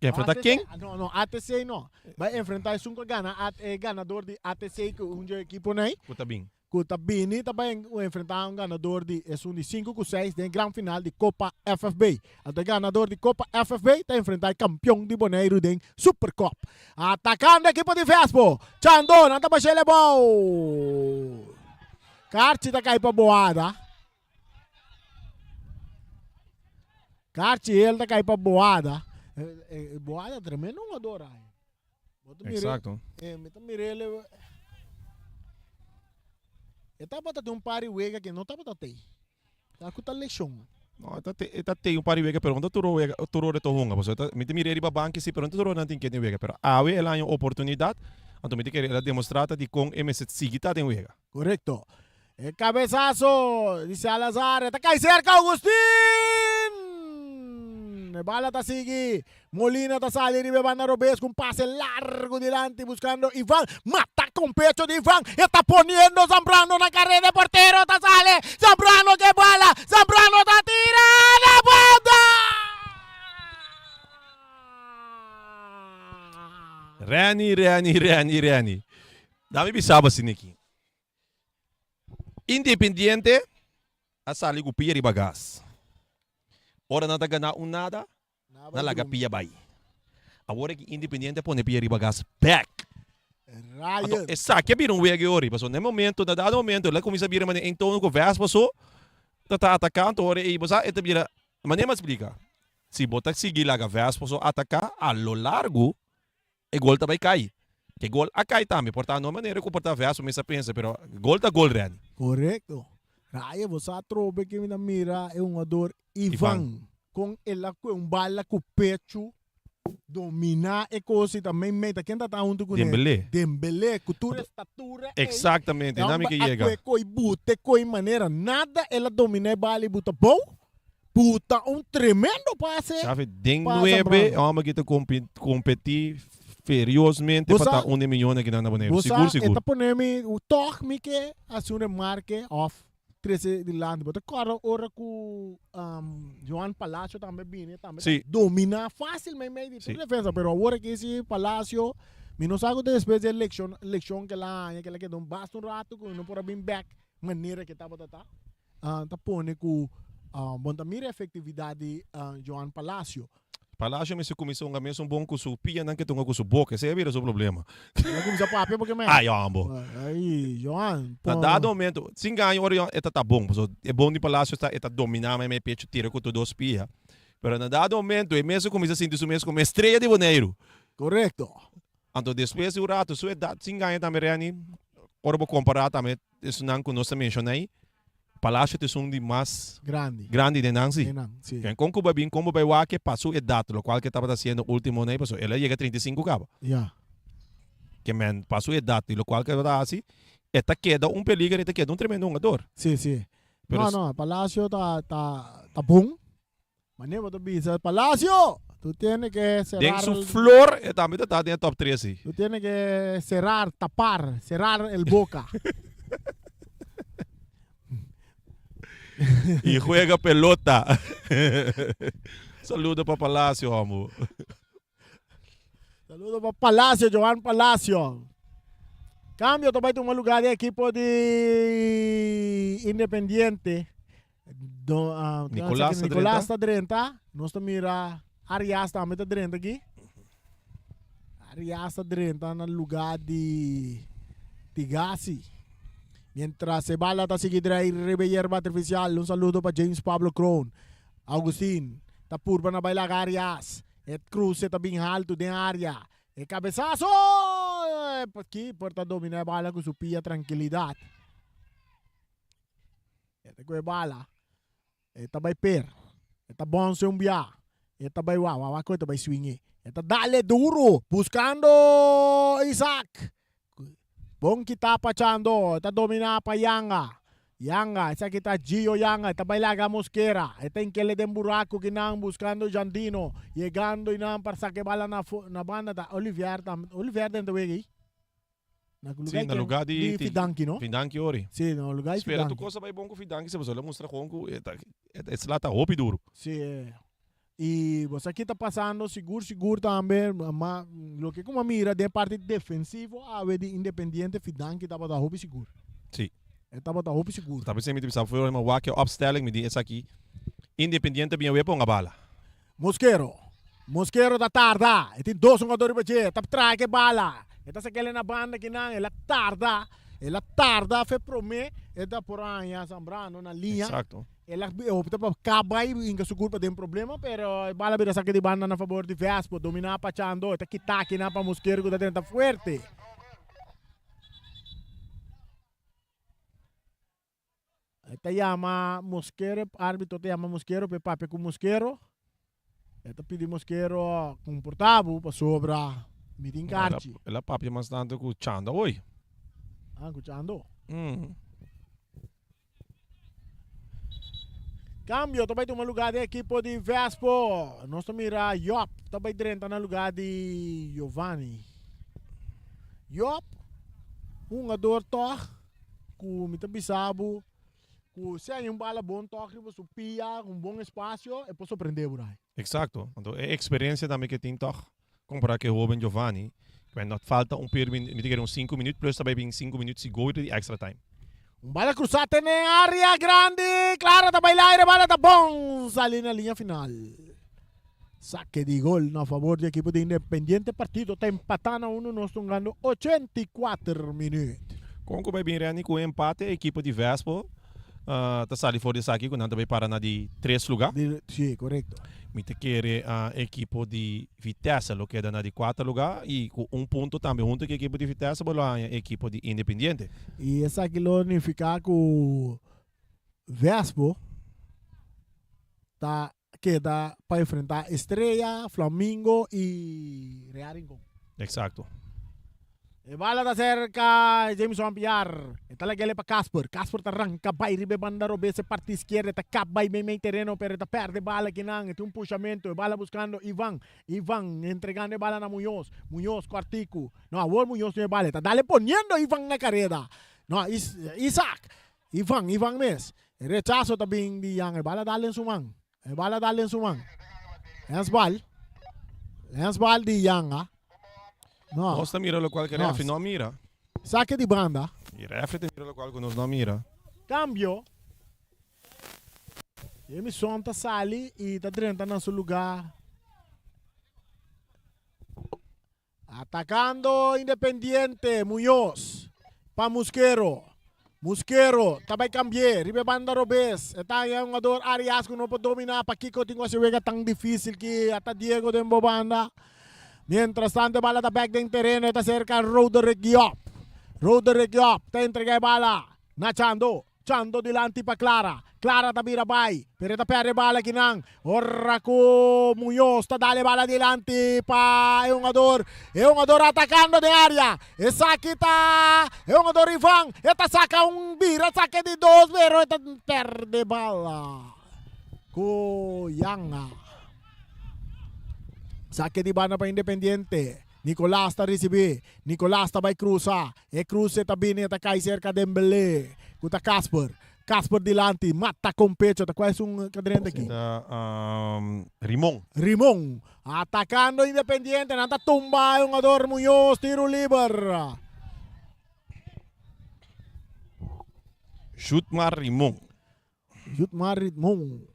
Ke enfrenta ATC ken? No, no, ATC no. Bai enfrenta esun ku a gana A- e ganador di ATC ku un dje ekiponan ei. Ku ta bin. Ku ta bini ta bai enfrenta un ganador di esun di sinku ku seis den e gran final di Kopa FFB. Anto e ganador di Kopa FFB ta enfrenta e kampion di Boneiru den Super Cup. Atakando ekipo di Vespo. Chandon, nan ta bashel e bou. Karchi ta kai pa Boada. Karchi el ta kai pa Boada. Boada tremendo hungador ai. Bo ta mira, Exacto. eh, mi ta mira el. E tabata den un par di wega ke no tabata tei. Ta ku ta leshon. No, e ta te, e ta tei un par di wega, pero no ta tur wega, tur ora e ta hunga. Pasobra e ta, mi ta mira riba banki si, pero no ta tur ora nan tin ke den wega. Pero awe el a haña un oportunidat, anto mi ta kere el a demostrá ta dikon e mester sigui ta den wega. Korekto. E kabesaso di Salazar, e ta kai serka Augustin! E bala ta sigui. Molina ta sali riba e banda robes ku un pase largu dilanti buskando Ivan. Mata kon pecho di Ivan. E ta poniendo Zambrano na kareda. E portero ta sali. Zambrano ke bala. Zambrano ta tira na banda! Renny, Renny, Renny, Renny. Dami bisa bo asina aki. Independiente a sali ku pia riba gas. Ora nan ta gana un nada, nan laga pia bai. Awor aki Independiente a pone pia riba gas bek. Anto esaki a bira un wega e ora, pasobra na e momento, na dado momento, el a kuminsá bira manera entono ku Vespa so ta ta ataká, anto ora ei bo sa e ta bira, manera mi a splika, si bo ta sigui laga Vespa so ataká a lo largu, E gol ta bai kai. E gol a kai tambe. Por ta no manera ku por ta Vespa mester pensa, pero gol ta gol Renny. Korekto. Raya bo sa atrobe ke mi ta mira e hungador Ivan. Ivan. Kon el a kue un bala ku pechu, domina e kos i ta meimei. Ta ken ta ta huntu kuné? Dembélé. Dembélé ku tur e statura ei. Eksaktamente, na mi ke A yega. kue koi bute koi manera nada el a domina e bala i buta bou. Puta un tremendo pase. Xavi, den pa nuebe Zambrano. homber ki ta competi feriosmente pa ta un di miyonan ki nan na Boneiru. Bo Sigur, sa, e sigur. ta pone mi, tog mi ke hasi un remarke of trese dilanti. Bo ta kòrda ora ku Johan Palacio tambe bini, tambe ta domina fácil meimei di tur defensa. Pero awor aki si Palacio, mi no sa ku ta despues di e lekshon, lekshon ke el a haña, ke el a keda un basta un rato ku no por a bin bèk manera ke tabata ta. ta pone ku bon ta mira efektividat di Joan Palacio. Palacio mester kuminsá hunga mesun bon ku su pianan ke ta hunga ku su boka. Esei a bira su problema. El a kuminsá papia porque men. Ai hombo. Ai Joan. Na dado momento, sin gaño ora e ta ta bon. Pasobra e bon di Palacio ta e ta dominá mei mei pecho tira ku tur dos pia. Pero na dado momento e mes a kuminsá sinti su mes komo estrella di Boneiru. Korekto. Anto despues di un rato su edat sin gaña tambe Renny, ora bo kompara tambe esunnan ku nos ta menshoná ei, Palacio ta esun di mas Grandi. grandi den nan si. Den nan, si. Ken kon ku bo a bin kon bo bai wak e pa su edat lokual ke tabata hasiendo ultimo nei pasobra el a yega 35 kaba. Ya. Ke men pa su edat i lokual ke tabata hasi e ta keda un peliger i ta keda un tremendo hungador. Si, si. Pero No, no, Palacio ta ta ta bon. Mane bo ta bisa Palacio! Tu tiene que Den cerrar su el flor e tambe ta ta den e top tres si. Tu tiene que cerrar, tapar, cerrar el boca. Y juega pelota. Saludo pa Palacio, homo. Saludo pa Palacio, Johan Palacio. Cambio ta bai tuma lugar di equipo di Independiente. Do, ah, Nicolas ta Nicolas ta drenta. Nos ta mira Arias tambe ta drenta aquí. Arias ta drenta na lugar di Tigasi. Mientras e bala ta sigui drai riba yerba artificial. Un saludo pa James Pablo Kroon. Augustin ta purba na baila Arias. E cruce ta bin haltu den area. E cabezazo! Keeper ta domina e bala cu su pia tranquilidad. E ta cu e bala. E ta bai per. E ta bonse un bia. E ta bai wa, wa, wa cu e ta bai swingi. E ta dale duro, buscando Isaac. Bon kita pa Chando, e ta domina pa Yanga. Yanga, esaki ta Gio Yanga, e ta bai laga Mosquera. E ta inkele den buraco kinan buscando Jandino. Yegando inan pa saca e bala na, na banda ta Olivier tam, Olivier den ta wega ei? Na Sí, lugar na lugar di, di Fidanki, no? Fidanki ori. Sí, na lugar di Spera tu Fidanki. cosa bai bon cu Fidanki, se pasobra el a mustra gewoon cu e ta, e sla ta hopi duro. Sí, eh. Y bo sa ki ta pasando sigur sigur tambe, ma loke ku mi a mira den parti defensivo awe di Independiente Fidanki tabata hopi sigur. Sí. E tabata hopi sigur. Ta pensé mi ta bisa for mi wak e opstelling mi di esaki Independiente bien we ponga bala. Mosquero. Mosquero ta tarda. E tin dos hungador riba dje. Ta traha ke bala. E ta sak'el na banda kinan. El a tarda. El a tarda fe prome e ta por haña Zambrano na liña. Exacto. El a opta pa kaba y hinka su kurpa den problema, pero e bala bira saki di banda na fabor di Vespo. Dominá pa Chando. E ta kita akinan pa Mosquero ku ta drenta fuerte. E ta yama Mosquero, arbitro ta yama Mosquero pa e papia ku Mosquero. E ta pidi Mosquero komportá bo pasobra mi tin karchi. El a papia mas tantu ku Chando awoy. Ah, ku Chando. Cambio ta bai tuma lugar den ekipo di Vespo. Nos ta mira Job ta bai drenta na lugar di Giovanni. Job, un hungador tog ku mi ta bisa bo ku si hay un bala bon tog riba su pia, un bon espacio, e por sorprende bo rai. Exacto. Anto e experiencia tambe ke tin tog compara ke hoben Giovanni, cu no falta un per mi ta kere un cinco minuut plus ta bay bin cinco minuut si gol di extra time. Un bala cruza te den area grandi, Clara ta bay laire, bala ta bon sali na liña final. Saque di gol na favor di ekipo di Independiente, partido ta empata na uno, nos ta hungando 84 minuut. Con cu bay bin Renny cu e empate ekipo di Vespo ta sali for di esaki cu nan ta bay para na di tres lugar. Si, corecto. Mi ta kere ekipo di Vitesse lo keda na di cuater lugar y cu un punto tambe hunto cu ekipo di Vitesse bo lo haña ekipo di Independiente. Y esaki lo nifica cu Vespo ta keda pa enfrenta Estrella, Flamingo y Real Rincon. Exacto. E bala ta cerca Jameson Piar. E ta lagele pa Casper. Casper ta ranca bay riba e banda robes e parti izquierda. E ta kap bay meimei tereno pero e ta perde bala kinan. E tin un pushamento. E bala buscando Ivan. Ivan entregando e bala na Muñoz. Muñoz cu Artiku. No, awor Muñoz tin e bala. E ta dale poniendo Ivan na careda. No, Isaac. Ivan, Ivan mes. E rechaso ta bin di Jan. E bala dal den su man. E bala dal den su man. Lensbal. Lensbal di Jan, ah. No. Nos ta mira locual que No. refri no mira. Saque di banda. Y refri ta mira locual cu nos no mira. Cambio. Jamison ta sali y ta drenta na su lugar. Atacando Independiente, Muñoz pa Musquero. Musquero ta bay cambi'é riba e banda robes. E ta haña hungador Arias cu no por domina. Pakico tin cu haci wega tan dificil ki ata Diego den bo banda. Mientras tanto e bala ta bek den tereno e ta serka Roderick Job. Roderick Job ta entrega e bala na Chando. Chando dilanti pa Clara. Clara ta bira bai, pero e ta perde e bala akinan. Ora ku Muñoz ta dal e bala dilanti pa e hungador. E hungador atakando den area. Esaki ta e hungador Ivan. E ta saka un bira sake di dos, pero e ta perde bala ku Yanga. Sake di banda pa Independiente. Nicolas ta ricibi. Nicolas ta bay cruza. E cruce ta bini e ta cay cerca Dembele. Cu ta Casper. Casper dilanti. Mata con pecho. Ta cual esun cadrente aki? Ta Rimon. Rimon. Atacando Independiente. Nan ta tumba e hungador Muñoz. Tiro liber. Jutmar Rimon. Jutmar Rimon.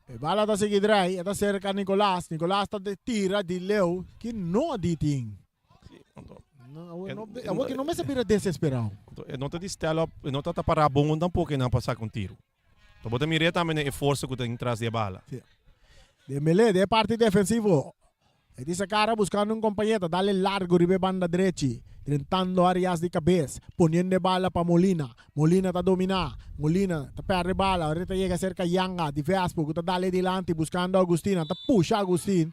E bala ta sigui drai, e ta cerca Nicolas. Nicolas ta tira di leu, ki no di tin. Awor ki no mester bira desesperado. E no ta di stel op, e no ta para bon tampoco e nan pa saca un tiro. Ta bo ta mira tambe na e forsa ku ta tin tras di e bala. Sí. Dembélé den e parti defensivo. E tin sa cara buscando un compañero, ta dale largo riba e banda drechi, drentando Arias di cabes, poniendo e bala pa Molina. Molina ta domina, Molina ta perde e bala, ora e ta yega cerca Yanga di Vespo cu ta dale dilanti buscando Agustin, nan ta pusha Agustin.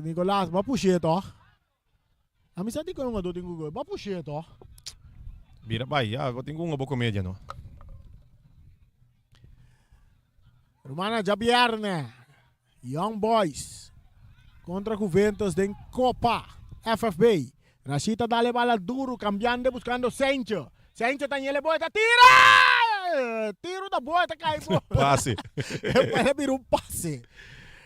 Nicolas, bo a push'é tòg? A mi sa dikon un adó tin ku gol. Bo a push'é tòg? Bira bai, ya, bo tin ku hunga bo komedia no. Rumannan, djabièrnè, Young Boys kontra Juventus den Kopa FFB. Rashid ta dal e bala duru, kambiando buskando Sencho. Sencho ta ñel e boe ta tira! Tiro ta boe ta kai bo. Pase. E bira un pase.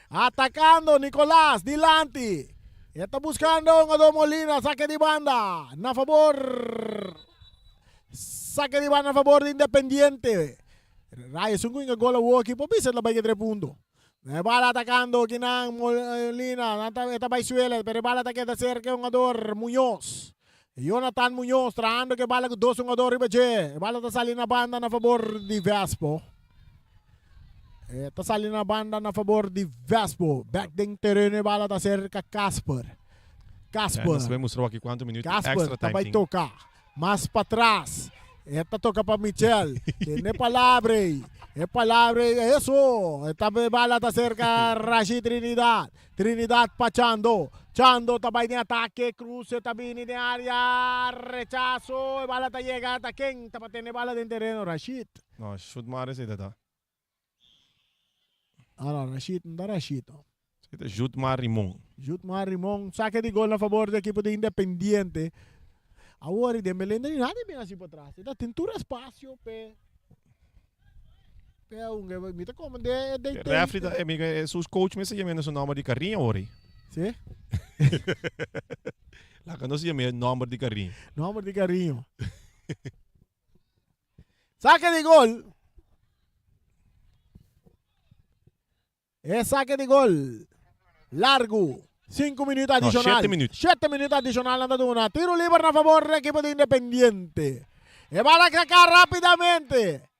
Atacando Nicolas dilanti. E ta buscando un Ado Molina, saque di banda na favor. Saque di banda na favor di Independiente. Raya esun cu inga gol awo aki por bisa ta bay ke tres punto. E bala atacando kinan Molina, nan ta e ta bay suela, pero e bala ta keda cerca e hungador Muñoz. Jonathan Muñoz trahando ke bala cu dos hungador riba dje. E bala ta sali na banda na favor di Vespo. E ta sali na banda na favor di Vespo. Bek den tereno e bala ta cerca Casper. Casper. Nos bay mustra aki cuanto minuut Casper extra ta time bay tin. toca. Mas patras. E ta toca pa Michel. Tene palabra ey. E palabra ey. Eso. E ta e bala ta cerca Rashid Trinidad. Trinidad pa Chando. Chando ta bay den atake. Cruce ta bini den area. Rechazo. E bala ta yega. Ta ken ta pa tene bala den tereno? Rashid. No, shoot maar esey ta ta. Ah no, Rashid, no ta Rashid no. Esey ta Jutmar Rimon. Jutmar Rimon, saque di gol na favor di ekipo di Independiente. Awor y Dembélé no nada bin así pa tras. E ta tin tur espacio pe pe un mi ta como de de Referee ta amigo e sus coach mester yam'e su nomber di cariño awor. Sí? Laga nos yam'e nomber di cariño. Nomber di cariño. Saque di gol. E saque di gol. Largo. 5 minuut adicional. No, 7 minuut. 7 minuut adicional nan ta duna. Tiro liber na favor di equipo di Independiente. E bala saca rapidamente.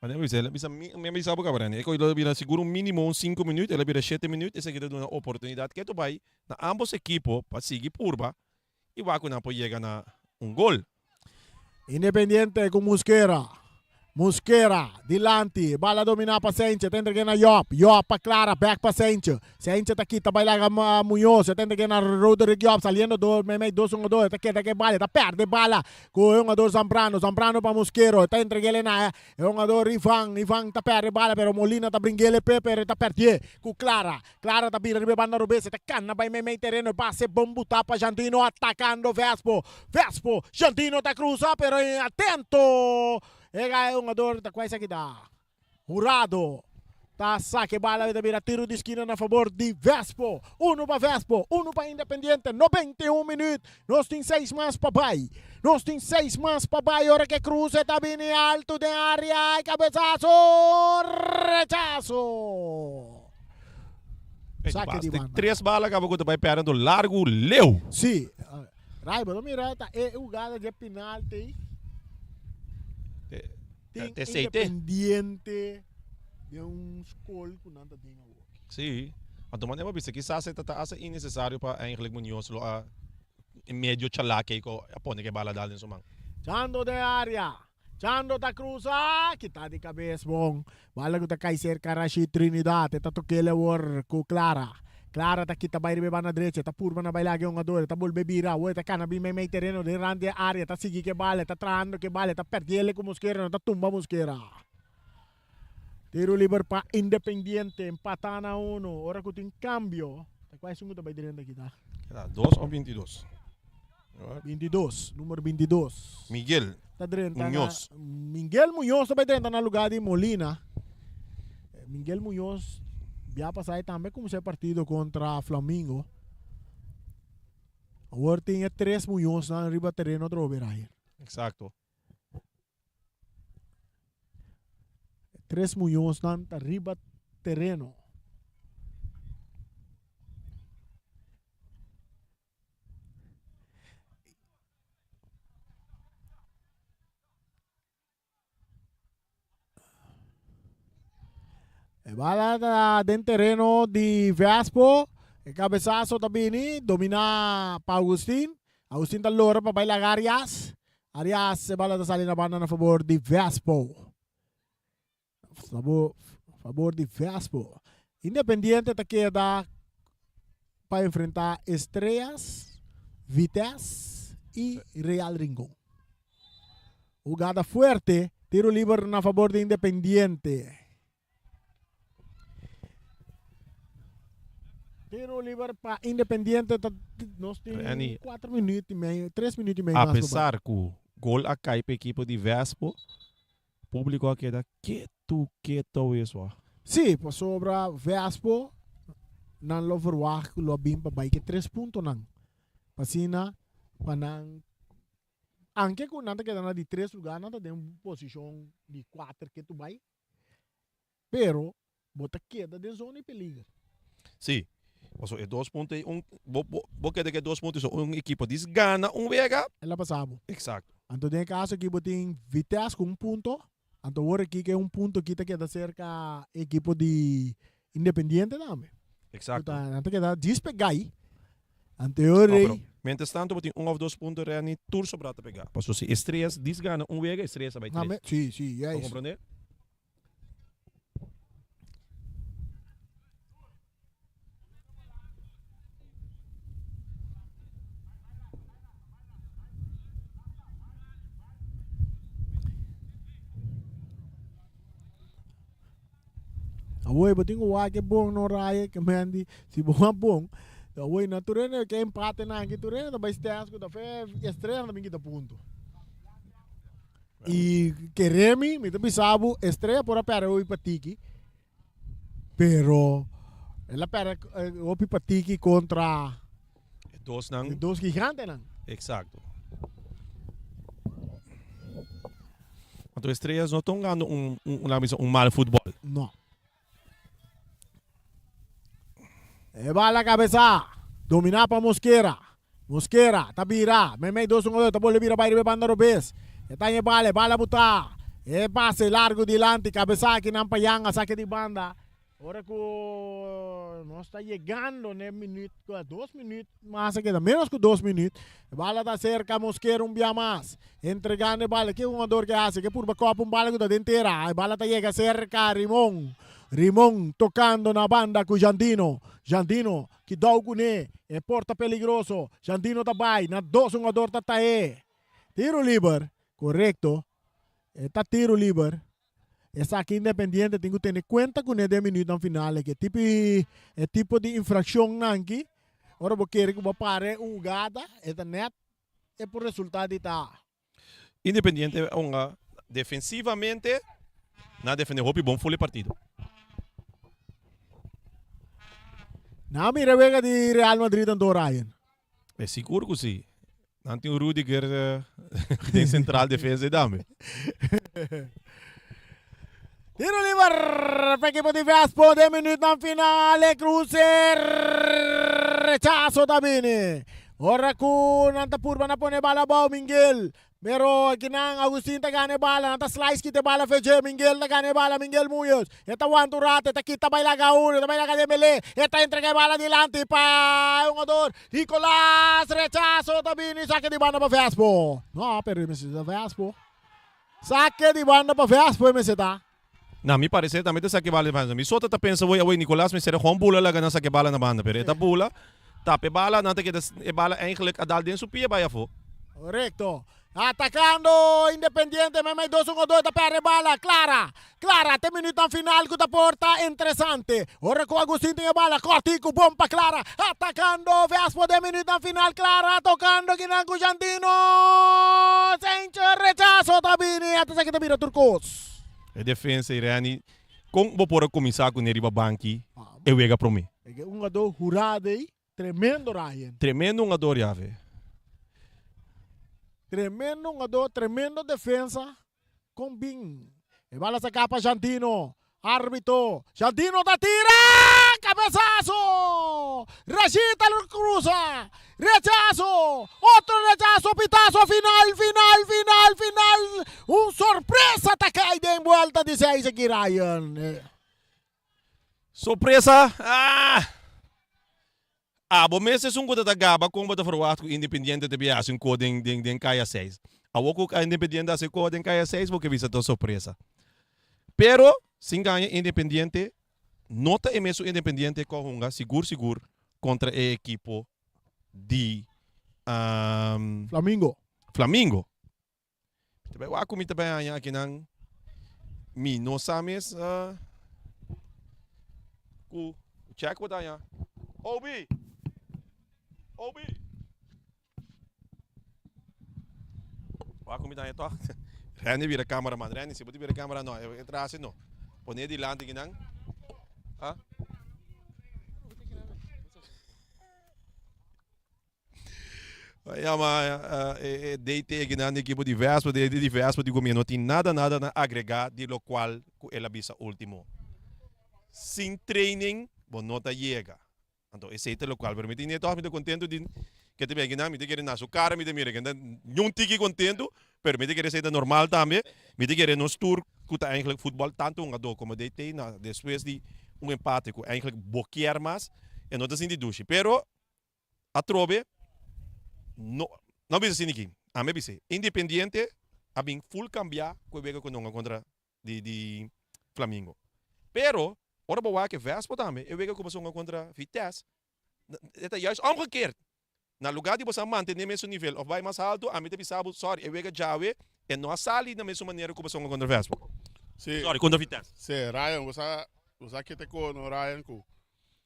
Mane bisa, el a bisa mi, mi a bisa bo caba Rene, e koe lo bira sigur un minimo un 5 minuut, el a bira 7 minuut, esaki ta duna oportunidad ketu bai na ambos equipo pa sigui purba y wak cu nan por yega na un gol. Independiente cu Mosquera. Mosquera dilanti, bala domina pa Sentje, ta entrega na Job, Job pa Clara, back pa Sentje, Sentje ta kita bai laga Muñoz, ta entrega na Roderick Job, saliendo do meimei dos hungador, ta keda ke bala, ta perde bala cu e hungador Zambrano, Zambrano pa Mosquero, ta entreg'ele na e hungador Ivan, Ivan ta perde bala pero Molina ta bring'ele pe pero ta perdie cu Clara, Clara ta bira riba e banda robes, e ta cana bai meimei tereno, e pase bon buta pa Jandino atacando Vespo, Vespo, Jandino ta cruza pero atento e e hungador ta cual esaki ta Jurado ta saca e bala e ta bira tiro di esquina na favor di Vespo, uno pa Vespo, uno pa Independiente, 91 minuut, nos tin seis mas pa bai, nos tin seis mas pa bai ora ke cruza ta bini alto den area, e cabezazo, rechazo. Saque di banda. Tres bala caba cu ta bay perde anto largo leu. Si. Rai, bo ta mira ta e hugada dje penalti. Tin Independiente den un skol ku nan ta den awor. Sí. Anto manera bo bisa kisas e ta ta hasta innecesario pa eigenlijk Muñoz lo a medio chalá kiko a pone ke bala dal den su man. Chando den area. Chando ta cruza, kita di cabes bon. Bala cu ta cay cerca Rashid Trinidad, e ta toquele awor cu Clara. Clara ta kita bay riba e banda drecha, e ta purba na bay laga e hungador, e ta bolbe bira, awor e ta cana bin meimei tereno den rand di e area, e ta sigui cu e bala, e ta trahando cu e bala, e ta perdiele cu Mosquera, no ta tumba Mosquera. Tiro liber pa Independiente, empata na uno, ora cu tin cambio, ta cua esun cu ta bay drenta aki ta? Ta dos of bintidos? Bintidos, numero bintidos. Miguel Ta drenta Muñoz. na Miguel Muñoz ta bay drenta na lugar di Molina. Miguel Muñoz bia pasa e tambe cuminsa e partido contra Flamingo. Awor tin e tres Muñoznan riba tereno atrobe, Ryan. Exacto. Tres Muñoznan ta riba tereno. E bala ta den tereno di Vespo. E cabezazo ta bini, domina pa Agustin. Agustin ta lora pa bai laga Arias. Arias, e bala ta sali na banda na favor di Vespo. Favor, favor di Vespo. Independiente ta keda pa enfrenta Estrellas, Vitesse y Real Rincón. Jugada fuerte, tiro liber na favor di Independiente. Tiro liber pa Independiente ta nos tin Andy, 4 minuut y medio, 3 minuut y medio A mas pa bai. pesar cu gol a cay pa equipo di Vespo, Públiko a keda ketu ketu eswa. Sí, pasobra Vespo nan lo verwagt ku lo a bin pa bai ke tres puntonan. Pa asina pa nan, anke ku nan ta keda na di tres lugá, nan ta den un posishon di kuater ketu bai, pero Bo ta keda den zona di peliger. Sí, pasobra e dos punto ei un bo bo bo keda ku e dos punto so un ekipo dis gana un wega. El a pasa bo. Eksakto. Anto den e kaso aki bo tin Vitesse ku un punto, anto awor aki ke un punto aki ta keda serka e ekipo di Independiente tambe. Eksakto. Nan ta keda djis pegai. Anto e ora No, ei. pero mientras tanto bo tin un of dos punto Renny tur sobrá ta pegá. Pasobra si Estrellas dis gana un wega Estrellas a bai tres. Sí, sí, Bo juist. komprondé? Awor bo tin ku wak e bon no raya ke mendi si bo wak bon awor na tur hende ke empate nan aki tur hende ta bai stens ku ta fe estrella ta bin kita punto. Y keremi, mi ta bisa bo, Estrella por a perde hopi pa Tiki, pero el a perde hopi pa Tiki contra E dos nan. E dos gigantenan. Exacto. Anto Estrellas no ta hungando un, un, laga mi bisa, un mal futbol. No. E bala cabeza, domina pa Mosquera. Mosquera ta bira, meimei dos hungador, ta bolbe bira bai riba e banda robes. E ta e bala, e bala buta. E pase largo dilanti, cabeza aki nan pa Yanga, sake di banda. Ora cu nos ta yegando n'e minuut, dos minuut mas a keda, menos cu dos minuut. E bala ta cerca Mosquera un bia mas. Entregando e bala, ke hungador ke hasi? Ke purba kopa un bala ku ta den tera. E bala ta yega serka Rimon. Rimon tokando na banda ku Jandino. Jandino ki dou kuné. E por ta peligroso. Jandino ta bai na dos hungador ta tae. Tiro liber. Korekto. E ta tiro liber. Esaki Independiente tin ku tene kuenta kuné den minütnan final aki. E tipo e tipo di infrakshonnan aki, ora bo kere ku bo para e hugada, e ta nèt e por resulta di ta. Independiente a hunga defensivamente, nan a defende hopi bon ful e partido. Nan a mira e wega di Real Madrid anto Ryan? E sigur ku si. Nan tin Rudiger den central defensa ei tambe. Tiro liber pa ekipo di Vespo den minuutnan final. E cruce rechazo ta bini. Ora ku nan ta purba na pone bala abou Mingel. Pero akinan Agustin ta gana e bala. Nan ta slice kita e bala feje. Mingel ta gana e bala. Mingel Muñoz. E ta wanta un rato. E ta kita bai laga uno. E ta bai laga Dembele. E ta entrega e bala dilanti pa e hungador Nicolas. Rechaso ta bini. Sake di banda pa Vespo. No, pero e mester ta Vespo. Sake di banda pa Vespo e mester ta. Na mi parecer tambe ta sake bala di banda. Mi sota ta pensa woy awey Nicolas mester a gewoon bula laga nan sake bala na banda pero e ta bula tapa e bala nan ta keda e bala eigenlijk a dal den su pia bay afo. Correcto. Atacando Independiente meme dos un odo ta perde bala. Clara. Clara te minuutnan final cu ta por ta interesante. Ora cu Agustin tin e bala cortico bon pa Clara. Atacando Vespo den minuutnan final Clara tocando kinan cu Jandino. Sencho rechazo ta bini ata esaki ta bira tur cos. E defensa Irene, kon bo por a kuminsá kuné riba banki e wega promé? E ke un hungadó hurado ei, tremendo Ryan. Tremendo hungador Yave. Tremendo hungadó, tremendo defensa. Kon bin e bala saká pa Jantino. Arbitro, Jantino ta tira! Cabezazo! Rashid a cruza! Rechazo! Otro rechazo! Pitazo final, final, final, final! Un sorpresa ta cay den buelta di seis aki Ryan. Sorpresa? Ah! Abo mes esun ku ta ta gaba kon bo ta verwacht ku Independiente ta bin hasi un ko den den den kaya seis. Awor ku Independiente hasi ko den kaya seis bo ke bisa ta un sorpresa. Pero sin gaña Independiente no ta e mesun Independiente ku a hunga sigur sigur kontra e ekipo di Flamingo. Flamingo. Mi ta bai wak ku mi ta bai haña akinan. Mi no sa mes ku check bo ta haña. Obi! Obi! Wak ku mi ta haña tòg. Randy bira cameraman. Randy, si bo ta bira camera no, e trase no. Pone dilanti kinan. Ah? Yama e DT kinan di ekipo di Vespa, DT di Vespa di ku mi no tin nada nada na agrega di lokual ku el a bisa ultimo. Sin training bo no ta yega. Anto esei ta lokual, pero mi tin tòg mi ta kontentu di ke ta bin akinan, mi ta kere na su kara mi ta mira ke ta niun tiki kontentu, pero mi ta kere esei ta normal tambe, mi ta kere nos tur ku ta eigenlijk futbòl tantu hungadó komo DT na despues di un empate ku eigenlijk bo kier mas e no ta sinti dushi, pero Atrobe no no bisa asina aki. Ami a bisa Independiente a bin full cambia cu e wega cu nan a contra di di Flamingo. Pero ora bo wak e Vespo tambe e wega cu boso hunga contra Vitesse e ta juist omgekeerd. Na lugar di boso a mantene mesun nivel of bay mas halto ami ta bisa bo sorry e wega djawe e no a sali na mesun manera cu boso hunga contra Vespo. Sí. Sorry contra Vitesse. Sí, Ryan, bo sa bo sa kete kono Ryan cu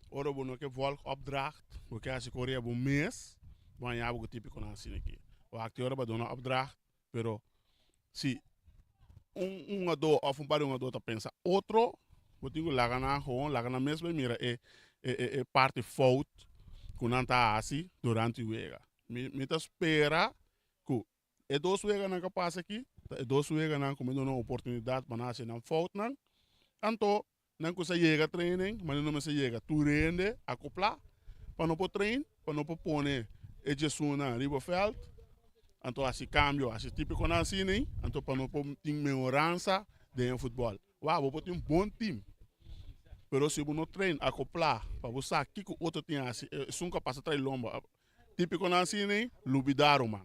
Ora bo no ke volg opdracht, bo ke hasi korea bo mes, bo haña bo ku típikonan asina aki. Wak te ora bo a duna opdracht, pero si un hungadó òf un par di hungadó ta pensa otro, bo tin ku laga nan gewoon, laga nan mes bai mira e e parti fout ku nan ta hasi durante wega. Mi mi ta spera ku e dos weganan ku a pasa aki ta e dos weganan ku mi duna oportunidat pa nan hasi nan foutnan, anto Nan ku sa yega training, ma nan no mester yega tur hende akoplá pa no por train, pa no por pone e djesunnan riba vèlt, anto hasi kambio, hasi típikonan asina ei, anto pa no por tin mehoransa den e futbòl. Wak, bo por tin un bon tim, pero si bo no train akoplá pa bo sa kiko otro tin hasi, esun ku a pasa trae lomba. Típikonan asina ei, lubidá ruman.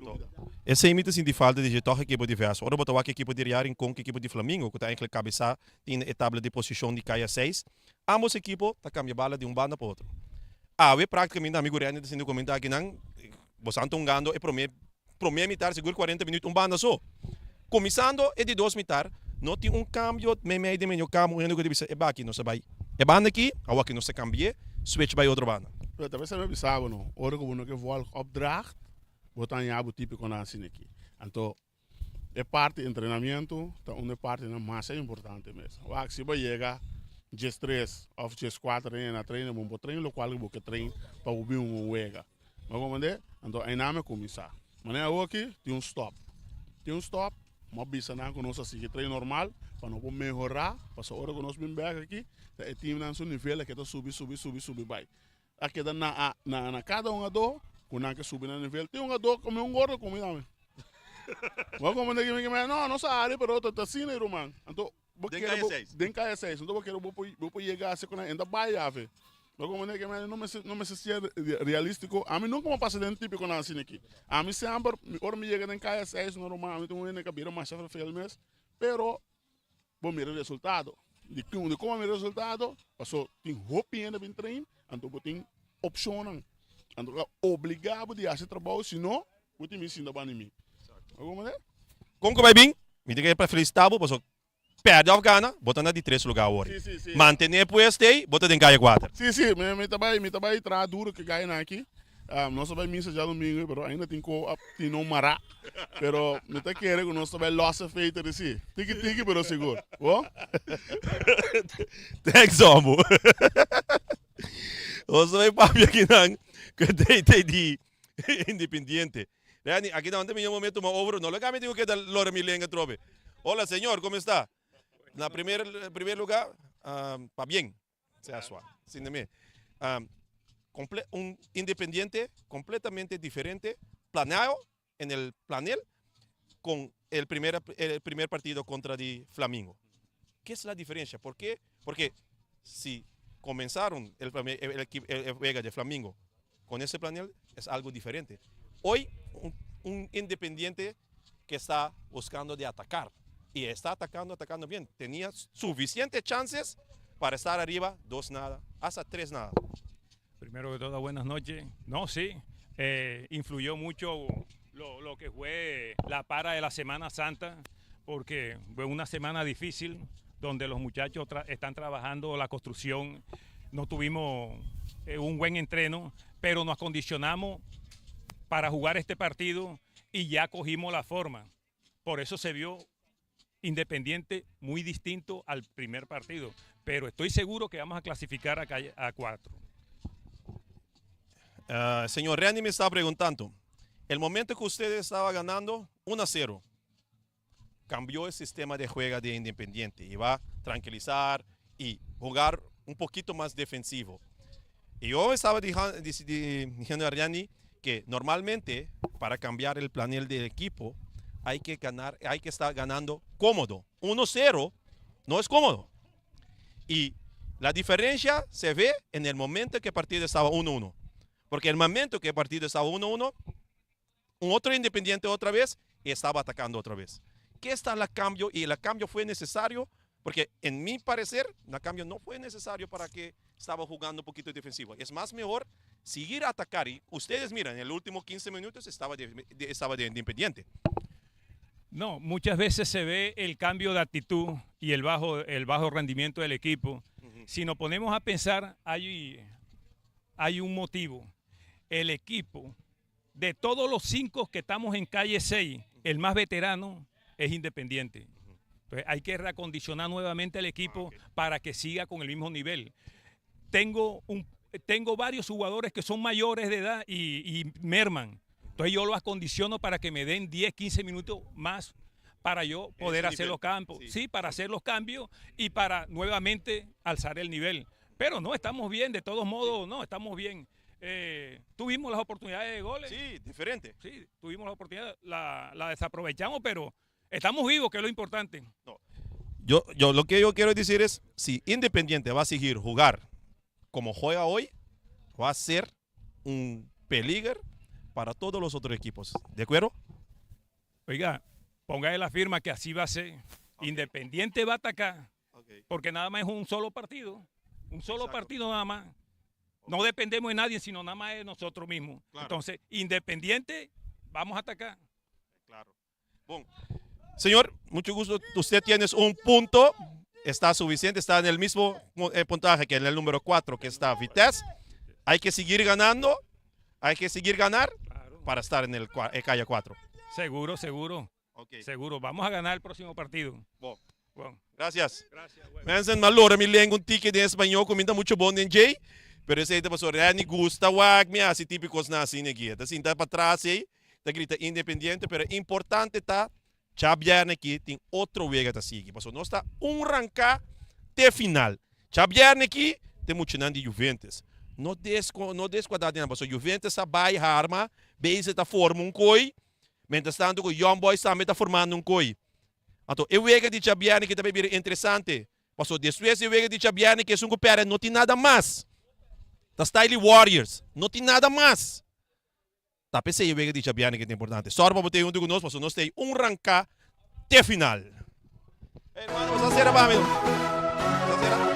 Lubidá. Esei mi ta sinti falta di dje tòg ekipo di Verso. Ora bo ta wak ekipo di Real Rincon ku ekipo di Flamingo ku ta enkele kabesá tin e tabla di posishon di kaya seis, ámbos ekipo ta kambia bala di un banda pa otro. Awe práktikamente ami ku Renny ta sinti komentá akinan, bosan ta hungando e promé promé mitar sigur kuarenta minüt un banda so. Kuminsando e di dos mitar no tin un kambio meimei den medio kampo un hende ku ta bisa e baki nos a bai e banda aki, awor nos ta kambi'é, switch bai otro banda. Pero ta mester bisa bo no, ora ku bo no ke volg opdracht, bo ta haña bo típikonan asina aki. Anto e parti entrenamiento ta un di e partinan mas importante mes. Wak si bo yega djestres òf djeskuater den na trainen bo no por train lokual ku bo ke train pa bo bin un wega. Bo comprende? Anto einan mi a kuminsá. Manera awoki tin un stòp. Tin un stòp, mi a bisa nan ku nos a sigui train normal pa no por mehorá, pasobra ora ku nos bin bèk aki ta e timnan su nivel a keda subi, subi, subi, subi bai. A keda na na kada un adó. Ku nan ke subi na nivel. Tin un adó kome un gordo ku mi tambe. Bo komo de kimi kimi no no sa ari pero ta ta asina ruman. Anto bo Den kere kaya bo seis. den kaya seis. Anto bo kere bo por bo por yega asi ku nan enta bai yafe. Bo komo de kimi no mester no mester ser realístiko. Ami nunka bo pasa den típiko nan asina aki. Ami semper ora mi yega den kaya seis no ruman ami ta un hende ku a bira masha ferfel mes pero bo mira resultado. Di ki di kon bo mira resultado? Paso tin hopi hende bin train, anto bo tin opshonnan. Anto ta obligá bo di hasi trabou, si no, bo tin bin sinta banda di mi. Bo komprende? Kon ku bai bin? Mi ta kere pa felisitá bo paso pèrdè òf gana, bo ta na di tres lugá awor. Sí, sí, sí. Mantené puesto ei, bo ta den kaya kuater. Sí, sí, mi mi ta bai mi ta bai traha duro ku e gainan aki. Nos a bai misa djadomingo pero ainda tin ko a tin no mará. Pero mi ta kere ku nos ta bai lòs e feita di si. Tiki tiki pero sigur. Bo? Thanks homo. Nos ta bai papia akinan ku e DT di Independiente. Randy, akinan ta mi momento tuma over. No lo ke ami tin ku keda lora mi lenga atrobe. Hola señor, como esta? Na primer primer lugar, pabien. Sea sua. Sin de mi. Um, comple un independiente completamente diferente, planeado en el planel con el primer, el primer partido contra di Flamingo. ¿Qué es la diferencia? ¿Por qué? Porque si comenzaron el, el, el, el juega de Flamingo con ese planel, es algo diferente. Hoy, un, un independiente que está buscando de atacar. Y está atacando, atacando bien. Tenía suficientes chances para estar arriba, dos nada, hasta tres nada. Primero que todo, buenas noches. No, sí, eh, influyó mucho lo, lo, que fue la para de la Semana Santa, porque fue una semana difícil donde los muchachos tra están trabajando la construcción. No tuvimos eh, un buen entreno, pero nos acondicionamos para jugar este partido y ya cogimos la forma. Por eso se vio Independiente muy distinto al primer partido. Pero estoy seguro que vamos a clasificar a, calle, a cuatro. Uh, señor Randy me estaba preguntando, el momento que usted estaba ganando 1 a 0, cambió el sistema de juego de Independiente y va a tranquilizar y jugar un poquito más defensivo. Y yo estaba diciendo a Randy que normalmente para cambiar el planel del equipo hay que ganar, hay que estar ganando cómodo. 1-0 no es cómodo. Y la diferencia se ve en el momento que el partido estaba 1-1. Porque el momento que el partido estaba 1-1, un otro Independiente otra vez y estaba atacando otra vez. ¿Qué está el cambio? Y el cambio fue necesario, porque en mi parecer, el cambio no fue necesario para que estaba jugando un poquito defensivo. Es más mejor seguir a atacar. Y ustedes miran, en el último 15 minutos estaba de, de, estaba de Independiente. No, muchas veces se ve el cambio de actitud y el bajo, el bajo rendimiento del equipo. Uh -huh. Si nos ponemos a pensar, hay, hay un motivo. El equipo, de todos los cinco que estamos en calle 6, el más veterano es Independiente. Entonces hay que reacondicionar nuevamente al equipo ah, okay. para que siga con el mismo nivel. Tengo, un, tengo varios jugadores que son mayores de edad y, y merman. Entonces yo lo acondiciono para que me den 10, 15 minutos más para yo poder hacer los campos. Sí. sí, para hacer los cambios y para nuevamente alzar el nivel. Pero no, estamos bien, de todos modos, no, estamos bien. Eh, tuvimos las oportunidades de goles. Sí, diferente. Sí, tuvimos la oportunidad, la, la desaprovechamos, pero estamos vivos, que es lo importante. No. Yo, yo lo que yo quiero decir es, si Independiente va a seguir jugar como juega hoy, va a ser un peligro para todos los otros equipos. ¿De acuerdo? Oiga, ponga la firma que así va a ser. Okay. Independiente va a atacar, okay. porque nada más es un solo partido. Un solo Exacto. partido nada más. No dependemos de nadie, sino nada más de nosotros mismos. Claro. Entonces, Independiente, vamos a atacar. Claro. Bon. Señor, mucho gusto. Usted tiene un punto. Está suficiente, está en el mismo eh, puntaje que en el número 4 que está Vitesse. Hay que seguir ganando, hay que seguir ganar claro. para estar en el, el calle 4. Seguro, seguro. Okay. Seguro. Vamos a ganar el próximo partido. Bon. Bon. Gracias. Gracias. Bueno. Mensen, m'a lora mi lenga un tiki den spañó, ku mi ta muchu bon den dje, pero esei ta pasobra Randy gusta wak mi hasi típiko kosnan asina aki. E ta sinta patras ei, ta grita Independiente, pero importante ta djabièrnè aki tin otro wega ta sigui, pasobra nos ta un ranká te final. Djabièrnè aki ta e muchanan di Juventus. No desco no descuadra den nan pasobra Juventus a bay harma bezig ta forma un kooi mientras tanto cu Young Boys tambe ta formando un kooi. Anto e wega di djabièrnè ki ta bay bira interesante pasobra despues di e wega di djabièrnè ki esun cu perde no tin nada mas. Ta Stylee Warriors no tin nada mas. Ta p'esei e wega di djabièrnè ki ta importante. Sòru pa bo ta ei huntu ku nos pasobra nos ta ei un ranká te final. Hey hermano, bo sa sera pa mi? Bo sa sera?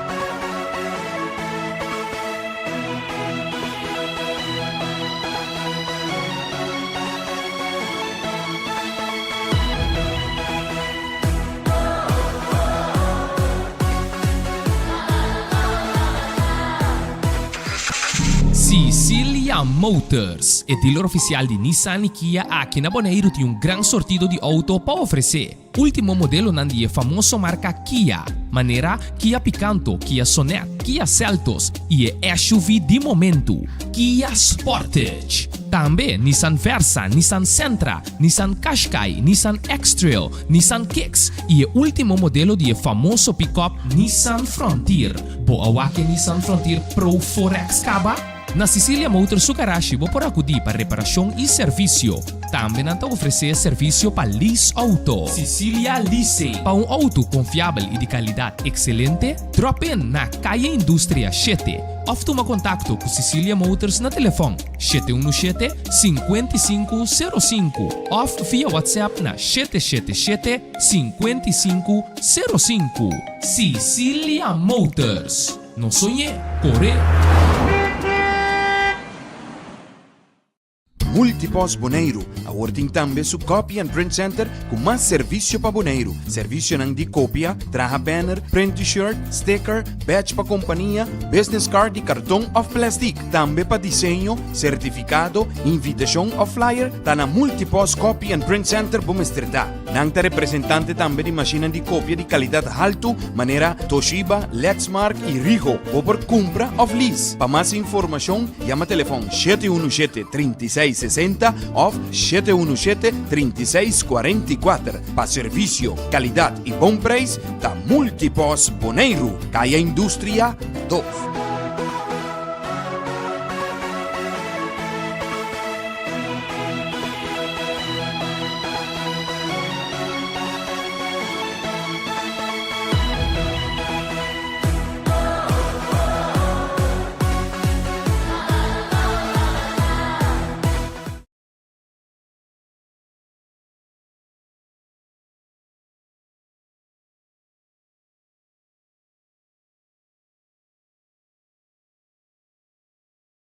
Sicilia Motors, e dealer oficial di Nissan y Kia aki na Boneiru tin un gran sortido di auto pa ofrece. Ultimo modelonan di e famoso marca Kia, manera Kia Picanto, Kia Sonet, Kia Seltos y e SUV di momento, Kia Sportage. Tambe Nissan Versa, Nissan Sentra, Nissan Qashqai, Nissan X-Trail, Nissan Kicks y e ultimo modelo di e famoso pick-up Nissan Frontier. Bo a wak e Nissan Frontier Pro 4X caba? Na Sicilia Motors su garashi bo por acudi pa reparacion y servicio. Tambe nan ta ofrece servicio pa lease auto. Sicilia Leasing. Pa un auto confiabel y di calidad excelente, drop in na Calle Industria shete of tuma contacto cu Sicilia Motors na telefon 717 5505 of via WhatsApp na 777 5505. Sicilia Motors. No soñ'é, cor'é! Multipost Boneiru awor tin tambe su Copy and Print Center ku mas servisio pa Boneiru. Servisionan di kopia, traha banner, print t-shirt, sticker, badge pa kompania, business card di karton òf plèstik. Tambe pa diseño, sertifikado, invitashon òf flyer ta na Multipost Copy and Print Center bo mester ta. Nan ta representante tambe di mashinnan di kopia di kalidat haltu manera Toshiba, Lexmark i Ricoh. Bo por kumpra òf lease. Pa mas informashon yama telefòn 717 36 60 òf 717 36 44. Pa servisio, kalidat i bon preis ta Multipost Boneiru, Kaya Industria 2.